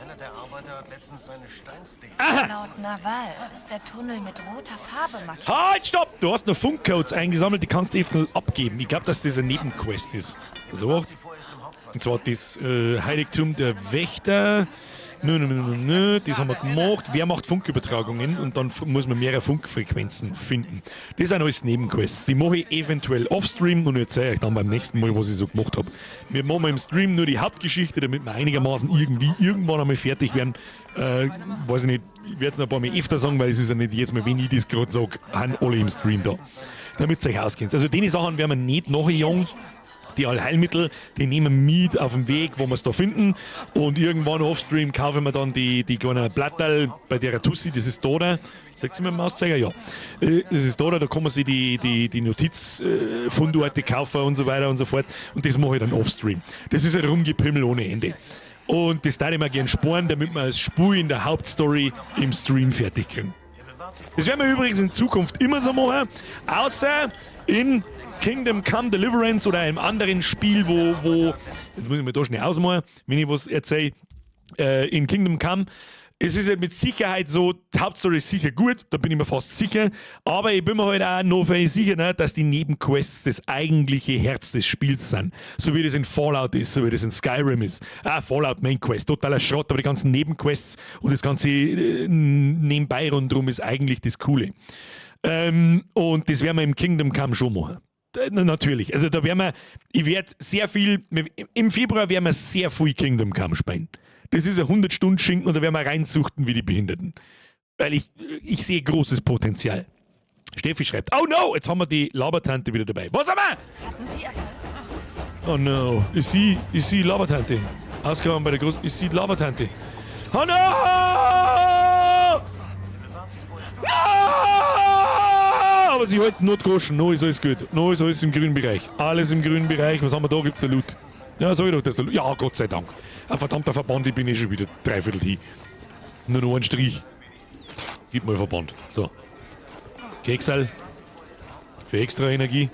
Einer der Arbeiter hat letztens seine Steinstele. Laut Nawal ist der Tunnel mit roter Farbe markiert. Halt, stopp! Du hast noch Funkcodes eingesammelt, die kannst du eben abgeben. Ich glaube, dass das eine Nebenquest ist. So. Und zwar das Heiligtum der Wächter. Nö, nö, nö, nö, nö, das haben wir gemacht. Wer macht Funkübertragungen? Und dann muss man mehrere Funkfrequenzen finden. Das sind alles Nebenquests. Die mache ich eventuell offstream und erzähle euch dann beim nächsten Mal, was ich so gemacht habe. Wir machen im Stream nur die Hauptgeschichte, damit wir einigermaßen irgendwie irgendwann einmal fertig werden. Weiß ich nicht, ich werde es noch ein paar Mal öfter sagen, weil es ist ja nicht jedes Mal, wenn ich das gerade sage, sind alle im Stream da. Damit ihr euch auskennt. Also die Sachen werden wir nicht nachjagen. Die Allheilmittel, die nehmen wir mit auf dem Weg, wo wir es da finden. Und irgendwann offstream kaufen wir dann die kleinen Blatterl bei der Tussi, das ist da da. Sagt sie mit dem Mauszeiger? Ja. Das ist da, da kann man sich die Notizfundorte kaufen und so weiter und so fort. Und das mache ich dann offstream. Das ist ein Rumgepimmel ohne Ende. Und das darf ich mir gern sparen, damit wir das Spiel in der Hauptstory im Stream fertig kriegen. Das werden wir übrigens in Zukunft immer so machen, außer in Kingdom Come Deliverance oder einem anderen Spiel, wo jetzt muss ich mir da schnell ausmachen, wenn ich was erzähle, in Kingdom Come, es ist ja mit Sicherheit so, die Hauptstory ist sicher gut, da bin ich mir fast sicher, aber ich bin mir halt auch noch völlig sicher, ne, dass die Nebenquests das eigentliche Herz des Spiels sind. So wie das in Fallout ist, so wie das in Skyrim ist. Ah, Fallout Main Quest, totaler Schrott, aber die ganzen Nebenquests und das ganze nebenbei rundherum ist eigentlich das Coole. Und das werden wir im Kingdom Come schon machen. Natürlich, also da werden wir, ich werd sehr viel, im Februar werden wir sehr viel Kingdom Come spielen. Das ist ein 100-Stunden-Schinken und da werden wir reinsuchten wie die Behinderten. Weil ich sehe großes Potenzial. Steffi schreibt, oh no, jetzt haben wir die Labertante wieder dabei. Was haben wir? Oh no, ist sie Labertante? Ausgehauen bei der Groß-, ist sie die Labertante? Oh no! No! Aber sie halten Notgroschen, no ist alles gut. No ist alles im grünen Bereich. Alles im grünen Bereich. Was haben wir da? Gibt's da Loot? Ja, sag ich doch, dass da Loot. Ja, Gott sei Dank. Ein verdammter Verband, ich bin eh schon wieder dreiviertel hin. Nur noch ein Strich. Gib mal Verband. So. Keksal. Für extra Energie.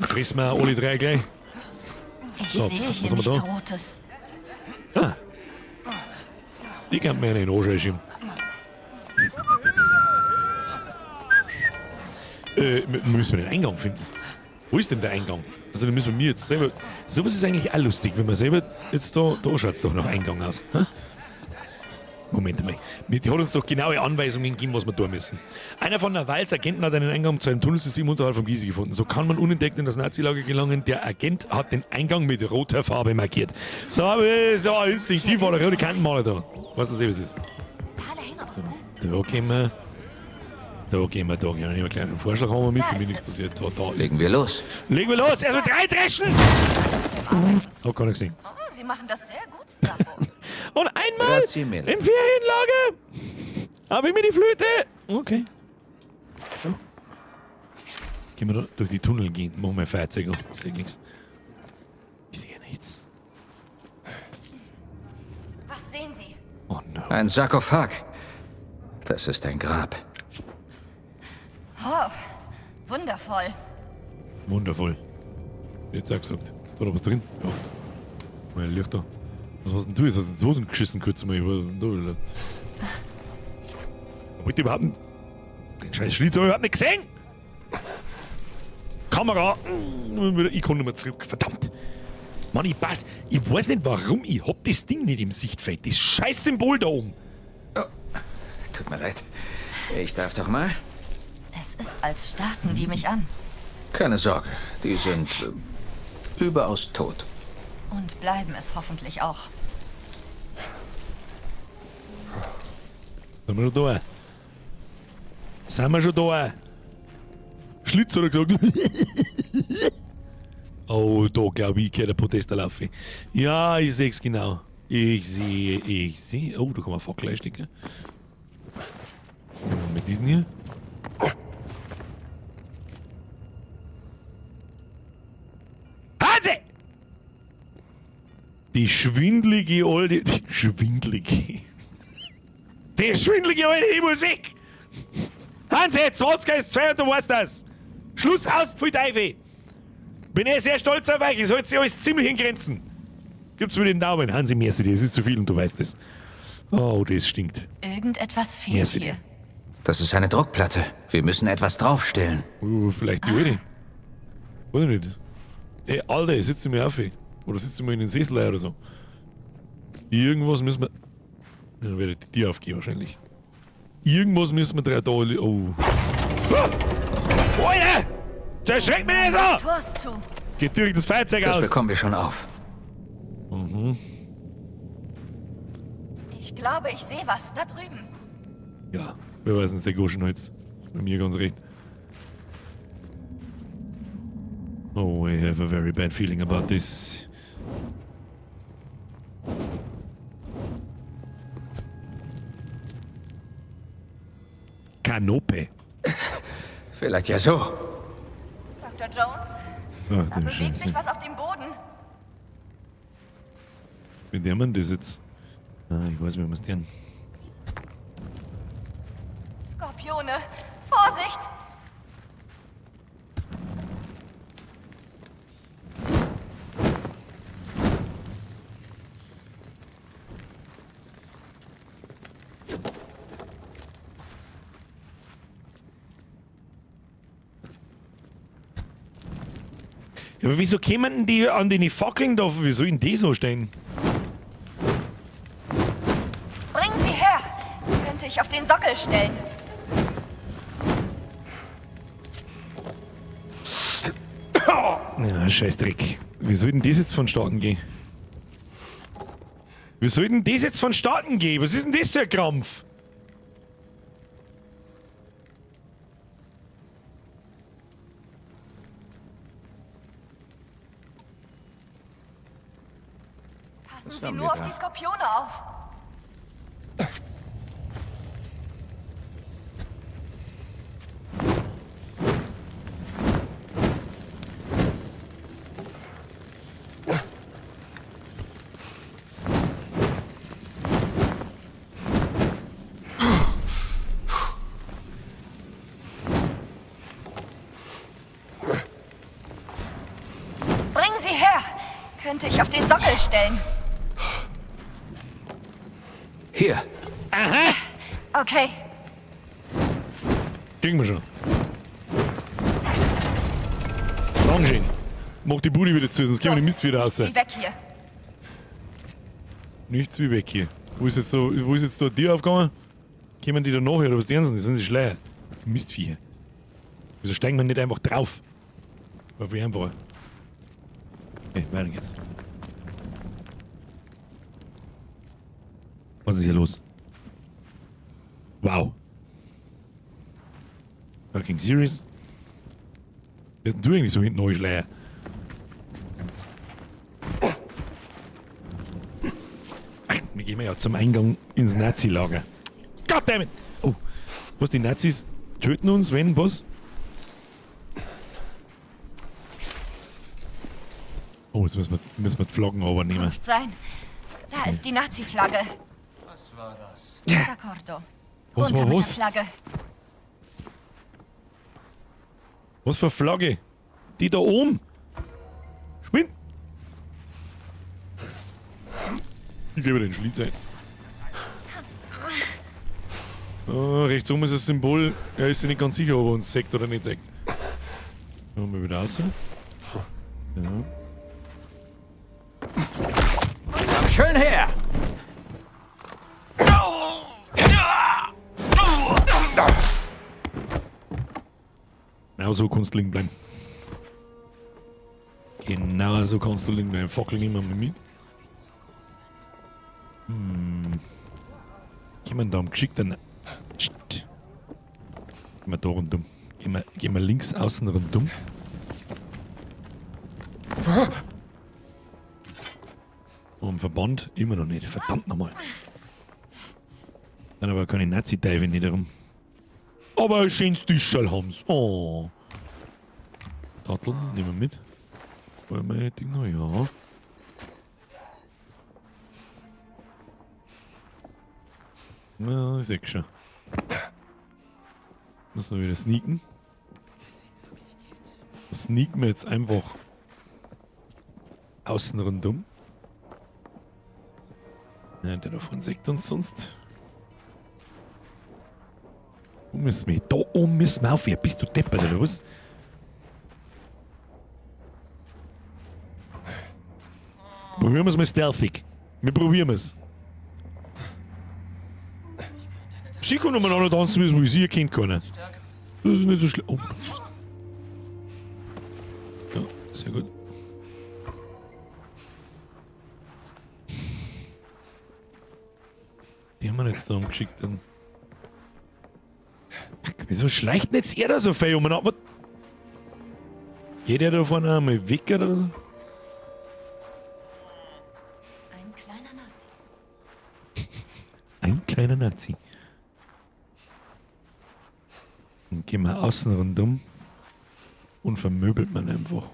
Fressen wir alle drei gleich. Ich So, sehe was hier haben wir nichts da? Rotes. Ah. Die kann mir einen anschauen. Müssen wir den Eingang finden. Wo ist denn der Eingang? Also da müssen wir jetzt selber... Sowas ist eigentlich auch lustig, wenn man selber jetzt da schaut's doch nach Eingang aus. Hä? Moment mal. Die hat uns doch genaue Anweisungen gegeben, was wir tun müssen. Einer von Nawals Agenten hat einen Eingang zu einem Tunnelsystem unterhalb vom Gysi gefunden. So kann man unentdeckt in das Nazi-Lager gelangen. Der Agent hat den Eingang mit roter Farbe markiert. So, so instinktiv war der rote Kantenmaler da. Weißt du, was es ist? So, da gehen wir. Da gehen wir, da gehen wir. Einen kleinen Vorschlag haben wir mit, damit nichts passiert. Da Legen wir los. Legen wir los! Erstmal 3 dreschen! Hab gar nicht gesehen. Oh, Sie machen das sehr gut, Stavo. Und einmal im Ferienlager habe ich mir die Flöte. Okay. So. Gehen wir da durch die Tunnel gehen. Machen wir ein Feuerzeug an. Ich sehe nichts. Ich sehe nichts. Was sehen Sie? Oh no. Ein Sarkophag. Das ist ein Grab. Oh, wundervoll. Wundervoll. Jetzt auch gesagt. Ist da noch was drin? Ja. Mein Licht da. Was hast denn du jetzt? Hast du in die Hosen geschissen kurz mal? Da. Wollte überhaupt nicht. Den scheiß Schlitz hab ich überhaupt nicht gesehen! Kamera! Ich kann nicht mehr zurück, verdammt! Mann, ich pass. Ich weiß nicht warum, ich hab das Ding nicht im Sichtfeld. Das scheiß Symbol da oben. Oh, tut mir leid. Ich darf doch mal. Es ist, als starrten die mich an. Keine Sorge, die sind überaus tot. Und bleiben es hoffentlich auch. Sind wir schon da? Sind wir schon da? Schlitz hat er gesagt. Oh, da glaube ich, gehört der Protest laufen. Ja, ich seh's genau. Ich sehe, ich sehe. Oh, da kann man Fackel einstecken. Mit diesen hier. Hansi! Die schwindlige alte. Die schwindlige. Die schwindlige alte, die muss weg! Hansi, 20 ist 2 und du weißt das! Schluss aus, pfui Teufel! Bin eh sehr stolz auf euch, es hält sich alles ziemlich in Grenzen. Gib's mir den Daumen, Hansi, merci dir, es ist zu viel und du weißt es. Oh, das stinkt. Irgendetwas fehlt Merci hier. dir. Das ist eine Druckplatte. Wir müssen etwas draufstellen. Vielleicht die alte. Weiß ich nicht. Ey, Alter, sitzt du mir auf? ey. Oder sitzt du mir in den Sessel oder so? Irgendwas müssen wir. Dann werde ich die Tür aufgehen wahrscheinlich. Irgendwas müssen wir drei da. Oh. Ah! Alter! Der schreckt mich nicht Das so! Tor ist zu. Geht direkt das Feuerzeug Das aus. bekommen wir schon auf. Mhm. Ich glaube, ich sehe was da drüben. Ja, wer weiß, was der Goschen jetzt. Ist bei mir ganz recht. Oh, I have a very bad feeling about this. Kanope. Vielleicht ja so. Dr. Jones, Ach, da du bewegt Scheiße. sich was auf dem Boden. Wie der man das jetzt? Ah, ich weiß, wie man es denn. Skorpione, Vorsicht! Ja, aber wieso kämen denn die an den Fackeln da? Wie soll denn die so stehen? Bring sie her! Könnte ich auf den Sockel stellen. Ja, Scheißdreck. Wie soll denn das jetzt vonstatten gehen? Wie soll denn das jetzt vonstatten gehen? Was ist denn das für ein Krampf? Passen Was Sie haben nur wir auf da? die Skorpione auf. Bring sie her! Könnte ich auf den Sockel stellen. Hier. Aha! Okay, Kriegen wir schon. Dankeschön. Mach die Bude wieder zu, sonst kommen die los. Mist wieder raus. Sie weg hier. Nichts wie weg hier. Wo ist jetzt, so, wo ist jetzt da die Tür aufgegangen? Kommen die da nachher oder was die sind? Die sind sie Schleier. Mistviecher. Wieso steigen wir nicht einfach drauf? War viel einfacher. Okay, weiter geht's. Was ist hier los? Wow. Fucking serious? Wer ist denn du eigentlich so hinten euch Schleier? Ach, wir gehen ja zum Eingang ins Nazi-Lager. Goddammit! Oh, was, die Nazis töten uns, wenn, was? Oh, jetzt müssen wir die Flaggen übernehmen. Ruft sein. Da ist die Nazi-Flagge. Was war das? D'accordo. Was Runter war mit der was? Flagge. Was für eine Flagge? Die da oben? Spinn! Ich gebe den Schlitz ein. Oh, rechts oben ist das Symbol. Er ist sich nicht ganz sicher, ob er uns sagt oder nicht sagt. Machen wir wieder raus. Ja. Komm schön her! Genau so kannst du liegen bleiben. Genau so kannst du liegen bleiben. Fackel nehmen wir mal mit. Hm. Gehen wir da am geschickten. Psst. Gehen wir da rundum. Gehen wir links außen rundum. Haben wir einen Verband? Immer noch nicht. Verdammt nochmal. Dann aber keine Nazi-Dive nicht herum. Aber ein schönes Tischl haben's. Oh. Datteln nehmen wir mit. Wollen wir Ding noch? Ja. Ja, ich seh schon. Müssen wir wieder sneaken. Sneaken wir jetzt einfach außen rundum. Ja, der davon sieht uns sonst. Wo müssen wir? Da oben müssen wir auf. Ja, bist du deppert oder was? Probieren wir es mal stealthig. Wir probieren es. Sie können umeinander tanzen, wie sie erkennt keiner. Das ist nicht so schlimm. Oh. Ja, sehr gut. Die haben wir jetzt da umgeschickt. Dann. Wieso schleicht denn jetzt er da so viel umeinander? Geht er da vorne einmal weg oder so? Ein kleiner Nazi. Ein kleiner Nazi. Dann gehen wir außen rundum und vermöbelt man einfach.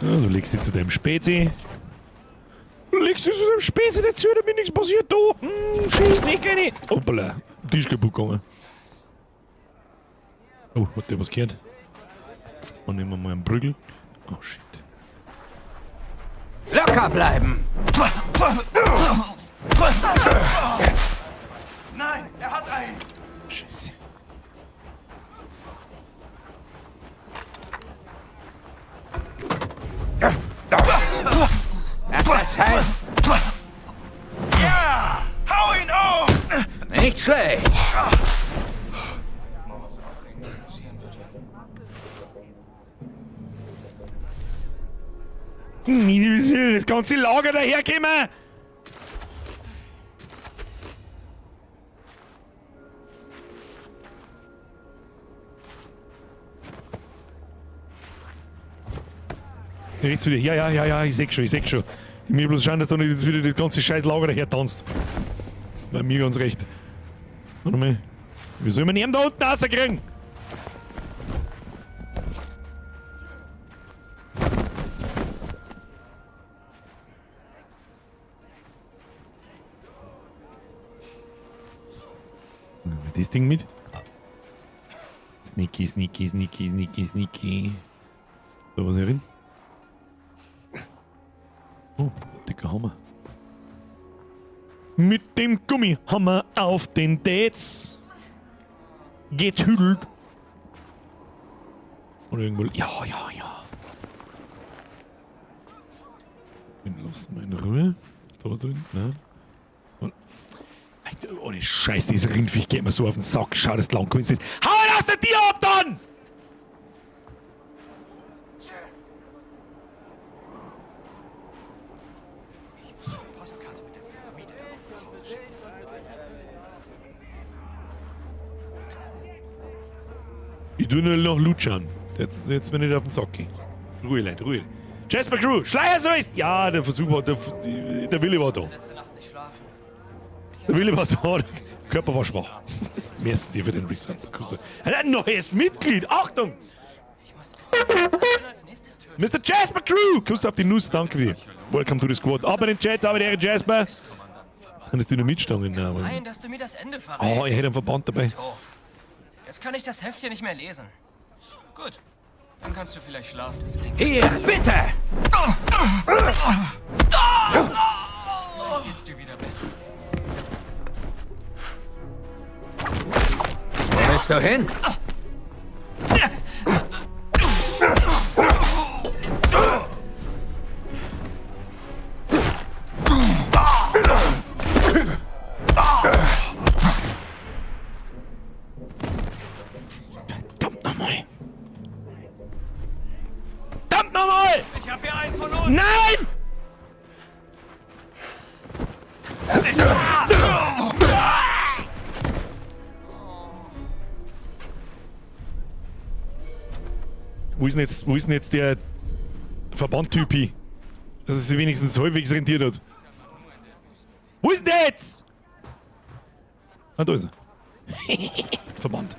Ja, du legst dich zu deinem Spezi. Du legst dich zu deinem Spezi dazu, damit nichts passiert da. Schön, seh keine. Hoppala, Tisch kaputt gegangen. Oh, hat der was gehört? Und nehmen wir mal einen Prügel. Oh shit. Locker bleiben! Nein, er hat einen! Scheiße. Lass das sein! Ja! Hau ihn um! Nicht schlecht! Das ganze Lager daherkommen! Rechts wieder. Ja, ja, ja, ja, ich seh schon, ich seh schon. Ich will bloß schauen, dass da nicht jetzt wieder das ganze scheiß Lager daher tanzt. Das war mir ganz recht. Warte mal. Wie soll man ihn da unten rauskriegen? Nehmen wir das Ding mit. Sneaky, sneaky, sneaky, sneaky, sneaky. Da was hier drin? Oh, dicker Hammer. Mit dem Gummihammer auf den Dates. Getüdelt. Oder irgendwo. Ja, ja, ja. Bin los mal in Ruhe. Ist da was drin? Nein. Und Alter, ohne Scheiß, dieses Rindviech geht mir so auf den Sack. Schau, das lang ist. Hau ihn aus der Tür ab dann! Ich tu nur noch lutschern. Jetzt bin ich auf den Sack gehen. Ruhe, Leute, Ruhe. Jasper Crew, Schleier so ist! Ja, der Versuch war, der Wille war da. Der Wille war da, der Körper war schwach. Merci dir für den Resub. Ein neues Mitglied! Achtung! Mr. Jasper Crew! Kuss auf die Nuss, danke dir. Welcome to the squad. Aber in den Chat, aber der Jasper. Dann ist Dynamitstangen. Nein, dass du mir das Ende verrätst. Oh, ich hätte einen Verband dabei. Doof. Jetzt kann ich das Heft hier nicht mehr lesen. Gut, dann kannst du vielleicht schlafen. Das klingt Hier, bitte! Vielleicht geht's dir wieder besser. Wo willst du hin? Verdammt nochmal! Verdammt nochmal! Ich hab hier einen von uns! Nein! Wo ist denn jetzt der Verbandtyp hin? Dass es sich wenigstens halbwegs rentiert hat. Wo ist denn der jetzt? Ah, da ist er. Verband.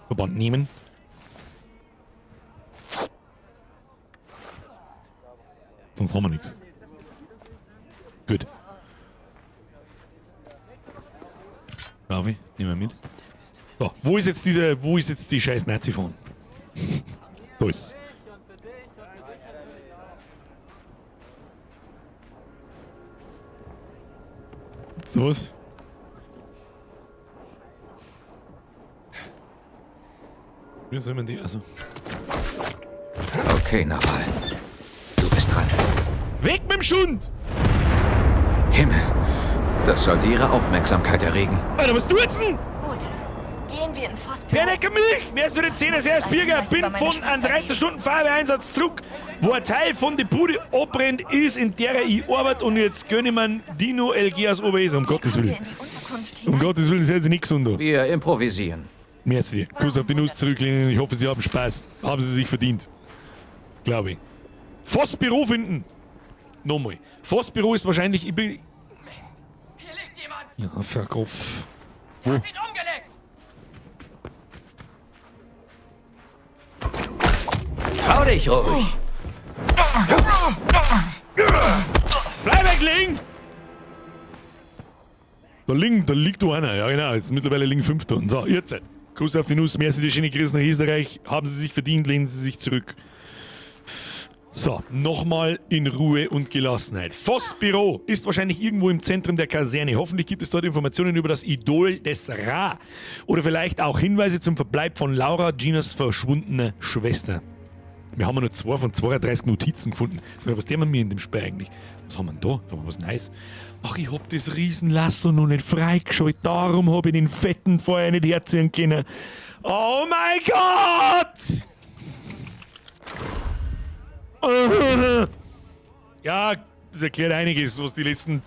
Verband nehmen. Sonst haben wir nichts. Gut. Ravi, nehmen wir mit. So, wo ist jetzt diese, wo ist jetzt die scheiß Nazi-Phone? Da ist. So was? Wie soll man die, also... Okay, Nawal. Du bist dran. Weg mit dem Schund! Himmel. Das sollte ihre Aufmerksamkeit erregen. Alter, was tut's denn? Gut. Gehen wir in Voss Büro. Bernecker Milch! Wer ist für den 10er Servus Birger? Hinweis über Bin meine von Schwester einem 13 Stunden Feuerwehreinsatz zurück, wo ein Teil von der Bude abbrennt ist, in der ich arbeite und jetzt gönne ich mir Dino LG aus Oberhesen. Um Gottes Kommen Willen. wir in die Unterkunft Um hinein? Gottes Willen, seien Sie nicht gesund. Wir improvisieren. Merci. Kuss auf die Nuss zurücklehnen. Ich hoffe, Sie haben Spaß. Haben Sie sich verdient. Glaube ich. Voss Büro finden. Nochmal. Voss Büro ist wahrscheinlich. Ich bin. Mist. Hier liegt jemand. Ja, fuck off. Der hat ihn umgelegt. Trau dich ruhig. Bleib weg, Ling! Da liegt da einer. Ja, genau. Jetzt mittlerweile liegen 5 Tonnen. So, ihr Zeit. Kuss auf die Nuss. Merci, die schöne Grüße nach Österreich. Haben Sie sich verdient, lehnen Sie sich zurück. So, nochmal in Ruhe und Gelassenheit. Voss Büro ist wahrscheinlich irgendwo im Zentrum der Kaserne. Hoffentlich gibt es dort Informationen über das Idol des Ra. Oder vielleicht auch Hinweise zum Verbleib von Laura, Ginas verschwundener Schwester. Wir haben ja nur 2 von 32 Notizen gefunden. Was tun wir mir in dem Spiel eigentlich? Was haben wir denn da? Da haben wir was Neues. Ach, ich hab das Riesenlasso noch nicht freigeschaltet. Darum hab ich den fetten vorher nicht herziehen können. Oh mein Gott! Ja, das erklärt einiges, was die letzten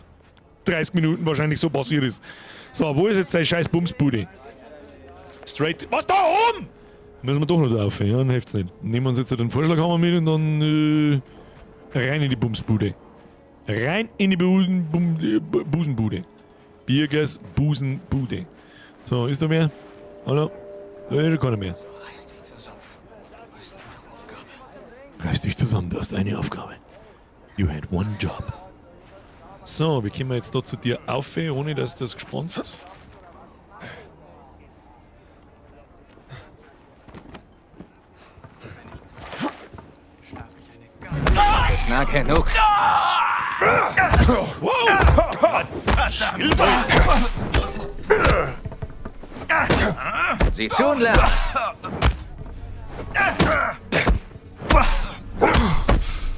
30 Minuten wahrscheinlich so passiert ist. So, wo ist jetzt dein scheiß Bumsbude? Straight. Was da oben? Müssen wir doch noch drauf, ja, dann hilft's nicht. Nehmen wir uns jetzt den Vorschlaghammer mit und dann rein in die Bumsbude. Rein in die Busenbude. Birgers Busenbude. So, ist da mehr? Hallo? Da ist schon keiner mehr. Reiß dich zusammen. Du hast eine Aufgabe. Reiß dich zusammen, du hast eine Aufgabe. You had one job. So, wie kommen wir jetzt da zu dir auf, ohne dass das gespannt? Ist nah genug. Sieh zu und lern.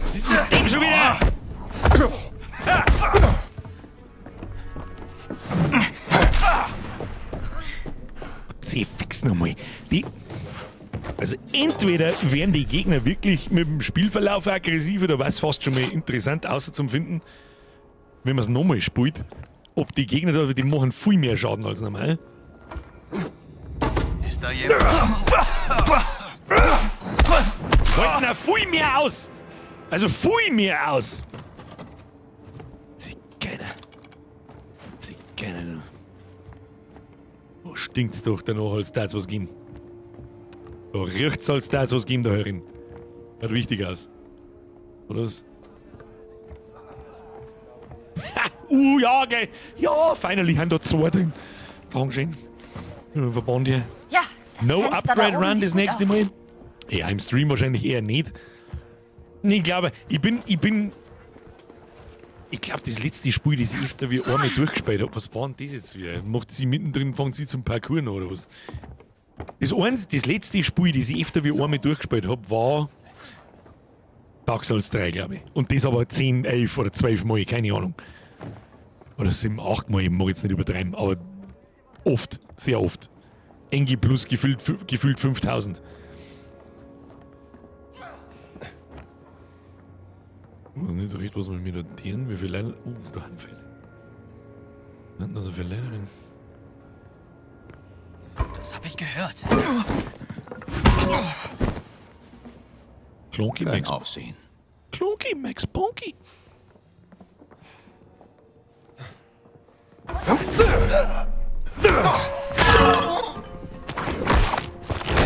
Was ist denn dem schon wieder? Zieh fix nochmal. Die. Also entweder werden die Gegner wirklich mit dem Spielverlauf aggressiv oder was fast schon mal interessant, außer zum Finden, wenn man es nochmal spielt, ob die Gegner da, die machen viel mehr Schaden als normal. Ist da jemand? Halten auch viel mehr aus! Also viel mehr aus! Zigeuner. Zigeuner, du. Oh, stinkt's doch danach, als da was geben. Da riecht's, als da was geben, da herin. Schaut wichtig aus. Oder was? Ha! Ja, geil! Ja, finally haben da 2 drin. Dankeschön. Ja, Verband hier. Ja, das No Fenster da Upgrade oben Run sieht das gut nächste aus. Mal. Ja, im Stream wahrscheinlich eher nicht. Nee, ich glaube, ich glaube, das letzte Spiel, das ich öfter wie einmal durchgespielt habe, was war denn das jetzt wieder? Macht sie mittendrin, fängt sie zum Parkour an oder was? Das letzte Spiel, das ich öfter wie einmal durchgespielt habe, war Dark Souls 3, glaube ich. Und das aber 10, 11 oder 12 Mal, keine Ahnung. Oder 7, 8 Mal, ich mag jetzt nicht übertreiben, aber oft, sehr oft. Engi plus gefühlt 5000. Ich weiß nicht so recht, was wir mir da tieren. Wie viele Leute. Da haben viele. Was sind da so viele Leute drin? Das habe ich gehört. Klonki Kein Max. Aufsehen. Klonki Max Bonky.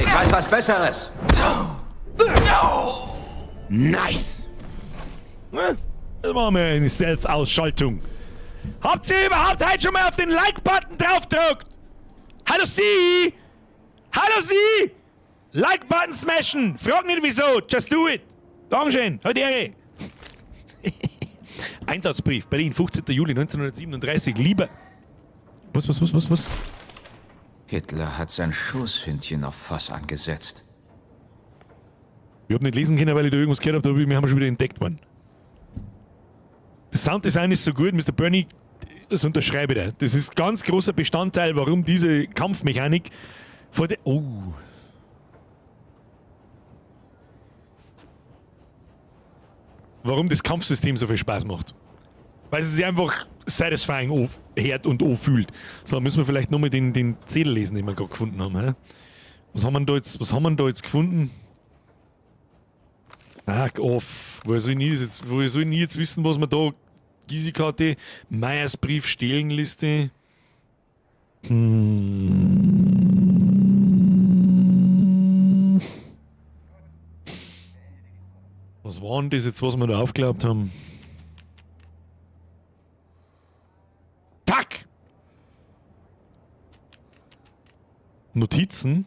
Ich weiß was Besseres. Nice! Ne? Das machen wir eine Stealth-Ausschaltung. Habt ihr überhaupt heute schon mal auf den Like-Button draufgedrückt? Hallo Sie! Hallo Sie! Like-Button smashen! Frag nicht wieso, just do it! Dankeschön, heute Ehre! Einsatzbrief, Berlin, 15. Juli 1937. Lieber. Was, was, was, was, was? Hitler hat sein Schoßhündchen auf Fass angesetzt. Ich hab nicht lesen können, weil ich da irgendwas gehört habe, da wir haben schon wieder entdeckt worden. Das Sounddesign ist so gut, Mr. Bernie, das unterschreibe ich dir. Das ist ganz großer Bestandteil, warum diese Kampfmechanik vor der. Oh. Warum das Kampfsystem so viel Spaß macht. Weil es sich einfach satisfying hört und fühlt. So, müssen wir vielleicht nochmal den Zettel lesen, den wir gerade gefunden haben. Hä? Was haben wir denn da jetzt, was haben wir denn da jetzt gefunden? Fuck off. Woher soll ich nie jetzt, woher soll ich nie jetzt wissen, was man da. Gysi-Karte, Meyers Brief, Stehlenliste. Was war denn das jetzt, was wir da aufgeklappt haben? Fuck! Notizen.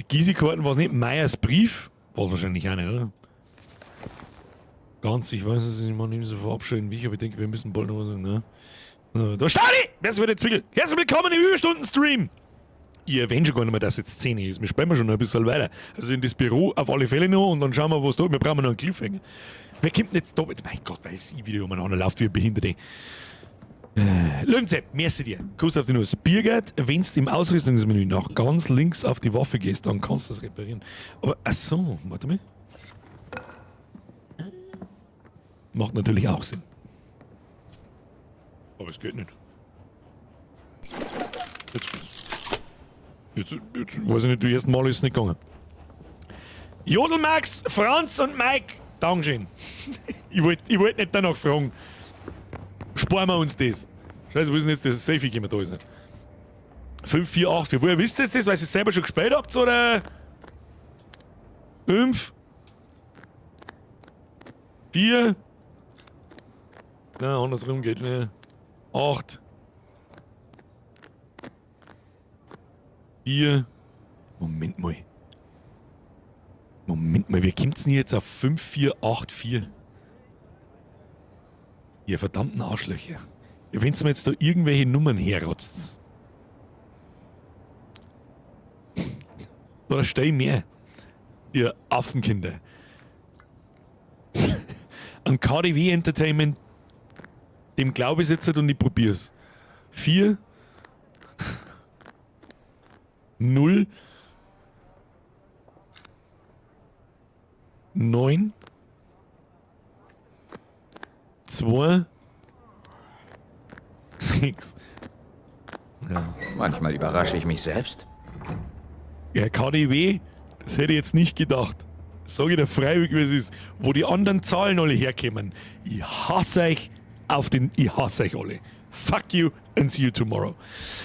Gysi-Karten war es nicht. Meyers Brief? War es wahrscheinlich auch nicht, oder? Ganz, ich weiß es nicht, man nicht so verabscheuen wie ich, aber ich denke, wir müssen bald noch was sagen, ne? So, da Stadi! Wer ist wieder Zwickel? Herzlich willkommen im Überstunden-Stream! Ich erwähne schon gar nicht mehr, dass jetzt 10 ist. Wir spielen schon noch ein bisschen weiter. Also in das Büro auf alle Fälle noch und dann schauen wir, was da. Wir brauchen noch einen Cliffhanger. Wer kommt denn jetzt da? Mein Gott, weil ich wieder umeinander läuft wie ein Behinderte. Löwenzepp, merci dir. Kuss auf die Nuss. Birgit, wenn du im Ausrüstungsmenü nach ganz links auf die Waffe gehst, dann kannst du das reparieren. Aber, ach so, warte mal. Macht natürlich auch Sinn. Aber es geht nicht. Jetzt weiß ich nicht, die ersten Mal ist es nicht gegangen. Jodelmax, Franz und Mike. Dankeschön. Ich wollt nicht danach fragen. Sparen wir uns das. Scheiße, wo ist denn jetzt das Safe gekommen? Da ist nicht. 5, 4, 8, 4. Woher wisst ihr jetzt das? Weil ihr es selber schon gespielt habt, oder? 5. 4. Na, andersrum geht nicht. 8. 4. Moment mal. Moment mal, wie kommt's denn jetzt auf 5, 4, 8, 4? Ihr verdammten Arschlöcher. Wenn's mir jetzt da irgendwelche Nummern herrotzt. Oder stell ich mehr. Ihr Affenkinder. An KDW Entertainment, dem glaube ich jetzt nicht und ich probier's. 4 0 9 2 6. Ja. Manchmal überrasche ich mich selbst. Ja, KDW, das hätte ich jetzt nicht gedacht. Sag ich dir freiwillig, wie es ist. Wo die anderen Zahlen alle herkommen. Ich hasse euch auf den... Ich hasse euch alle. Fuck you and see you tomorrow.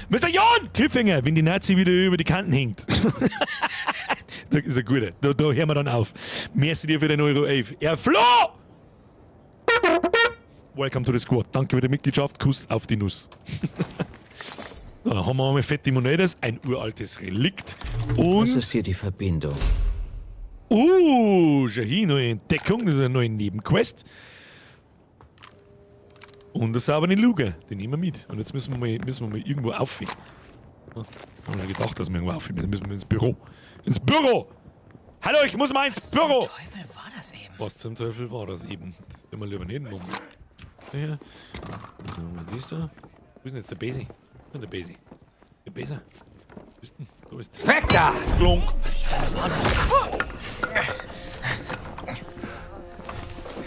Mister Jan! Cliffhanger, wenn die Nazi wieder über die Kanten hängt. Das ist ein guter. Da hören wir dann auf. Merci dir für den Euro 11. Er floh! Welcome to the squad. Danke für die Mitgliedschaft. Kuss auf die Nuss. Da haben wir einmal fette Monedas, ein uraltes Relikt. Und Was ist hier die Verbindung? Shahin, neue Entdeckung. Das ist eine neue Nebenquest. Und eine saubere Luge, die nehmen wir mit. Und jetzt müssen wir mal irgendwo auf. Ja, haben wir gedacht, dass wir irgendwo auf müssen. Müssen wir ins Büro. Ins Büro! Hallo, ich muss mal ins Büro! Was zum Teufel war das eben? Was zum Teufel war das eben? Das tun wir lieber nicht machen. Ja. Was ist da? Wo ist denn jetzt der Besi? Wo ist denn der Besi? Der Besi? Wo bist denn? Du bist. Weg da! Klonk! Was war das?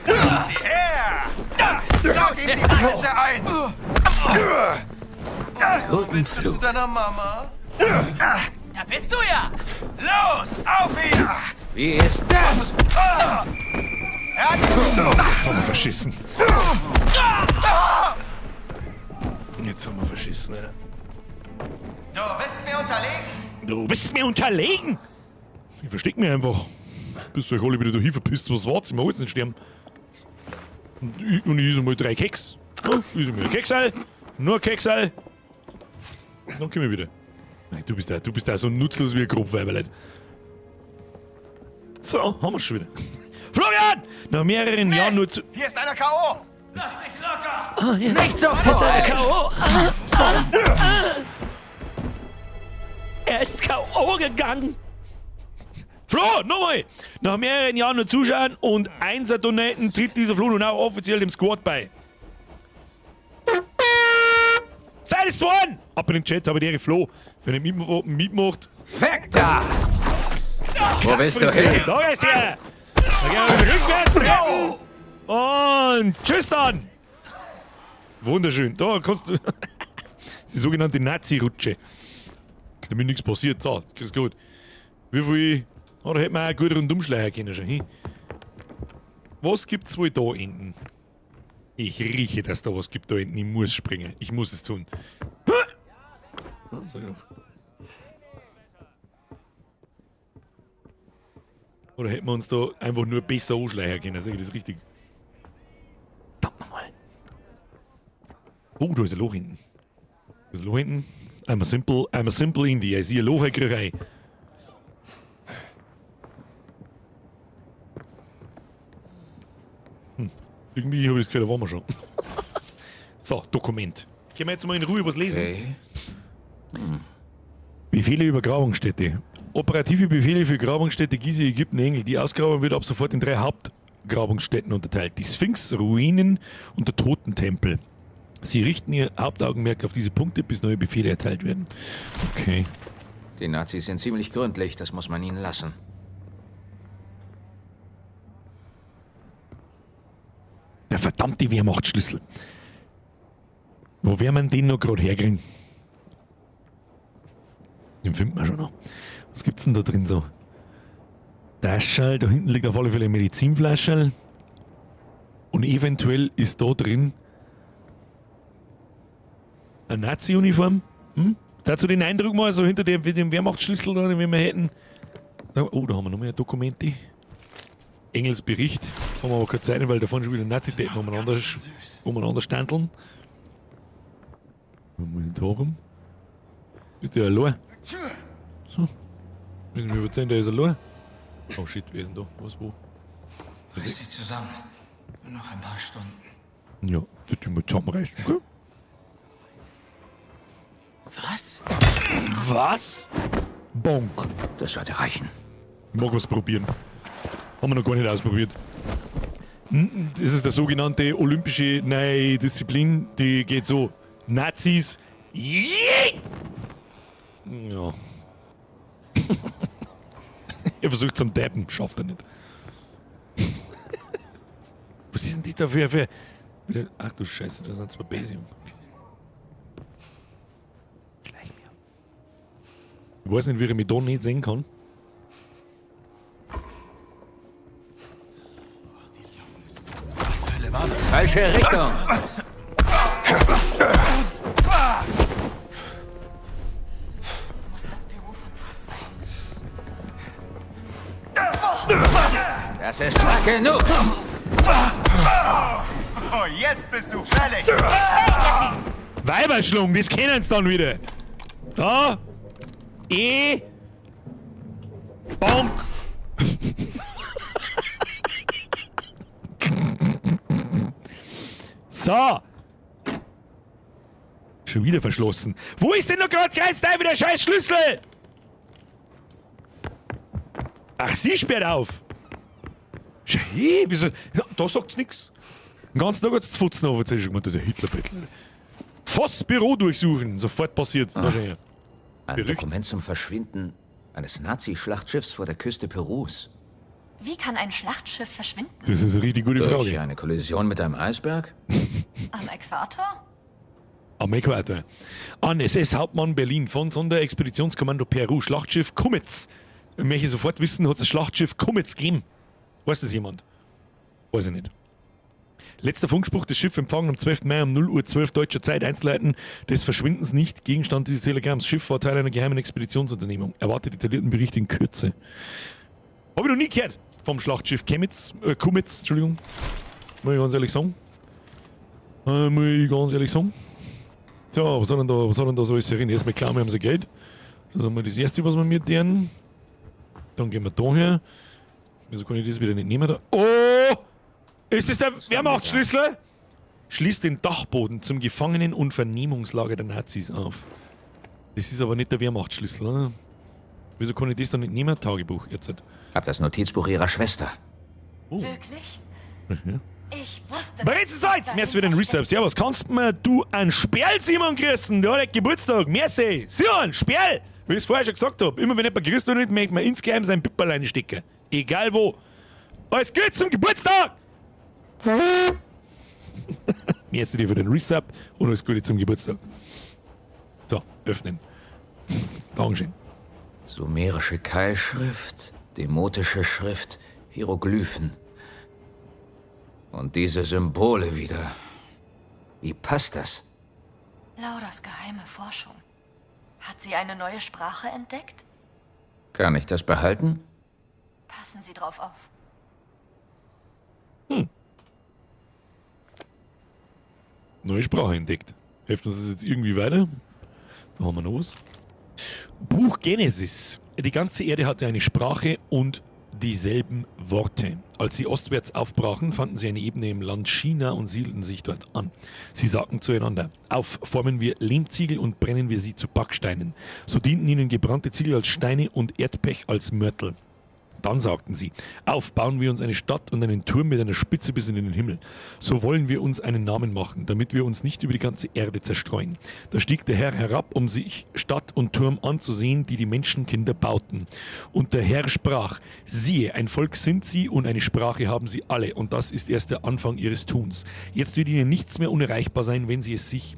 Sieh her! Schlag ihm die Fresse ein! Guten Bist du Flug. zu deiner Mama? Da bist du ja! Los, auf ihn! Wie ist das? Jetzt haben wir verschissen. Jetzt haben wir verschissen, Alter. Du bist mir unterlegen! Du bist mir unterlegen! Ich versteck mich einfach. Bis euch alle wieder dahin verpisst, was war's? Ich mag jetzt nicht sterben. Und ich esse mal 3 Keks. Ja, ich esse mal ein Keksal. Nur ein Keksal. Dann komm ich wieder. Nein, du bist da so nutzlos wie ein Grobweiberleid. So, haben wir's schon wieder. Florian! Nach mehreren Jahren nur zu. Hier ist einer K.O.! Lass dich locker! Ah, ja. Nicht sofort! Ist einer K.O.! Ah, ah, ah. Er ist K.O. gegangen! Flo, nochmal! Nach mehreren Jahren nur zuschauen und 1er donaten, tritt dieser Flo nun auch offiziell dem Squad bei. Zeit ist one! Ab in den Chat habe ich die Flo. Wenn ihr mitmacht. Weg da! Wo willst du hin? Da ist er! Da gehen wir wieder rückwärts treten! Und tschüss dann! Wunderschön. Da kannst du. Die sogenannte Nazi-Rutsche. Damit nichts passiert. So, grüß Gott. Wie viel. Oh, da hätten wir auch gut rundumschleichen können schon. Hin. Was gibt's wohl da hinten? Ich rieche, dass da was gibt da hinten. Ich muss springen. Ich muss es tun. Ah, sag ich doch. Oder hätten wir uns da einfach nur besser anschleichen können? Sag ich das richtig? Verdammt nochmal. Oh, da ist ein Loch hinten. Da ist ein Loch hinten. I'm a simple Indie. Ich sehe ein Loch, ich krieg rein. Irgendwie habe ich das gehört, da waren wir schon. So, Dokument. Können wir jetzt mal in Ruhe was lesen? Okay. Befehle über Grabungsstätte. Operative Befehle für Grabungsstätte Gizeh, Ägypten, Engel. Die Ausgrabung wird ab sofort in 3 Hauptgrabungsstätten unterteilt. Die Sphinx, Ruinen und der Totentempel. Sie richten ihr Hauptaugenmerk auf diese Punkte, bis neue Befehle erteilt werden. Okay. Die Nazis sind ziemlich gründlich, das muss man ihnen lassen. Der verdammte Wehrmachtsschlüssel. Wo werden wir den noch gerade herkriegen? Den finden wir schon noch. Was gibt's denn da drin so? Taschel, da hinten liegt auf alle Fälle eine Medizinflasche. Und eventuell ist da drin eine Nazi-Uniform. Hm? Dazu den Eindruck mal so hinter dem Wehrmachtsschlüssel da, den wir hätten. Da, oh, da haben wir noch mehr Dokumente. Engels Bericht. Haben wir aber keine Zeit, weil da vorne schon wieder Nazi-Deppen umeinander standeln. Moment, warum? Ist der allein? So. Müssen wir überzeugen, der ist allein. Oh shit, wer ist denn da? Was, wo? Reiß dich zusammen. Nur noch ein paar Stunden. Ja, das tun wir zusammenreißen, gell? Was? Was? Bonk. Das sollte reichen. Ich mag was probieren. Haben wir noch gar nicht ausprobiert. Das ist der sogenannte olympische neue Disziplin, die geht so. Nazis. Yeah! Ja. Er versucht zum Tappen, schafft er nicht. Was ist denn das da für. Ach du Scheiße, da sind zwei Basium. Okay. Schleich mir. Ich weiß nicht, wie ich mich da nicht sehen kann. Was zur Hölle war das? Falsche Richtung! Was? Das muss das Büro von Voss sein. Das ist stark genug! Oh, jetzt bist du fällig! Weiberschlung, das kennen sie dann wieder! Da! E! Bonk! So! Schon wieder verschlossen. Wo ist denn noch gerade Kreuzteil wieder scheiß Schlüssel? Ach, sie sperrt auf! Schei, wieso? Ja, da sagt's nix. Den ganzen Tag hat's zu futzen auf, jetzt hätte ich schon gemeint, das ist ein Hitlerbettel. Voss Büro durchsuchen, sofort passiert. Ah. Wahrscheinlich. Ein Bericht. Dokument zum Verschwinden eines Nazi-Schlachtschiffs vor der Küste Perus. Wie kann ein Schlachtschiff verschwinden? Das ist eine richtig gute Durch Frage. eine Kollision mit einem Eisberg? Am Äquator? Am Äquator. An SS-Hauptmann Berlin von Sonderexpeditionskommando Peru, Schlachtschiff Kummetz. Ich möchte sofort wissen, hat das Schlachtschiff Kummetz gegeben? Weiß das jemand? Weiß ich nicht. Letzter Funkspruch, das Schiff empfangen am 12. Mai um 0:12 Uhr deutscher Zeit. Einzelheiten des Verschwindens nicht. Gegenstand dieses Telegramms. Schiff war Teil einer geheimen Expeditionsunternehmung. Erwartet detaillierten Bericht in Kürze. Habe ich noch nie gehört vom Schlachtschiff Chemnitz, Kummetz, Entschuldigung. Muss ich ganz ehrlich sagen. Muss ich ganz ehrlich sagen. So, was soll denn da so alles drin? Erstmal klar, wir haben so Geld. Das ist einmal das Erste, was wir mit denen. Dann gehen wir da her. Wieso kann ich das wieder nicht nehmen? Da? Oh! Ist das der Wehrmachtsschlüssel? Schließt den Dachboden zum Gefangenen- und Vernehmungslager der Nazis auf. Das ist aber nicht der Wehrmachtsschlüssel, oder? Wieso kann ich das dann nicht nehmen? Tagebuch, jetzt. Hab das Notizbuch ihrer Schwester. Oh. Wirklich? Ja. Ich wusste, Bereits Salz! Merci für den Resub. Servus. Kannst mir du einen Sperl, Simon, grüßen? Der hat heute Geburtstag. Merci. Simon, Sperl! Wie ich es vorher schon gesagt hab. Immer wenn jemand grüßt oder nicht, möchte man insgeheim sein Pipperlein stecken. Egal wo. Alles Gute zum Geburtstag! Merci dir für den Resub und alles Gute zum Geburtstag. So, öffnen. Dankeschön. Sumerische Keilschrift, demotische Schrift, Hieroglyphen. Und diese Symbole wieder. Wie passt das? Lauras geheime Forschung. Hat sie eine neue Sprache entdeckt? Kann ich das behalten? Passen Sie drauf auf. Neue Sprache entdeckt. Hilft uns das jetzt irgendwie weiter? Da haben wir noch was. Buch Genesis. Die ganze Erde hatte eine Sprache und dieselben Worte. Als sie ostwärts aufbrachen, fanden sie eine Ebene im Land China und siedelten sich dort an. Sie sagten zueinander: Auf, formen wir Lehmziegel und brennen wir sie zu Backsteinen. So dienten ihnen gebrannte Ziegel als Steine und Erdpech als Mörtel. Dann sagten sie: Auf, bauen wir uns eine Stadt und einen Turm mit einer Spitze bis in den Himmel. So wollen wir uns einen Namen machen, damit wir uns nicht über die ganze Erde zerstreuen. Da stieg der Herr herab, um sich Stadt und Turm anzusehen, die die Menschenkinder bauten. Und der Herr sprach: Siehe, ein Volk sind sie und eine Sprache haben sie alle, und das ist erst der Anfang ihres Tuns. Jetzt wird ihnen nichts mehr unerreichbar sein, wenn sie es sich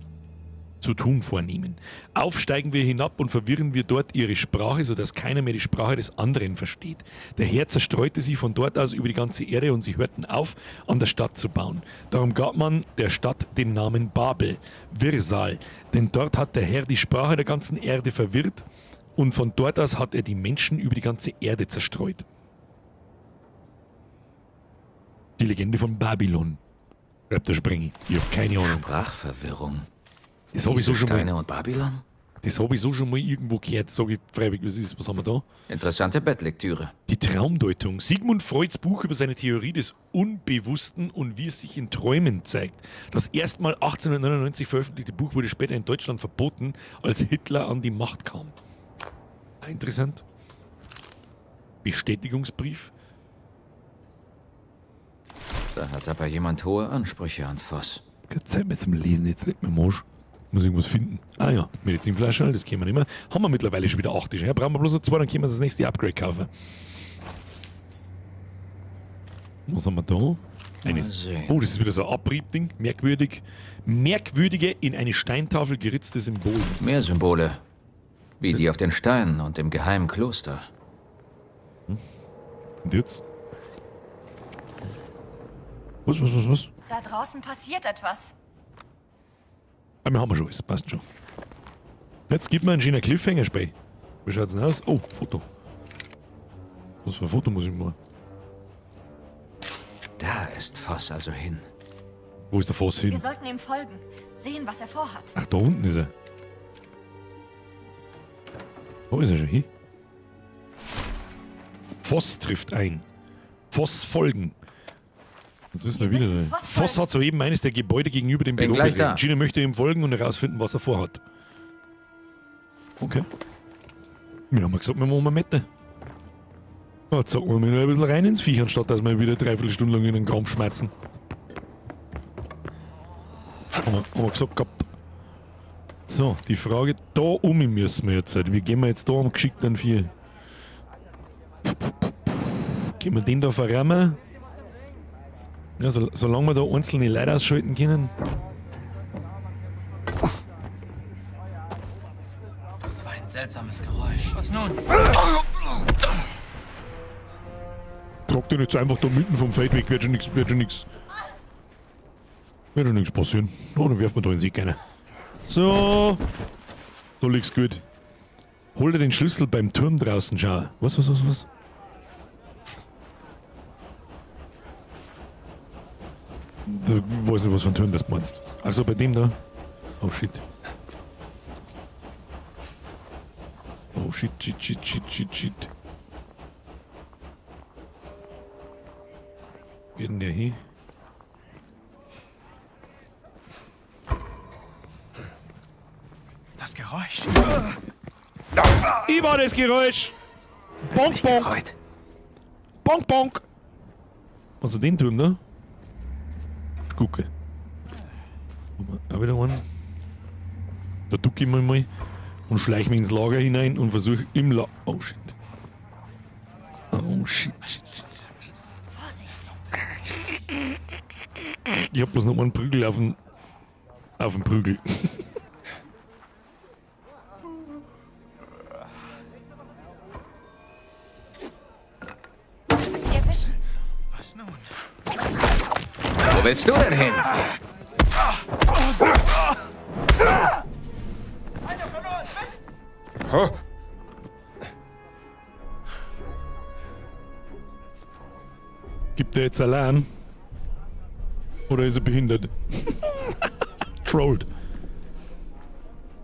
zu tun vornehmen. Aufsteigen wir hinab und verwirren wir dort ihre Sprache, sodass keiner mehr die Sprache des anderen versteht. Der Herr zerstreute sie von dort aus über die ganze Erde und sie hörten auf, an der Stadt zu bauen. Darum gab man der Stadt den Namen Babel, Wirrsal, denn dort hat der Herr die Sprache der ganzen Erde verwirrt und von dort aus hat er die Menschen über die ganze Erde zerstreut. Die Legende von Babylon, schreibt der Sprengi. Ich hab keine Ahnung. Sprachverwirrung. Das hab ich so schon mal. Steine und Babylon? Das hab ich so schon mal irgendwo gehört, sag ich freiwillig, was ist, was haben wir da? Interessante Bettlektüre. Die Traumdeutung. Sigmund Freuds Buch über seine Theorie des Unbewussten und wie es sich in Träumen zeigt. Das erstmal 1899 veröffentlichte Buch wurde später in Deutschland verboten, als Hitler an die Macht kam. Interessant. Bestätigungsbrief. Da hat aber jemand hohe Ansprüche an Voss. Keine Zeit mehr zum Lesen, jetzt leck mir Marsch. Muss irgendwas finden. Ah ja, Medizinflasche, das kennen wir nicht mehr. Haben wir mittlerweile schon wieder 8. Ja, brauchen wir bloß noch 2, dann können wir das nächste Upgrade kaufen. Was haben wir da? Eines. Oh, das ist wieder so ein Abriebding. Merkwürdig. Merkwürdige, in eine Steintafel geritzte Symbole. Mehr Symbole. Wie die auf den Steinen und im geheimen Kloster. Hm? Und jetzt? Was? Da draußen passiert etwas. Ah, wir haben schon alles, passt schon. Jetzt gibt mir einen schönen Cliffhanger-Spey. Wie schaut's denn aus? Oh, Foto. Was für ein Foto muss ich machen? Da ist Voss also hin. Wo ist der Voss hin? Wir sollten ihm folgen. Sehen, was er vorhat. Ach, da unten ist er. Wo ist er schon hin? Voss trifft ein. Voss folgen. Jetzt wissen wir wieder. Voss hat soeben eines der Gebäude gegenüber dem Büro betreten. Gina möchte ihm folgen und herausfinden, was er vorhat. Okay. Wir haben gesagt, wir machen mal Mette. Jetzt zocken wir noch ein bisschen rein ins Viech, anstatt dass wir wieder 3/4 Stunde lang in den Kram schmerzen. Haben wir gesagt gehabt. So, die Frage, da um müssen wir jetzt. Wie gehen wir jetzt da am geschickten Vieh? Gehen wir den da verräumen? Ja, solange wir da einzelne Leute ausschalten können. Das war ein seltsames Geräusch. Was nun? Trag den jetzt einfach da mitten vom Feld weg, wird schon nichts, wird schon nichts. Wird schon nichts passieren. Oh, dann werfen wir da in den See keiner. So. Da liegt's gut. Hol dir den Schlüssel beim Turm draußen, schau. Was? Du weiß nicht, was für ein Turm das meinst. Also bei dem da. Oh shit. Oh shit, shit, shit, shit, shit, shit. Geht denn der hin? Das Geräusch. Ich war das Geräusch! Bonk, bonk! Bonk, bonk! Also den Turm da? Ich gucke. Auch wieder einen. Da ducke ich mich mal und schleiche mich ins Lager hinein und versuche im La... Oh shit. Oh shit. Ich hab bloß noch mal einen Prügel auf dem... Auf dem Prügel. Was nun? Wo willst du denn hin? Einer verloren! Mist! Gibt der jetzt Alarm? Oder ist er behindert? Trolled.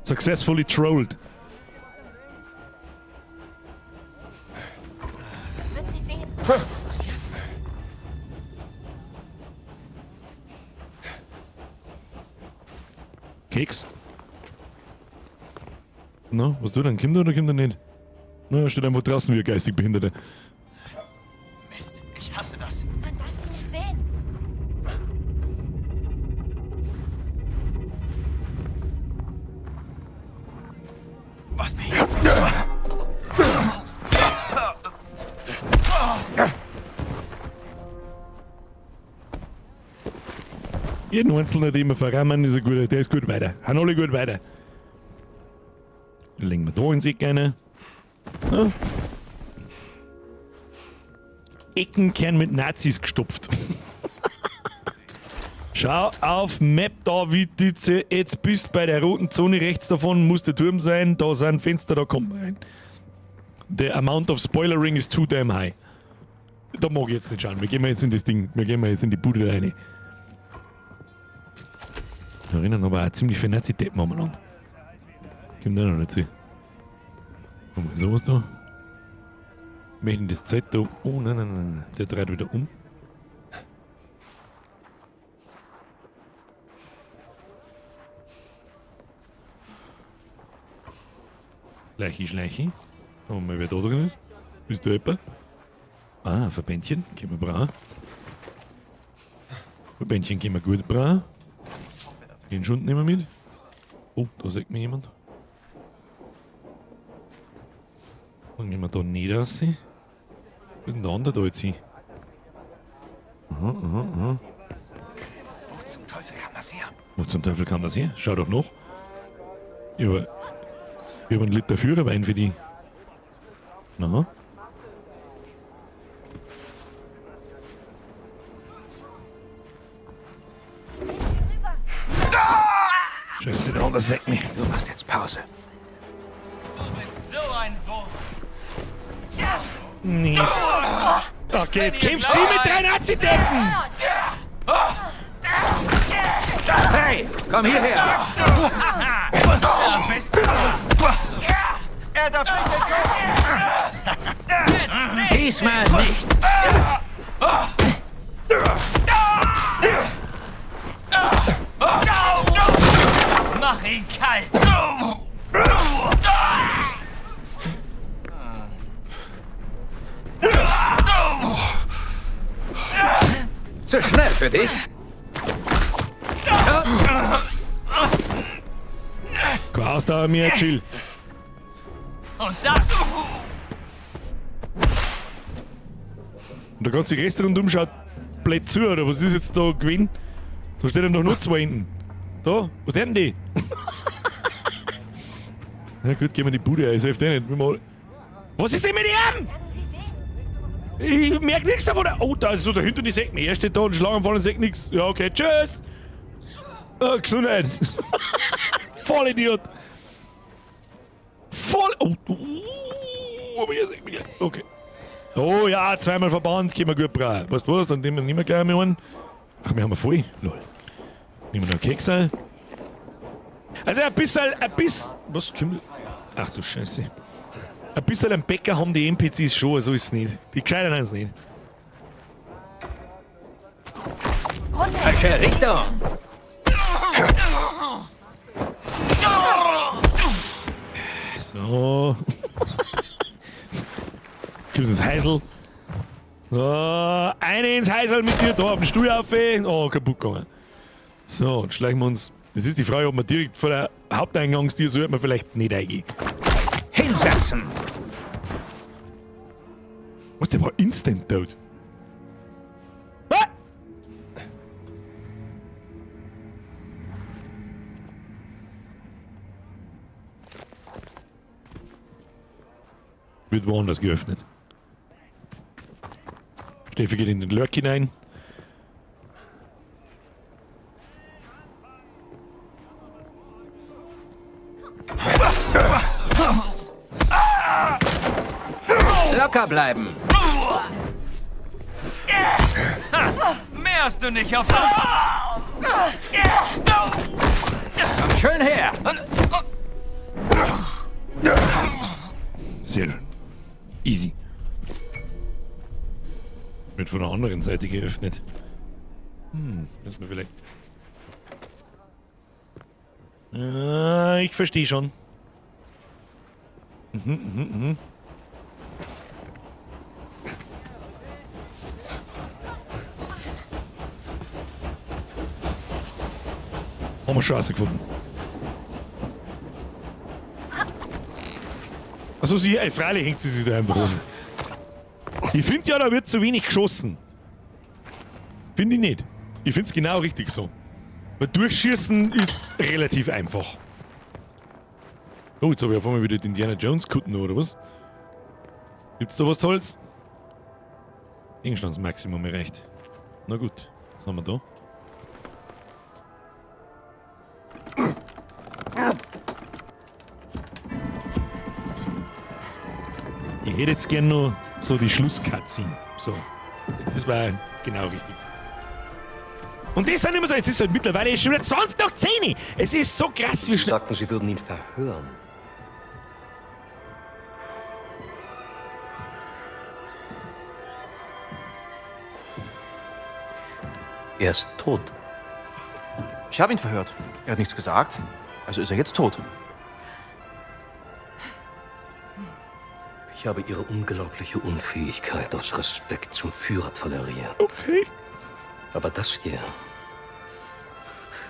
Successfully trolled. Wird sie sehen. Was jetzt? Keks? Na, was tut er denn? Kommt er oder kommt er nicht? Na, er steht einfach draußen wie ein geistig Behinderter. Mist, ich hasse das. Man darf sie nicht sehen. Was nicht? Jeden Einzelnen, den wir verrammen, ist ein guter, der ist gut weiter. Haben alle gut weiter. Legen wir da ins Eck rein. Ja. Ecken kehren mit Nazis gestopft. Schau auf Map da, wie die jetzt bist bei der roten Zone rechts davon, muss der Turm sein, da sind Fenster, da kommt man rein. The amount of spoilering is too damn high. Da mag ich jetzt nicht schauen. Wir gehen jetzt in das Ding, wir gehen jetzt in die Bude rein. Da erinnern aber auch ziemlich viele Nazi-Deppen umeinander. Kommt auch noch dazu. Guck mal, sowas da. Möchten das Zelt da. Oh nein, nein, nein, nein. Der dreht wieder um. Schleichi, schleichi. Schauen wir mal, wer da drin ist. Bist du etwa? Ah, Verbändchen. Können wir brauchen. Verbändchen können wir gut brauchen. Den Schund nehmen wir mit. Oh, da sieht mir jemand. Dann gehen wir da nicht raus. Wo ist denn der andere da jetzt hin? Aha, aha, aha. Wo zum Teufel kam das her? Wo zum Teufel kam das her? Schau doch noch. Ich hab einen Liter Führerwein für die. Na? Scheiße, der andere sagt mich. Du machst jetzt Pause. Du bist so ein Wurm. Nee. Okay, jetzt kämpft sie mit drei Nazi-Deppen! Hey, komm hierher! Er darf nicht entkommen! Diesmal nicht! Mach ihn kalt! Zu schnell für dich? Keine Ausdauer mehr, chill. Und dann... Und der ganze Rest rundum schaut blöd zu, oder was ist jetzt da gewesen? Da steht ihm doch nur zwei hinten. Da, was denn die? Na gut, gehen wir in die Bude, es hilft eh nicht. Was ist denn mit ihm? Werden Sie sehen. Ich merk nichts davon. Oh, da ist so dahinter die Säcken. Er steht da und Schlaganfall und sagt nichts. Ja, okay, tschüss. Gesundheit. Vollidiot. Voll. Oh, aber hier sagt mich. Okay. Oh ja, zweimal verbannt, können wir gut brauchen. Weißt du was, dann nehmen wir gleich mal einen. Ach, wir haben voll. Lol. Nehmen wir noch einen Keksal. Also ein bisschen. Was kommt? Ach du Scheiße. Ein bisschen einen Bäcker haben die NPCs schon, so ist es nicht. Die Gescheiten haben es nicht. Falsche Richtung! So. Gibt's ins Heisel. So, eine ins Heisel mit dir da auf den Stuhl auf. Oh, kaputt gegangen. So, jetzt schleichen wir uns. Das ist die Frage, ob man direkt vor der Haupteingangstür sollte man vielleicht nicht eingehen. Hinsetzen! Was, der war instant tot. Ah! Wird woanders geöffnet. Steffi geht in den Lurk hinein. Locker bleiben! Mehr hast du nicht auf. Komm schön her! Sehr schön. Easy. Wird von der anderen Seite geöffnet. Müssen wir vielleicht. Ich verstehe schon. Haben wir schon rausgefunden. Achso, sie, freilich hängt sie sich da einfach um. Ich finde ja, da wird zu wenig geschossen. Finde ich nicht. Ich finde es genau richtig so. Weil durchschießen ist relativ einfach. Oh, jetzt habe ich auf einmal wieder die Indiana Jones Kutten, oder was? Gibt's da was Tolles? Gegenstandsmaximum erreicht. Na gut, was haben wir da? Ich hätte jetzt gern noch so die Schlusscutscene. So. Das war genau richtig. Und das sind immer so, jetzt ist halt mittlerweile schon wieder 20 nach 10. Es ist so krass, wie Sie schnell. sagten, Sie würden ihn verhören. Er ist tot. Ich habe ihn verhört. Er hat nichts gesagt. Also ist er jetzt tot. Ich habe Ihre unglaubliche Unfähigkeit aus Respekt zum Führer toleriert. Okay. Aber das hier,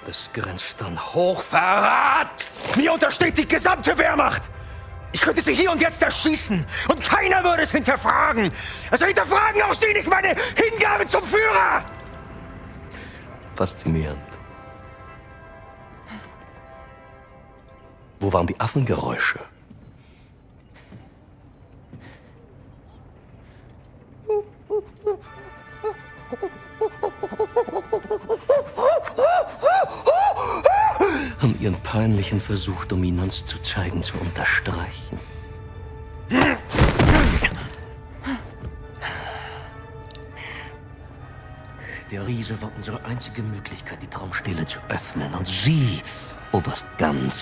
das grenzt an Hochverrat! Mir untersteht die gesamte Wehrmacht! Ich könnte sie hier und jetzt erschießen und keiner würde es hinterfragen! Also hinterfragen auch Sie nicht meine Hingabe zum Führer! Faszinierend. Wo waren die Affengeräusche? Um ihren peinlichen Versuch, Dominanz zu zeigen, zu unterstreichen. Der Riese war unsere einzige Möglichkeit, die Traumstele zu öffnen. Und Sie, Oberst Ganz,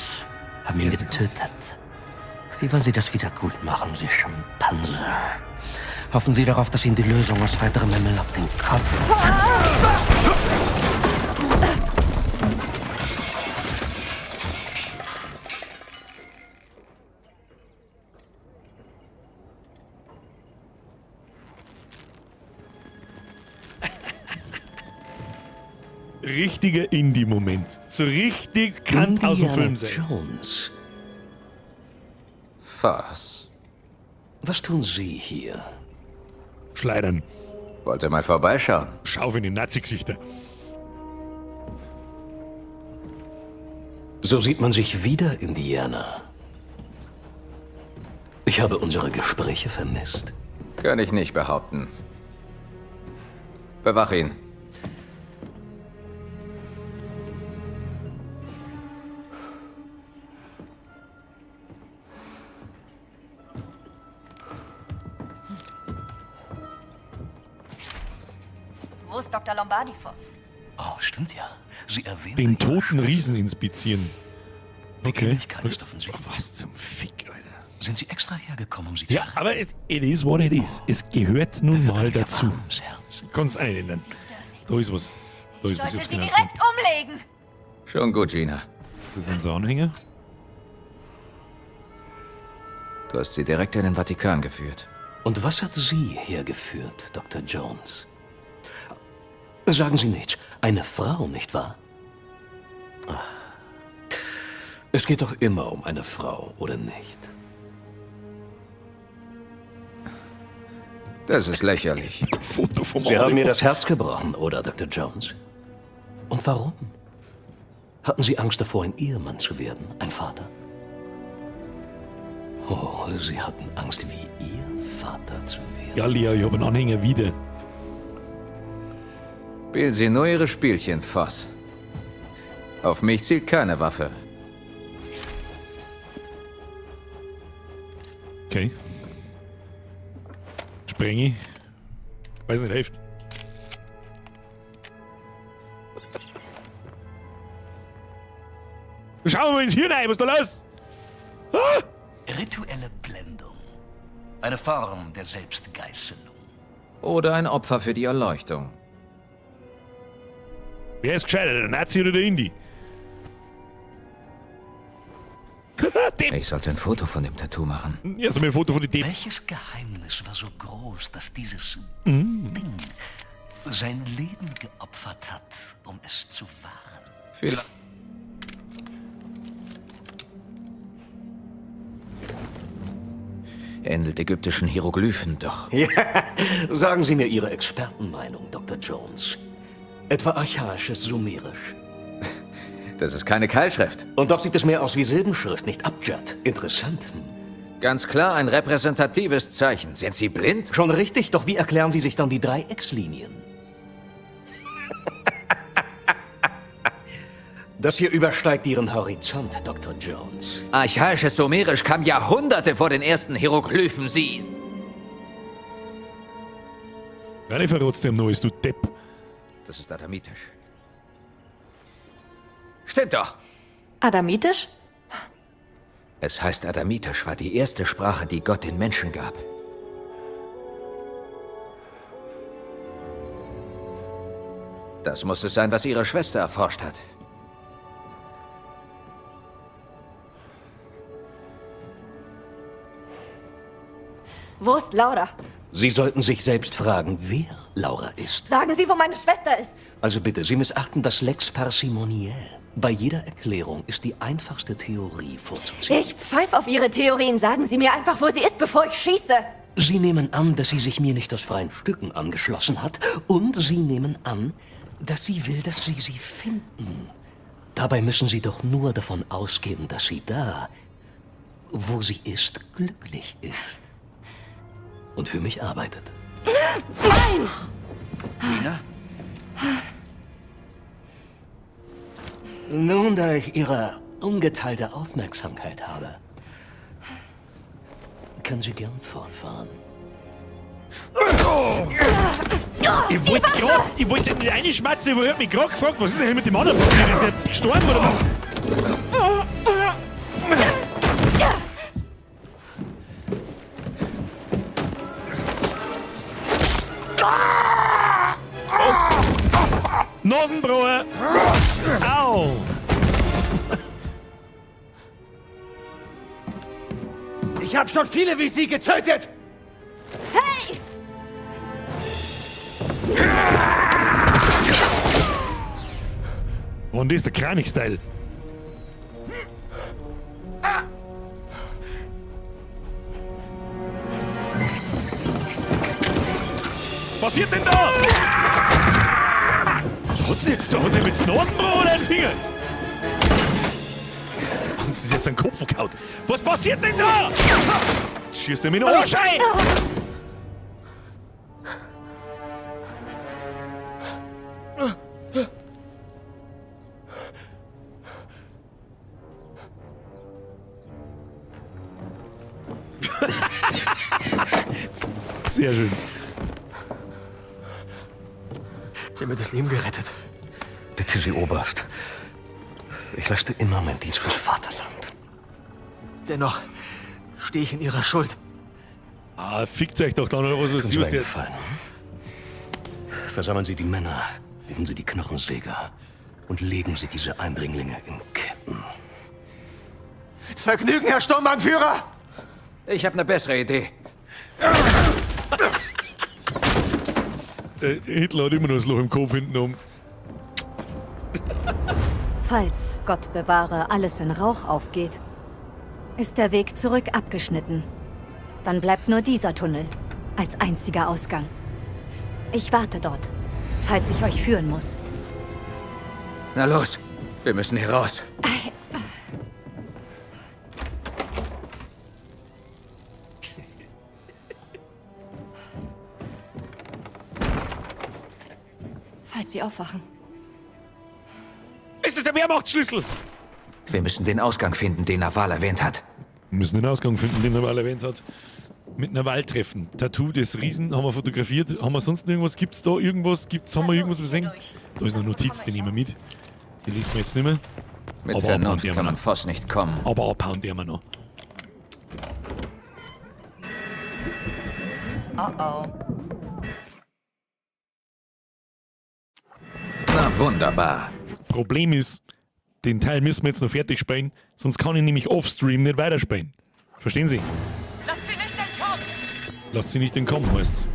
haben ihn getötet. Wie wollen Sie das wieder gut machen, Sie Schimpanse? Hoffen Sie darauf, dass Ihnen die Lösung aus heiterem Himmel auf den Kopf... Richtiger Indie-Moment. So richtig kann aus dem Indiana Film sein. Jones. Was? Was tun Sie hier? Schleudern. Wollte mal vorbeischauen. Schau in die Nazi-Gesichter. So sieht man sich wieder, Indiana. Ich habe unsere Gespräche vermisst. Kann ich nicht behaupten. Bewach ihn. Wo ist Dr. Lombardi, Voss? Oh, stimmt ja. Sie erwähnte Den toten Riesen inspizieren. Okay. Ähnlichkeit ist offensichtlich. Was zum Fick, Alter. Sind Sie extra hergekommen, um sie zu Ja, aber it is what it is. Es gehört nun mal dazu. Kannst nicht ändern. Da ist was. Da Ich ist was. sollte Ich hab's sie genau direkt gesehen. umlegen. Schon gut, Gina. Das sind so Anhänger. Du hast sie direkt in den Vatikan geführt. Und was hat Sie hergeführt, Dr. Jones? Sagen Sie nichts. Eine Frau, nicht wahr? Ah. Es geht doch immer um eine Frau, oder nicht? Das ist lächerlich. Foto vom Sie haben mir das Herz gebrochen, oder, Dr. Jones? Und warum? Hatten Sie Angst davor, ein Ehemann zu werden, ein Vater? Oh, Sie hatten Angst, wie Ihr Vater zu werden. Ja, Lea, ich habe einen Anhänger wieder. Spielen Sie nur Ihre Spielchen, Voss. Auf mich zielt keine Waffe. Okay. Spreng ich. Weiß nicht, hilft. Schauen wir mal ins Hirn rein, was ist da los? Ah! Rituelle Blendung. Eine Form der Selbstgeißelung. Oder ein Opfer für die Erleuchtung. Wer ist gescheiter, der Nazi oder der Indi? Ich sollte ein Foto von dem Tattoo machen. Erst einmal ein Foto von den Depp. Welches Geheimnis war so groß, dass dieses Ding sein Leben geopfert hat, um es zu wahren? Vielleicht. Ähnelt ägyptischen Hieroglyphen doch. Ja, sagen Sie mir Ihre Expertenmeinung, Dr. Jones. Etwa archaisches Sumerisch. Das ist keine Keilschrift. Und doch sieht es mehr aus wie Silbenschrift, nicht Abjad. Interessant. Ganz klar ein repräsentatives Zeichen. Sind Sie blind? Schon richtig, doch wie erklären Sie sich dann die Dreieckslinien? Das hier übersteigt Ihren Horizont, Dr. Jones. Archaisches Sumerisch kam Jahrhunderte vor den ersten Hieroglyphen. Sie. Nein, ich verrat's dir Neues, du Depp. Das ist adamitisch. Stimmt doch. Adamitisch? Es heißt, Adamitisch war die erste Sprache, die Gott den Menschen gab. Das muss es sein, was Ihre Schwester erforscht hat. Wo ist Laura? Sie sollten sich selbst fragen, wer Laura ist. Sagen Sie, wo meine Schwester ist. Also bitte, Sie missachten das Lex Parsimoniae. Bei jeder Erklärung ist die einfachste Theorie vorzuziehen. Ich pfeif auf Ihre Theorien. Sagen Sie mir einfach, wo sie ist, bevor ich schieße. Sie nehmen an, dass sie sich mir nicht aus freien Stücken angeschlossen hat. Und Sie nehmen an, dass sie will, dass Sie sie finden. Dabei müssen Sie doch nur davon ausgehen, dass sie da, wo sie ist, glücklich ist. Und für mich arbeitet. Nein! Gina? Nun, da ich Ihre ungeteilte Aufmerksamkeit habe, können Sie gern fortfahren. Ich wollte gerade, ich wollte nicht reinschmatzen, aber ich hab mich gerade gefragt, was ist denn hier mit dem anderen passiert? Ist der gestorben oder was? Oh. Nasenbrauer! Au! Ich habe schon viele wie Sie getötet! Hey! Und das ist der Kranich-Style. Was passiert denn da? Was hat's denn jetzt da? Hat sie jetzt Nasenbruch oder einen Finger? Haben sie sich jetzt einen Kopf gehauen? Was passiert denn da? Schießt er mir noch Arsch ein! Sehr schön. Sie haben mir das Leben gerettet. Bitte Sie, Oberst. Ich leiste immer meinen Dienst fürs Vaterland. Dennoch stehe ich in Ihrer Schuld. Ah, fickt euch doch dann, oder was Tun ist Sie mir jetzt? einen Gefallen. Versammeln Sie die Männer, rufen Sie die Knochensäger und legen Sie diese Eindringlinge in Ketten. Mit Vergnügen, Herr Sturmbannführer! Ich habe eine bessere Idee. Hitler hat immer noch das Loch im Kopf hinten um. Falls, Gott bewahre, alles in Rauch aufgeht, ist der Weg zurück abgeschnitten. Dann bleibt nur dieser Tunnel als einziger Ausgang. Ich warte dort, falls ich euch führen muss. Na los, wir müssen hier raus. Falls sie aufwachen. Es ist der Wehrmachtsschlüssel! Wir müssen den Ausgang finden, den Naval erwähnt hat. Wir müssen den Ausgang finden, den Naval erwähnt hat. Mit Naval treffen. Tattoo des Riesen haben wir fotografiert. Haben wir sonst irgendwas? Gibt's da irgendwas? Gibt's, haben wir irgendwas gesehen? Da ist eine Notiz, die nehmen wir mit. Die lesen wir jetzt nicht mehr. Mit Aber abhauen Vernunft werden wir kann man noch. Voss nicht kommen. Aber abhauen werden wir noch. Oh oh. Na wunderbar. Problem ist, den Teil müssen wir jetzt noch fertig spielen, sonst kann ich nämlich offstream nicht weiterspielen. Verstehen Sie? Lasst sie nicht entkommen! Lasst sie nicht entkommen, heißt's.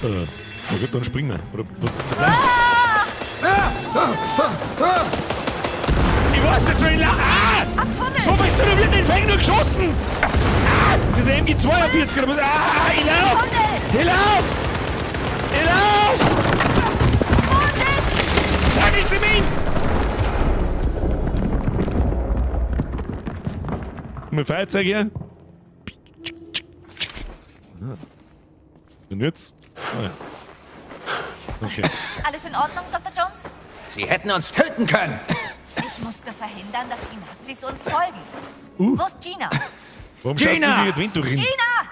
Na gut, dann springen wir. Oder was ist der Plan? Ich weiß nicht, soll ich lachen? Ah! So weit zu wird den Fänger nur geschossen! Ah! Das ist ein MG42 oder was? Ah! Ich lauf! Ich lauf! Ich lauf! Sandelzement! Mein Feuerzeug her. Ah. Und jetzt? Ah ja. Okay. Alles in Ordnung, Dr. Jones? Sie hätten uns töten können. Ich musste verhindern, dass die Nazis uns folgen. Wo ist Gina? Warum schaust du Gina! die Adventurin? Gina!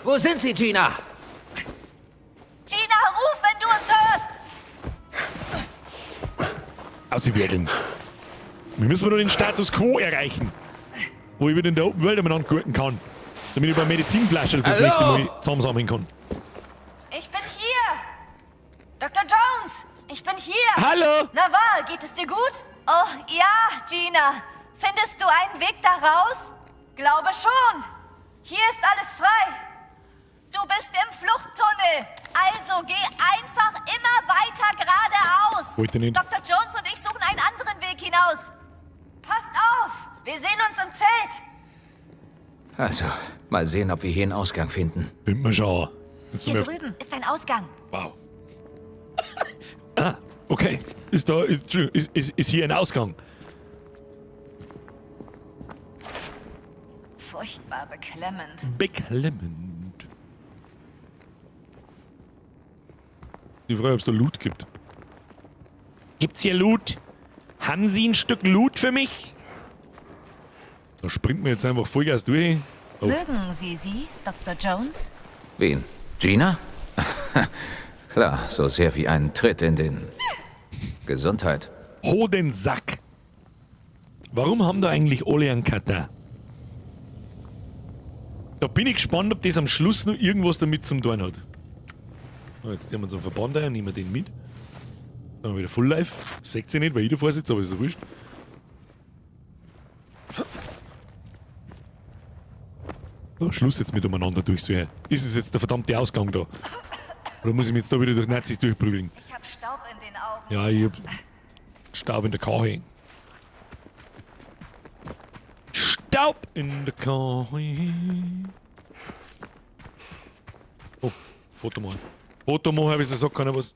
Wo sind Sie, Gina? Gina, ruf, wenn du uns hörst! Auswerkeln. Wir müssen nur den Status Quo erreichen. Wo ich wieder in der Open World umeinander gurken kann. Damit ich ein paar Medizinflaschen fürs Hallo? nächste Mal zusammensammeln kann. Ich bin hier! Dr. Jones! Ich bin hier! Hallo! Naval, geht es dir gut? Oh, ja, Gina. Findest du einen Weg da raus? Glaube schon! Hier ist alles frei! Du bist im Fluchttunnel. Also geh einfach immer weiter geradeaus. Wollte nicht. Dr. Jones und ich suchen einen anderen Weg hinaus. Passt auf! Wir sehen uns im Zelt! Also, mal sehen, ob wir hier einen Ausgang finden. Finden wir schon. Jetzt Hier sind wir auf- drüben ist ein Ausgang. Wow. Ah, okay. Ist da, ist, Entschuldigung, ist hier ein Ausgang? Furchtbar beklemmend. Beklemmend. Die Frage, ob es da Loot gibt. Gibt's hier Loot? Haben Sie ein Stück Loot für mich? Da springt man jetzt einfach Vollgas durch. Oh, Mögen Sie sie, Dr. Jones? Wen? Gina? Klar, so sehr wie ein Tritt in den... Gesundheit. Hodensack. Warum haben da eigentlich alle einen Katar? Da bin ich gespannt, ob das am Schluss noch irgendwas damit zum tun hat. So, jetzt nehmen wir uns einen Verband ein, nehmen wir den mit. Dann haben wir wieder Full Life. Seht ihr nicht, weil ich davor sitze, aber ist ja wurscht. So, Schluss jetzt mit umeinander durchsuchen. Ist es jetzt der verdammte Ausgang da? Oder muss ich mich jetzt da wieder durch Nazis durchprügeln? Ich hab Staub in den Augen. Ja, ich hab Staub in der Kache. Staub in der Kache. Oh, Foto machen. Foto machen, hab ich so sagt keiner was.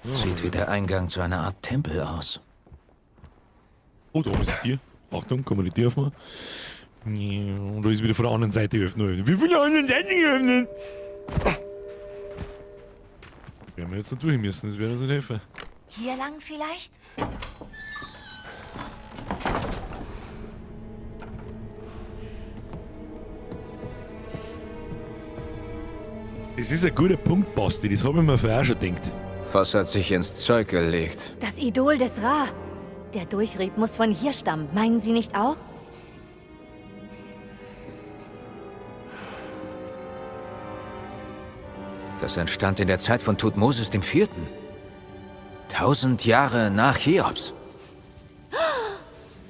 Sieht wie der Eingang zu einer Art Tempel aus. Oh, da oben ist die Tür. Achtung, kann man die Tür aufmachen? Ja, da ist wieder von der anderen Seite geöffnet. Wie von der anderen Seite geöffnet? Werden wir jetzt noch durch müssen, das wird uns nicht helfen. Hier lang vielleicht? Das ist ein guter Punkt, Basti. Das habe ich mir vorher auch schon gedacht. Voss hat sich ins Zeug gelegt. Das Idol des Ra. Der Durchrieb muss von hier stammen. Meinen Sie nicht auch? Das entstand in der Zeit von Thutmosis IV. 1000 Jahre nach Cheops.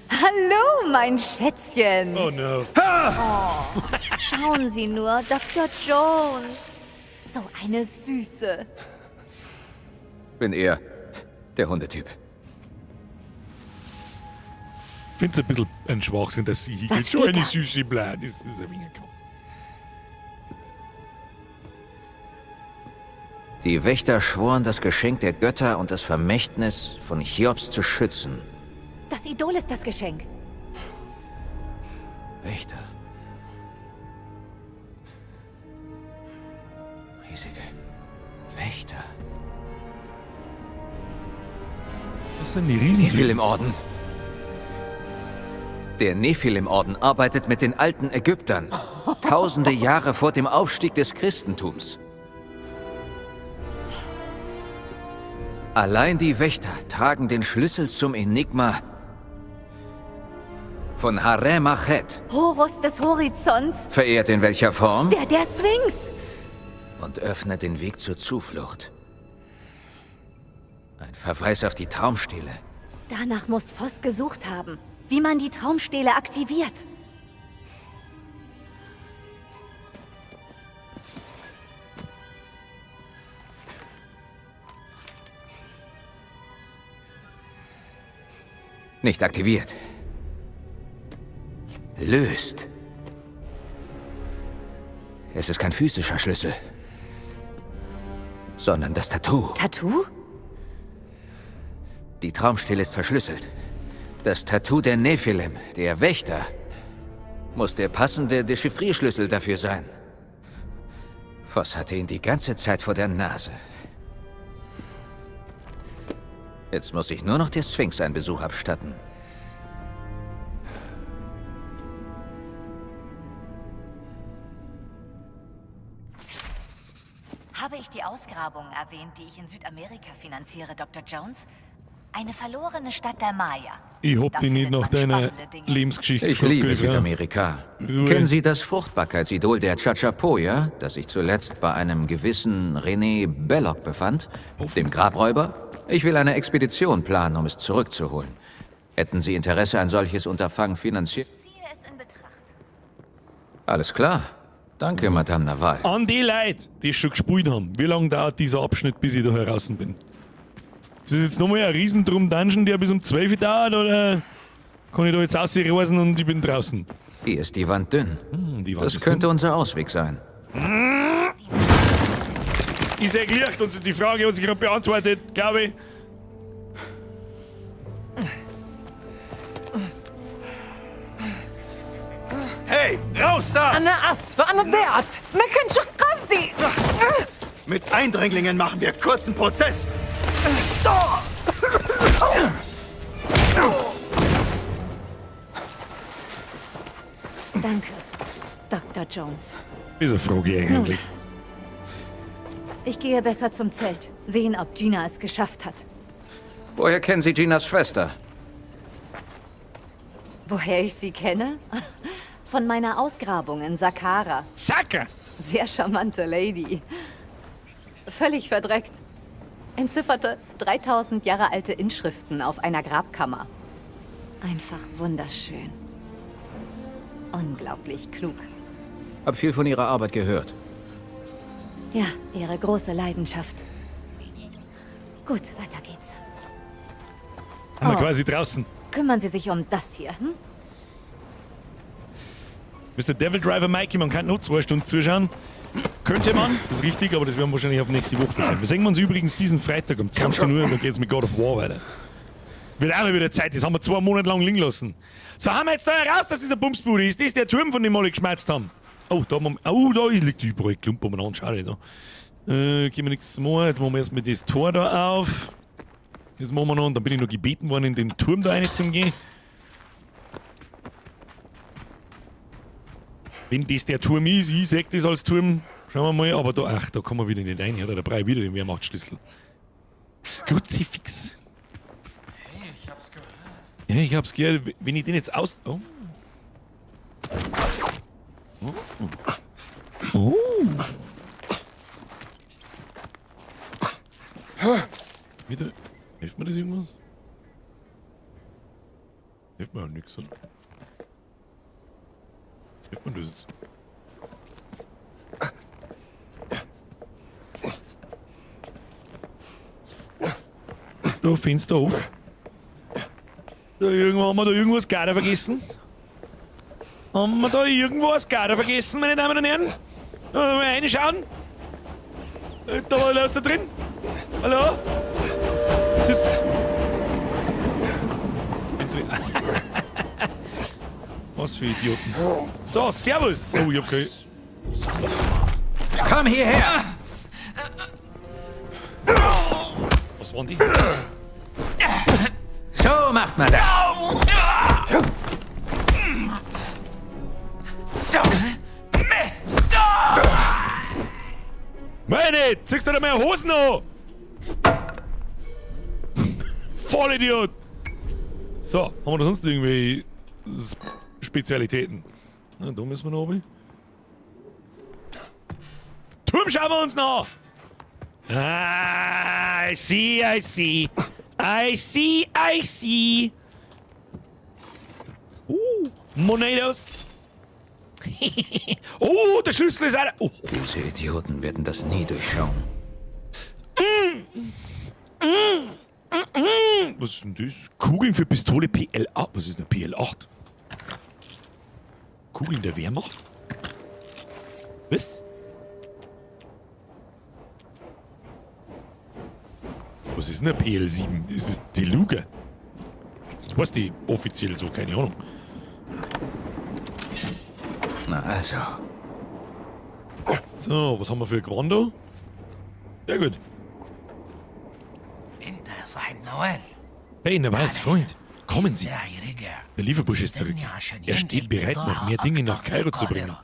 Hallo, mein Schätzchen. Oh no. Oh, schauen Sie nur, Dr. Jones. So eine Süße. Bin eher der Hundetyp. Find's ein bisschen ein Schwachsinn, dass sie hier Was so steht eine da? Süße bleibt. Das ist ein wenig kaum. Die Wächter schworen, das Geschenk der Götter und das Vermächtnis von Cheops zu schützen. Das Idol ist das Geschenk. Wächter. Riesige Wächter. Was sind die Riesen? Nephilim-Orden. Der Nephilim-Orden arbeitet mit den alten Ägyptern. Tausende Jahre vor dem Aufstieg des Christentums. Allein die Wächter tragen den Schlüssel zum Enigma von Haremachet. Horus des Horizonts. Verehrt in welcher Form? Der Sphinx. Und öffnet den Weg zur Zuflucht. Ein Verweis auf die Traumstele. Danach muss Voss gesucht haben, wie man die Traumstele aktiviert. Nicht aktiviert. Löst. Es ist kein physischer Schlüssel, sondern das Tattoo. Tattoo? Die Traumstele ist verschlüsselt. Das Tattoo der Nephilim, der Wächter, muss der passende Dechiffrierschlüssel dafür sein. Voss hatte ihn die ganze Zeit vor der Nase. Jetzt muss ich nur noch der Sphinx einen Besuch abstatten. Habe ich die Ausgrabungen erwähnt, die ich in Südamerika finanziere, Dr. Jones? Eine verlorene Stadt der Maya. Ich hab Da dich nicht findet nach man deiner spannende Dinge. Lebensgeschichte Ich gefragt, liebe gell, Frau. Südamerika. Ruhe. Kennen Sie das Fruchtbarkeitsidol der Chachapoya, das sich zuletzt bei einem gewissen René Belloc befand, dem Grabräuber? Ich will eine Expedition planen, um es zurückzuholen. Hätten Sie Interesse, ein solches Unterfangen finanziert? Alles klar. Danke, Madame Naval. An die Leute, die es schon gespielt haben, wie lange dauert dieser Abschnitt, bis ich da heraus bin? Ist das jetzt nochmal ein Riesendrum-Dungeon, der bis um 12 Uhr dauert, oder kann ich da jetzt rausreisen und ich bin draußen? Hier ist die Wand dünn. Die Wand Das ist könnte dünn. unser Ausweg sein. Ist erklärt und die Frage hat sich gerade beantwortet, glaube ich. Hey, raus da! أنا آسفة أنا ضيعت ما كانش قصدي. Mit Eindringlingen machen wir kurzen Prozess. Danke, Dr. Jones. Ist eine Frage eigentlich. Ich gehe besser zum Zelt. Sehen, ob Gina es geschafft hat. Woher kennen Sie Ginas Schwester? Woher ich sie kenne? Von meiner Ausgrabung in Saqqara. Saqqara? Sehr charmante Lady. Völlig verdreckt. Entzifferte 3000 Jahre alte Inschriften auf einer Grabkammer. Einfach wunderschön. Unglaublich klug. Hab viel von Ihrer Arbeit gehört. Ja, ihre große Leidenschaft. Gut, weiter geht's. Haben wir Oh. quasi draußen. Kümmern Sie sich um das hier, hm? Mr. Devil Driver Mikey, man kann noch 2 Stunden zuschauen. Könnte man, das ist richtig, aber das werden wir wahrscheinlich auf nächste Woche verschieben. Wir sehen uns übrigens diesen Freitag um 20 Uhr, dann geht's mit God of War weiter. Wird auch mal wieder Zeit, das haben wir 2 Monate lang liegen lassen. So, haben wir jetzt da heraus, dass das eine Bumsbude ist. Das ist der Turm, von dem alle geschmerzt haben. Oh, da, haben wir, oh, da liegt überall Klump umeinander. Schade da. Können wir nichts machen. Jetzt machen wir erstmal das Tor da auf. Das machen wir noch. Und dann bin ich noch gebeten worden, in den Turm da rein zu gehen. Wenn das der Turm ist, ich sag das als Turm. Schauen wir mal, aber da, ach, da kommen wir wieder nicht rein, oder? Da brauche ich wieder den Wehrmachtsschlüssel. Kruzifix. Hey, ich hab's gehört. Ja, ich hab's gehört. Wenn ich den jetzt aus. Oh. Oh. Oh. Wieder. Hilft mir das irgendwas? Hilft mir ja nix, oder? Hilft mir das jetzt? Da, Fenster auf. Da irgendwo haben wir da irgendwas gerade vergessen. Haben wir da irgendwo was gerade vergessen, meine Damen und Herren? Mal reinschauen. Da war was da drin. Hallo? Sitzt. Was für Idioten. So, servus. Oh, ich hab keine. Komm hierher! Was war denn das? So macht man das. Mist! Meine, ziehst du da meine Hosen an? Vollidiot! So, haben wir da sonst irgendwie Spezialitäten? Na, da müssen wir noch runter. Turm schauen wir uns noch! Ah, I see, I see. I see, I see. Monedos. Oh, der Schlüssel ist auch da. Oh. Diese Idioten werden das nie durchschauen. Was ist denn das? Kugeln für Pistole PL8. Was ist denn PL8? Kugeln der Wehrmacht? Was? Was ist denn der PL7? Ist das die Luger? Was die offiziell so? Keine Ahnung. Na also. So, was haben wir für Gewand da? Sehr gut. انت يا صاحب نوال. Hey, Nawals Freund, kommen Sie. الساعي رجع. Der Lieferbursche ist zurück. Er steht bereit, noch mehr Dinge nach Kairo zu bringen.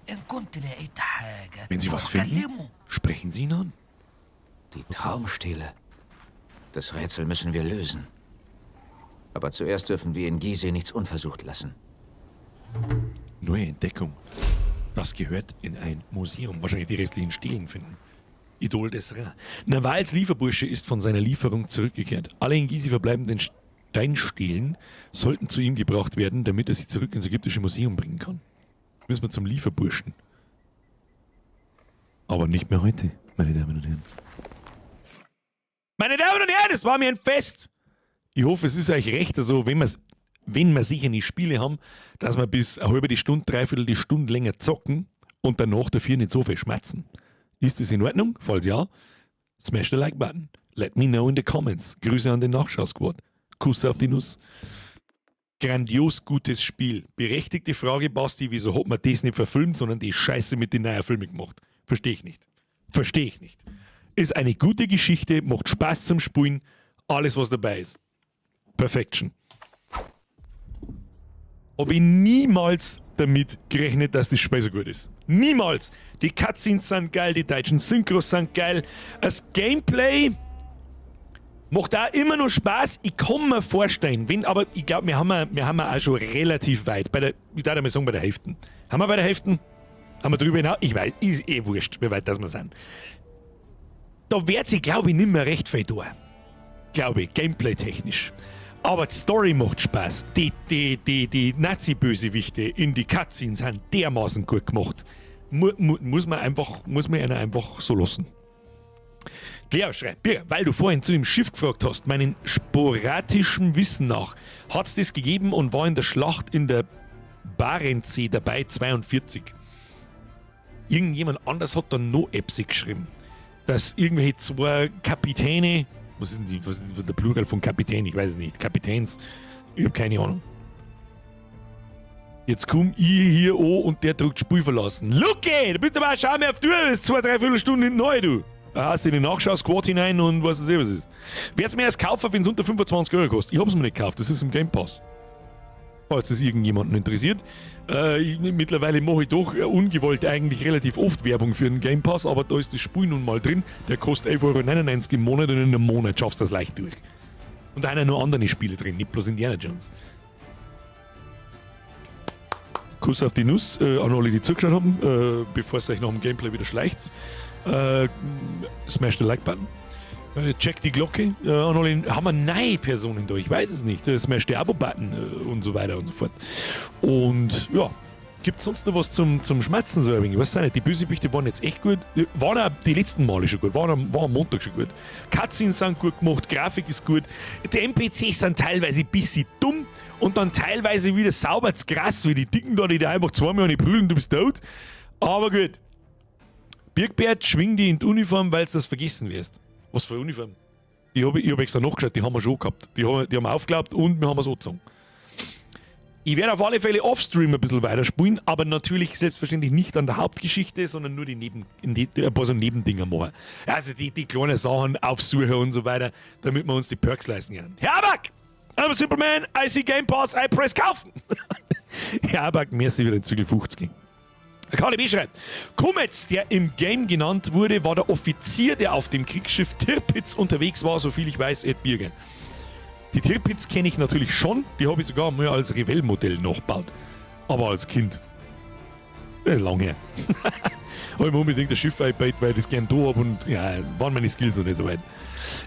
ان كنت لقيت حاجة Wenn Sie was finden, كلمه. Sprechen Sie ihn an. Die Traumstele. Das Rätsel müssen wir lösen. Aber zuerst dürfen wir in Gizeh nichts unversucht lassen. Neue Entdeckung. Das gehört in ein Museum. Wahrscheinlich die restlichen Stelen finden. Idol des Ra. Nawals Lieferbursche ist von seiner Lieferung zurückgekehrt. Alle in Gizeh verbleibenden Steinstelen sollten zu ihm gebracht werden, damit er sie zurück ins ägyptische Museum bringen kann. Müssen wir zum Lieferburschen. Aber nicht mehr heute, meine Damen und Herren. Meine Damen und Herren, es war mir ein Fest. Ich hoffe, es ist euch recht, also wenn wir sicher nicht Spiele haben, dass wir bis eine halbe Stunde, dreiviertel die Stunde länger zocken und danach dafür nicht so viel schmatzen. Ist das in Ordnung? Falls ja, smash the like button. Let me know in the comments. Grüße an den Nachschau-Squad. Kuss auf die Nuss. Grandios gutes Spiel. Berechtigte Frage, Basti, wieso hat man das nicht verfilmt, sondern die Scheiße mit den neuen Filmen gemacht? Verstehe ich nicht. Verstehe ich nicht. Ist eine gute Geschichte, macht Spaß zum Spielen, alles was dabei ist. Perfection. Hab ich niemals damit gerechnet, dass das Spiel so gut ist. Niemals! Die Cutscenes sind geil, die deutschen Synchros sind geil. Das Gameplay macht auch immer noch Spaß. Ich kann mir vorstellen, wenn, aber ich glaube, wir haben ja auch schon relativ weit. Ich darf mal sagen, bei der Hälfte. Haben wir bei der Hälfte? Haben wir drüber hinaus? Ich weiß, ist eh wurscht, wie weit das wir sind. Da wird sich, glaube ich, nicht mehr recht viel tun. Glaube ich, gameplay-technisch. Aber die Story macht Spaß. Die Nazi-Bösewichte in die Cutscenes sind dermaßen gut gemacht. Mu, mu, muss man einfach, muss man einer einfach so lassen. Leo schreibt, Birger, weil du vorhin zu dem Schiff gefragt hast, meinen sporadischen Wissen nach, hat es das gegeben und war in der Schlacht in der Barentssee dabei, 42. Irgendjemand anders hat da noch Epsi geschrieben, dass irgendwelche zwei Kapitäne, was ist denn die, was ist der Plural von Kapitän? Ich weiß es nicht. Kapitäns, ich habe keine Ahnung. Jetzt komm ich hier an und der drückt Spiel verlassen. Lucky, du bist aber schau mir auf die Uhr, das ist 2, 3/4 Stunden hinten neu, du. Da hast du in den Nachschau-Squad hinein und was weiß ich, was ist. Werd's mir erst kaufen, wenn es unter 25 € kostet. Ich hab's mir nicht gekauft, das ist im Game Pass. Falls das irgendjemanden interessiert. Ich, mittlerweile mache ich doch ungewollt eigentlich relativ oft Werbung für den Game Pass, aber da ist das Spiel nun mal drin. Der kostet 11,99 Euro im Monat und in einem Monat schaffst du das leicht durch. Und da sind noch andere Spiele drin, nicht bloß Indiana Jones. Kuss auf die Nuss an alle, die zugeschaut haben, bevor es euch nach dem Gameplay wieder schleicht. Smash the Like-Button. Check die Glocke. An alle, haben wir neue Personen da? Ich weiß es nicht. Smash the Abo-Button und so weiter und so fort. Und ja, gibt es sonst noch was zum Schmatzen so ein wenig? Ich weiß auch nicht. Die Bösewichte waren jetzt echt gut. Waren auch die letzten Male schon gut. War am Montag schon gut. Cutscenes sind gut gemacht, Grafik ist gut. Die NPCs sind teilweise ein bisschen dumm und dann teilweise wieder sauber krass, wie die Dicken da, die da einfach zweimal an die prügeln, du bist tot. Aber gut. Birkbert, schwing die in die Uniform, weil du das vergessen wirst. Was für eine Uniform? Ich hab extra nachgeschaut, die haben wir schon gehabt. Die haben wir aufgeklappt und wir haben es angezogen. Ich werde auf alle Fälle offstream ein bisschen weiterspielen, aber natürlich selbstverständlich nicht an der Hauptgeschichte, sondern nur ein paar so Nebendinger machen. Also die kleinen Sachen aufsuchen und so weiter, damit wir uns die Perks leisten können. Herr Aback! I'm a simple man, I see Game Pass, I press kaufen! Herr Aback, merci wieder in Zügel 50. KDB schreibt, Kummetz, der im Game genannt wurde, war der Offizier, der auf dem Kriegsschiff Tirpitz unterwegs war, soviel ich weiß, Ed Birger. Die Tirpitz kenne ich natürlich schon, die habe ich sogar mal als Revell-Modell nachgebaut. Aber als Kind. Das ist lang her. Habe ich mir unbedingt das Schiff eingebaut, weil ich das gern da habe und ja, waren meine Skills noch nicht so weit.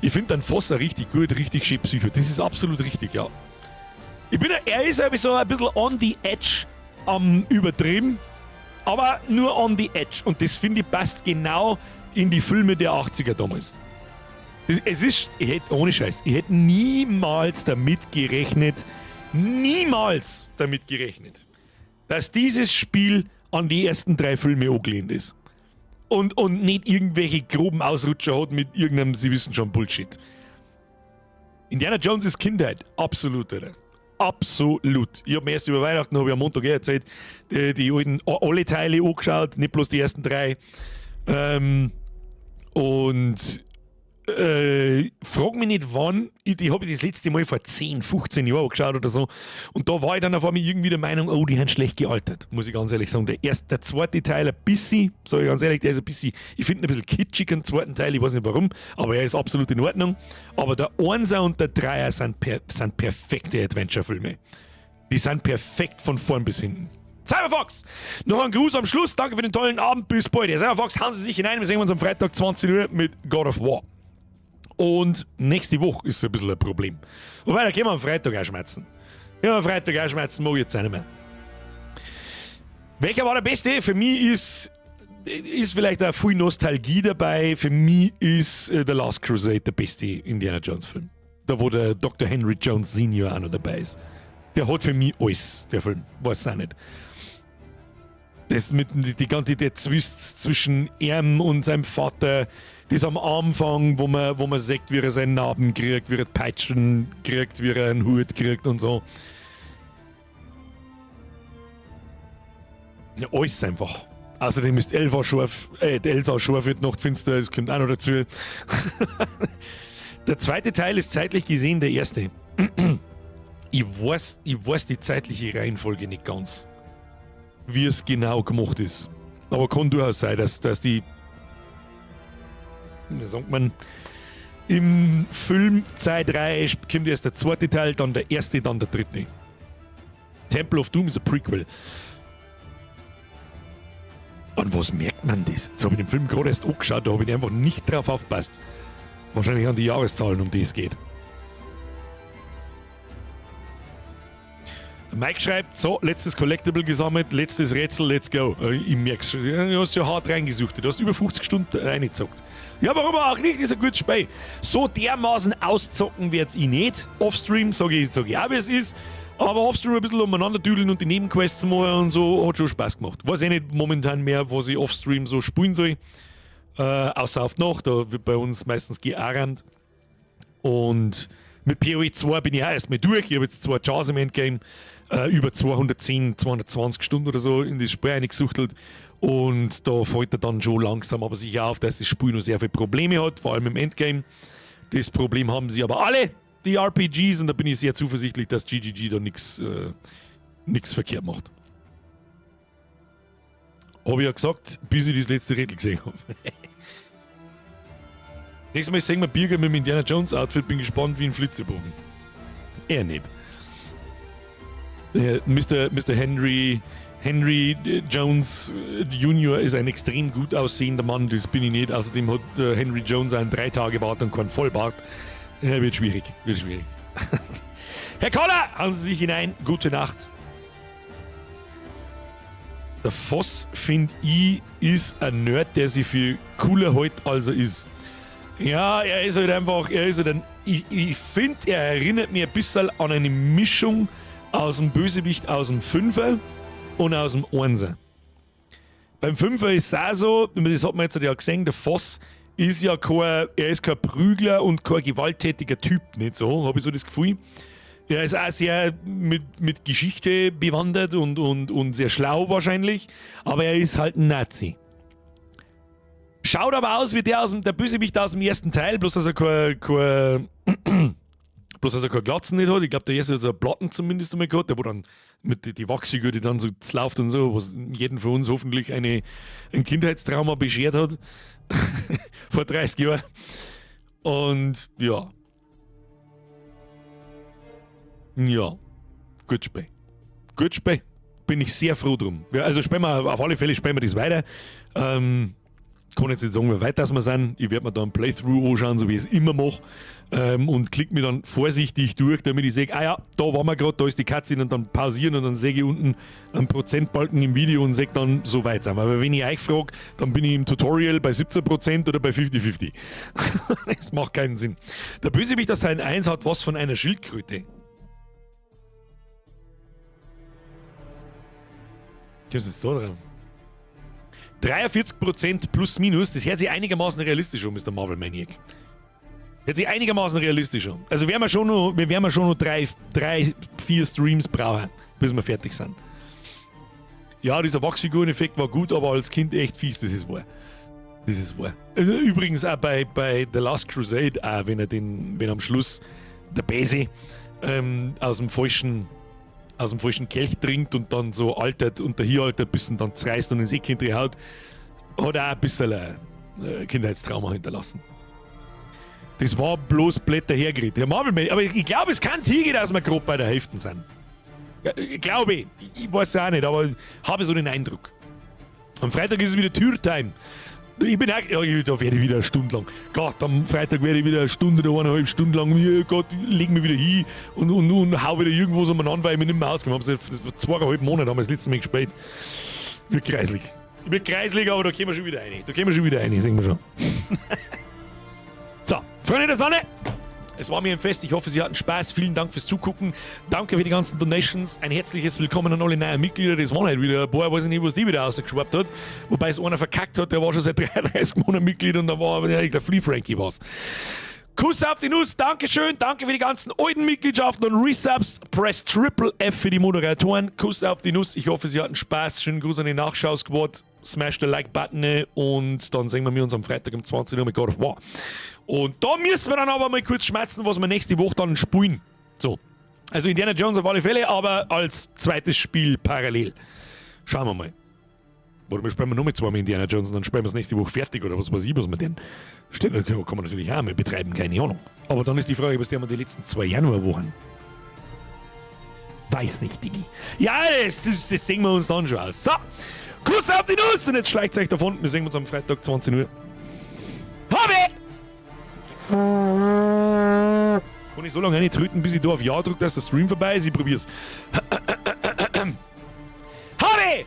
Ich finde den Voss auch richtig gut, richtig schön Psycho. Das ist absolut richtig, ja. Er ist so ein bisschen on the edge am übertrieben, aber nur on the edge. Und das finde ich passt genau in die Filme der 80er damals. Es ist, ich hätte, ohne Scheiß, ich hätte niemals damit gerechnet, niemals damit gerechnet, dass dieses Spiel an die ersten drei Filme angelehnt ist. Und nicht irgendwelche groben Ausrutscher hat mit irgendeinem, Sie wissen schon, Bullshit. Indiana Jones ist Kindheit. Absolut, Alter. Absolut. Ich habe mir erst über Weihnachten, habe ich am Montag eh erzählt, die alten, alle Teile angeschaut, nicht bloß die ersten drei. Und frag mich nicht wann, die habe ich das letzte Mal vor 10, 15 Jahren geschaut oder so. Und da war ich dann auf einmal irgendwie der Meinung, oh, die haben schlecht gealtert, muss ich ganz ehrlich sagen. Der erste, der zweite Teil ein bisschen, sage ich ganz ehrlich, der ist ein bisschen, ich finde ihn ein bisschen kitschig, den zweiten Teil, ich weiß nicht warum, aber er ist absolut in Ordnung. Aber der Einser und der Dreier sind perfekte Adventure-Filme. Die sind perfekt von vorn bis hinten. Cyberfox! Noch ein Gruß am Schluss. Danke für den tollen Abend. Bis bald. Der Cyberfox, hauen Sie sich hinein. Wir sehen uns am Freitag 20 Uhr mit God of War. Und nächste Woche ist ein bisschen ein Problem. Wobei, da können wir am Freitag auch schmerzen. Ja, am Freitag auch schmerzen, mag ich jetzt auch nicht mehr. Welcher war der beste? Für mich ist vielleicht auch viel Nostalgie dabei. Für mich ist The Last Crusade der beste Indiana Jones Film. Da, wo der Dr. Henry Jones Senior auch noch dabei ist. Der hat für mich alles, der Film. Weiß auch nicht. Das mit die ganze der Zwist zwischen ihm und seinem Vater, das am Anfang, wo man sieht, wie er seinen Narben kriegt, wie er die Peitschen kriegt, wie er einen Hut kriegt und so. Ja, alles einfach. Außerdem ist die Elsa scharf wird noch finster, das kommt auch noch dazu. Der zweite Teil ist zeitlich gesehen der erste. Ich weiß die zeitliche Reihenfolge nicht ganz, wie es genau gemacht ist. Aber kann durchaus sein, dass die, wie sagt man, im Film Zeitreihe kommt erst der zweite Teil, dann der erste, dann der dritte. Temple of Doom ist ein Prequel. An was merkt man das? Jetzt habe ich den Film gerade erst angeschaut, da habe ich einfach nicht drauf aufgepasst. Wahrscheinlich an die Jahreszahlen, um die es geht. Mike schreibt, so, letztes Collectible gesammelt, letztes Rätsel, let's go. Ich merk's schon, du hast ja hart reingesucht, du hast über 50 Stunden reingezockt. Ja, warum auch nicht, ist ein gutes Spiel. So dermaßen auszocken wird's ich nicht. Offstream sag ich auch, wie es ist. Aber Offstream ein bisschen umeinander düdeln und die Nebenquests machen und so, hat schon Spaß gemacht. Weiß eh nicht momentan mehr, was ich Offstream so spielen soll. Außer auf die Nacht, da wird bei uns meistens gearmt. Und mit PoE 2 bin ich auch erstmal durch. Ich habe jetzt zwei Chars im Endgame, über 210, 220 Stunden oder so in das Spiel reingesuchtelt. Und da fällt er dann schon langsam aber sicher auf, dass das Spiel noch sehr viele Probleme hat, vor allem im Endgame. Das Problem haben sie aber alle, die RPGs, und da bin ich sehr zuversichtlich, dass GGG da nichts Nichts verkehrt gemacht. Habe ich ja gesagt, bis ich das letzte Rädel gesehen habe. Nächstes Mal sehen wir Birger mit dem Indiana Jones Outfit, bin gespannt wie ein Flitzebogen. Er nicht. Mr. Mr. Henry, Henry Jones Jr. ist ein extrem gut aussehender Mann, das bin ich nicht. Außerdem hat Henry Jones einen 3-Tage-Bart und keinen Vollbart. Wird schwierig, wird schwierig. Herr Koller, hauen Sie sich hinein. Gute Nacht. Der Voss, finde ich, ist ein Nerd, der sich für cooler hält, als er ist. Ja, er ist halt einfach, er ist halt ein, ich finde, er erinnert mich ein bisschen an eine Mischung aus dem Bösewicht aus dem Fünfer und aus dem Einser. Beim Fünfer ist es auch so, das hat man jetzt ja gesehen, der Voss ist ja kein, er ist kein Prügler und kein gewalttätiger Typ, nicht so, habe ich so das Gefühl. Er ist auch sehr mit Geschichte bewandert und sehr schlau wahrscheinlich, aber er ist halt ein Nazi. Schaut aber aus wie der, aus dem, der Bösewicht aus dem ersten Teil, bloß dass er kein, bloß dass er keine Glatzen nicht hat. Ich glaube, der erste hat so einen Platten zumindest einmal gehabt, der wo dann mit die, die Wachsfigur, die dann so läuft und so, was jedem von uns hoffentlich ein Kindheitstrauma beschert hat. Vor 30 Jahren. Und ja. Ja. Gut Spiel. Gut Spiel. Bin ich sehr froh drum. Ja, also spielen wir, auf alle Fälle spielen wir das weiter. Kann jetzt nicht sagen, wie weit das wir sind. Ich werde mir da ein Playthrough anschauen, so wie ich es immer mache. Und klick mir dann vorsichtig durch, damit ich sehe, ah ja, da waren wir gerade, da ist die Cutscene und dann pausieren und dann sehe ich unten einen Prozentbalken im Video und sehe dann, so weit sind wir. Aber wenn ich euch frage, dann bin ich im Tutorial bei 17% oder bei 50-50. Das macht keinen Sinn. Der Bösewicht aus Teil 1 hat was von einer Schildkröte. Ich hab's jetzt da drauf. 43% plus minus, das hört sich einigermaßen realistisch an, Mr. Marvel Maniac. Hört sich einigermaßen realistisch an. Also werden wir schon noch, wir werden schon noch drei, vier Streams brauchen, bis wir fertig sind. Ja, dieser Wachsfigureneffekt war gut, aber als Kind echt fies, das ist wahr. Das ist wahr. Also übrigens auch bei The Last Crusade, auch wenn er den, wenn am Schluss der Bäse aus dem falschen Kelch trinkt und dann so altert und dahin altert, bis ihn dann zerreißt und ins Eck hinterher haut, hat er auch ein bisschen ein Kindheitstrauma hinterlassen. Das war bloß Blätter hergeredet. Ja, Marvel, aber ich glaube, es kann hingehen, dass wir grob bei der Hälfte sind. Ja, ich glaube, ich weiß es auch nicht, aber habe so den Eindruck. Am Freitag ist es wieder Türtime. Ich bin auch, ja, ich, da werde ich wieder eine Stunde lang. Gott, am Freitag werde ich wieder eine Stunde oder eineinhalb Stunden lang, ja, Gott, leg mich wieder hin und hau wieder irgendwo so umeinander, weil ich mich nicht mehr auskomme. Haben sie 2,5 Monate haben wir das letzte Mal gespielt. Wird kreislig. Wird kreislig, aber da kommen wir schon wieder rein. Da kommen wir schon wieder rein, sehen wir schon. So, Freunde der Sonne, es war mir ein Fest. Ich hoffe, Sie hatten Spaß. Vielen Dank fürs Zugucken. Danke für die ganzen Donations. Ein herzliches Willkommen an alle neuen Mitglieder. Das waren halt wieder ein paar, weiß ich nicht, was die wieder rausgeschwappt hat. Wobei es einer verkackt hat, der war schon seit 33 Monaten Mitglied und da war ja, der Flea Frankie war's. Kuss auf die Nuss, Dankeschön, danke für die ganzen alten Mitgliedschaften und Resubs. Press Triple F für die Moderatoren. Kuss auf die Nuss, ich hoffe, Sie hatten Spaß. Schönen Gruß an den Nachschau-Squad. Smash the Like-Button und dann sehen wir uns am Freitag um 20 Uhr mit God of War. Und da müssen wir dann aber mal kurz schmerzen, was wir nächste Woche dann spielen. So. Also Indiana Jones auf alle Fälle, aber als zweites Spiel parallel. Schauen wir mal. Oder wir spielen noch mit zweimal Indiana Jones und dann spielen wir es nächste Woche fertig oder was weiß ich, was wir denn. Steht, kann man natürlich auch mal betreiben, keine Ahnung. Aber dann ist die Frage, was der wir die letzten 2 Januarwochen. Weiß nicht, Digi. Ja, das denken wir uns dann schon aus. So, Kuss auf die Nuss und jetzt schleicht euch davon. Wir sehen uns am Freitag 20 Uhr. Habe! Kann ich so lange nicht tröten, bis ich da auf Ja drücke, dass der Stream vorbei ist? Ich probier's. Habe!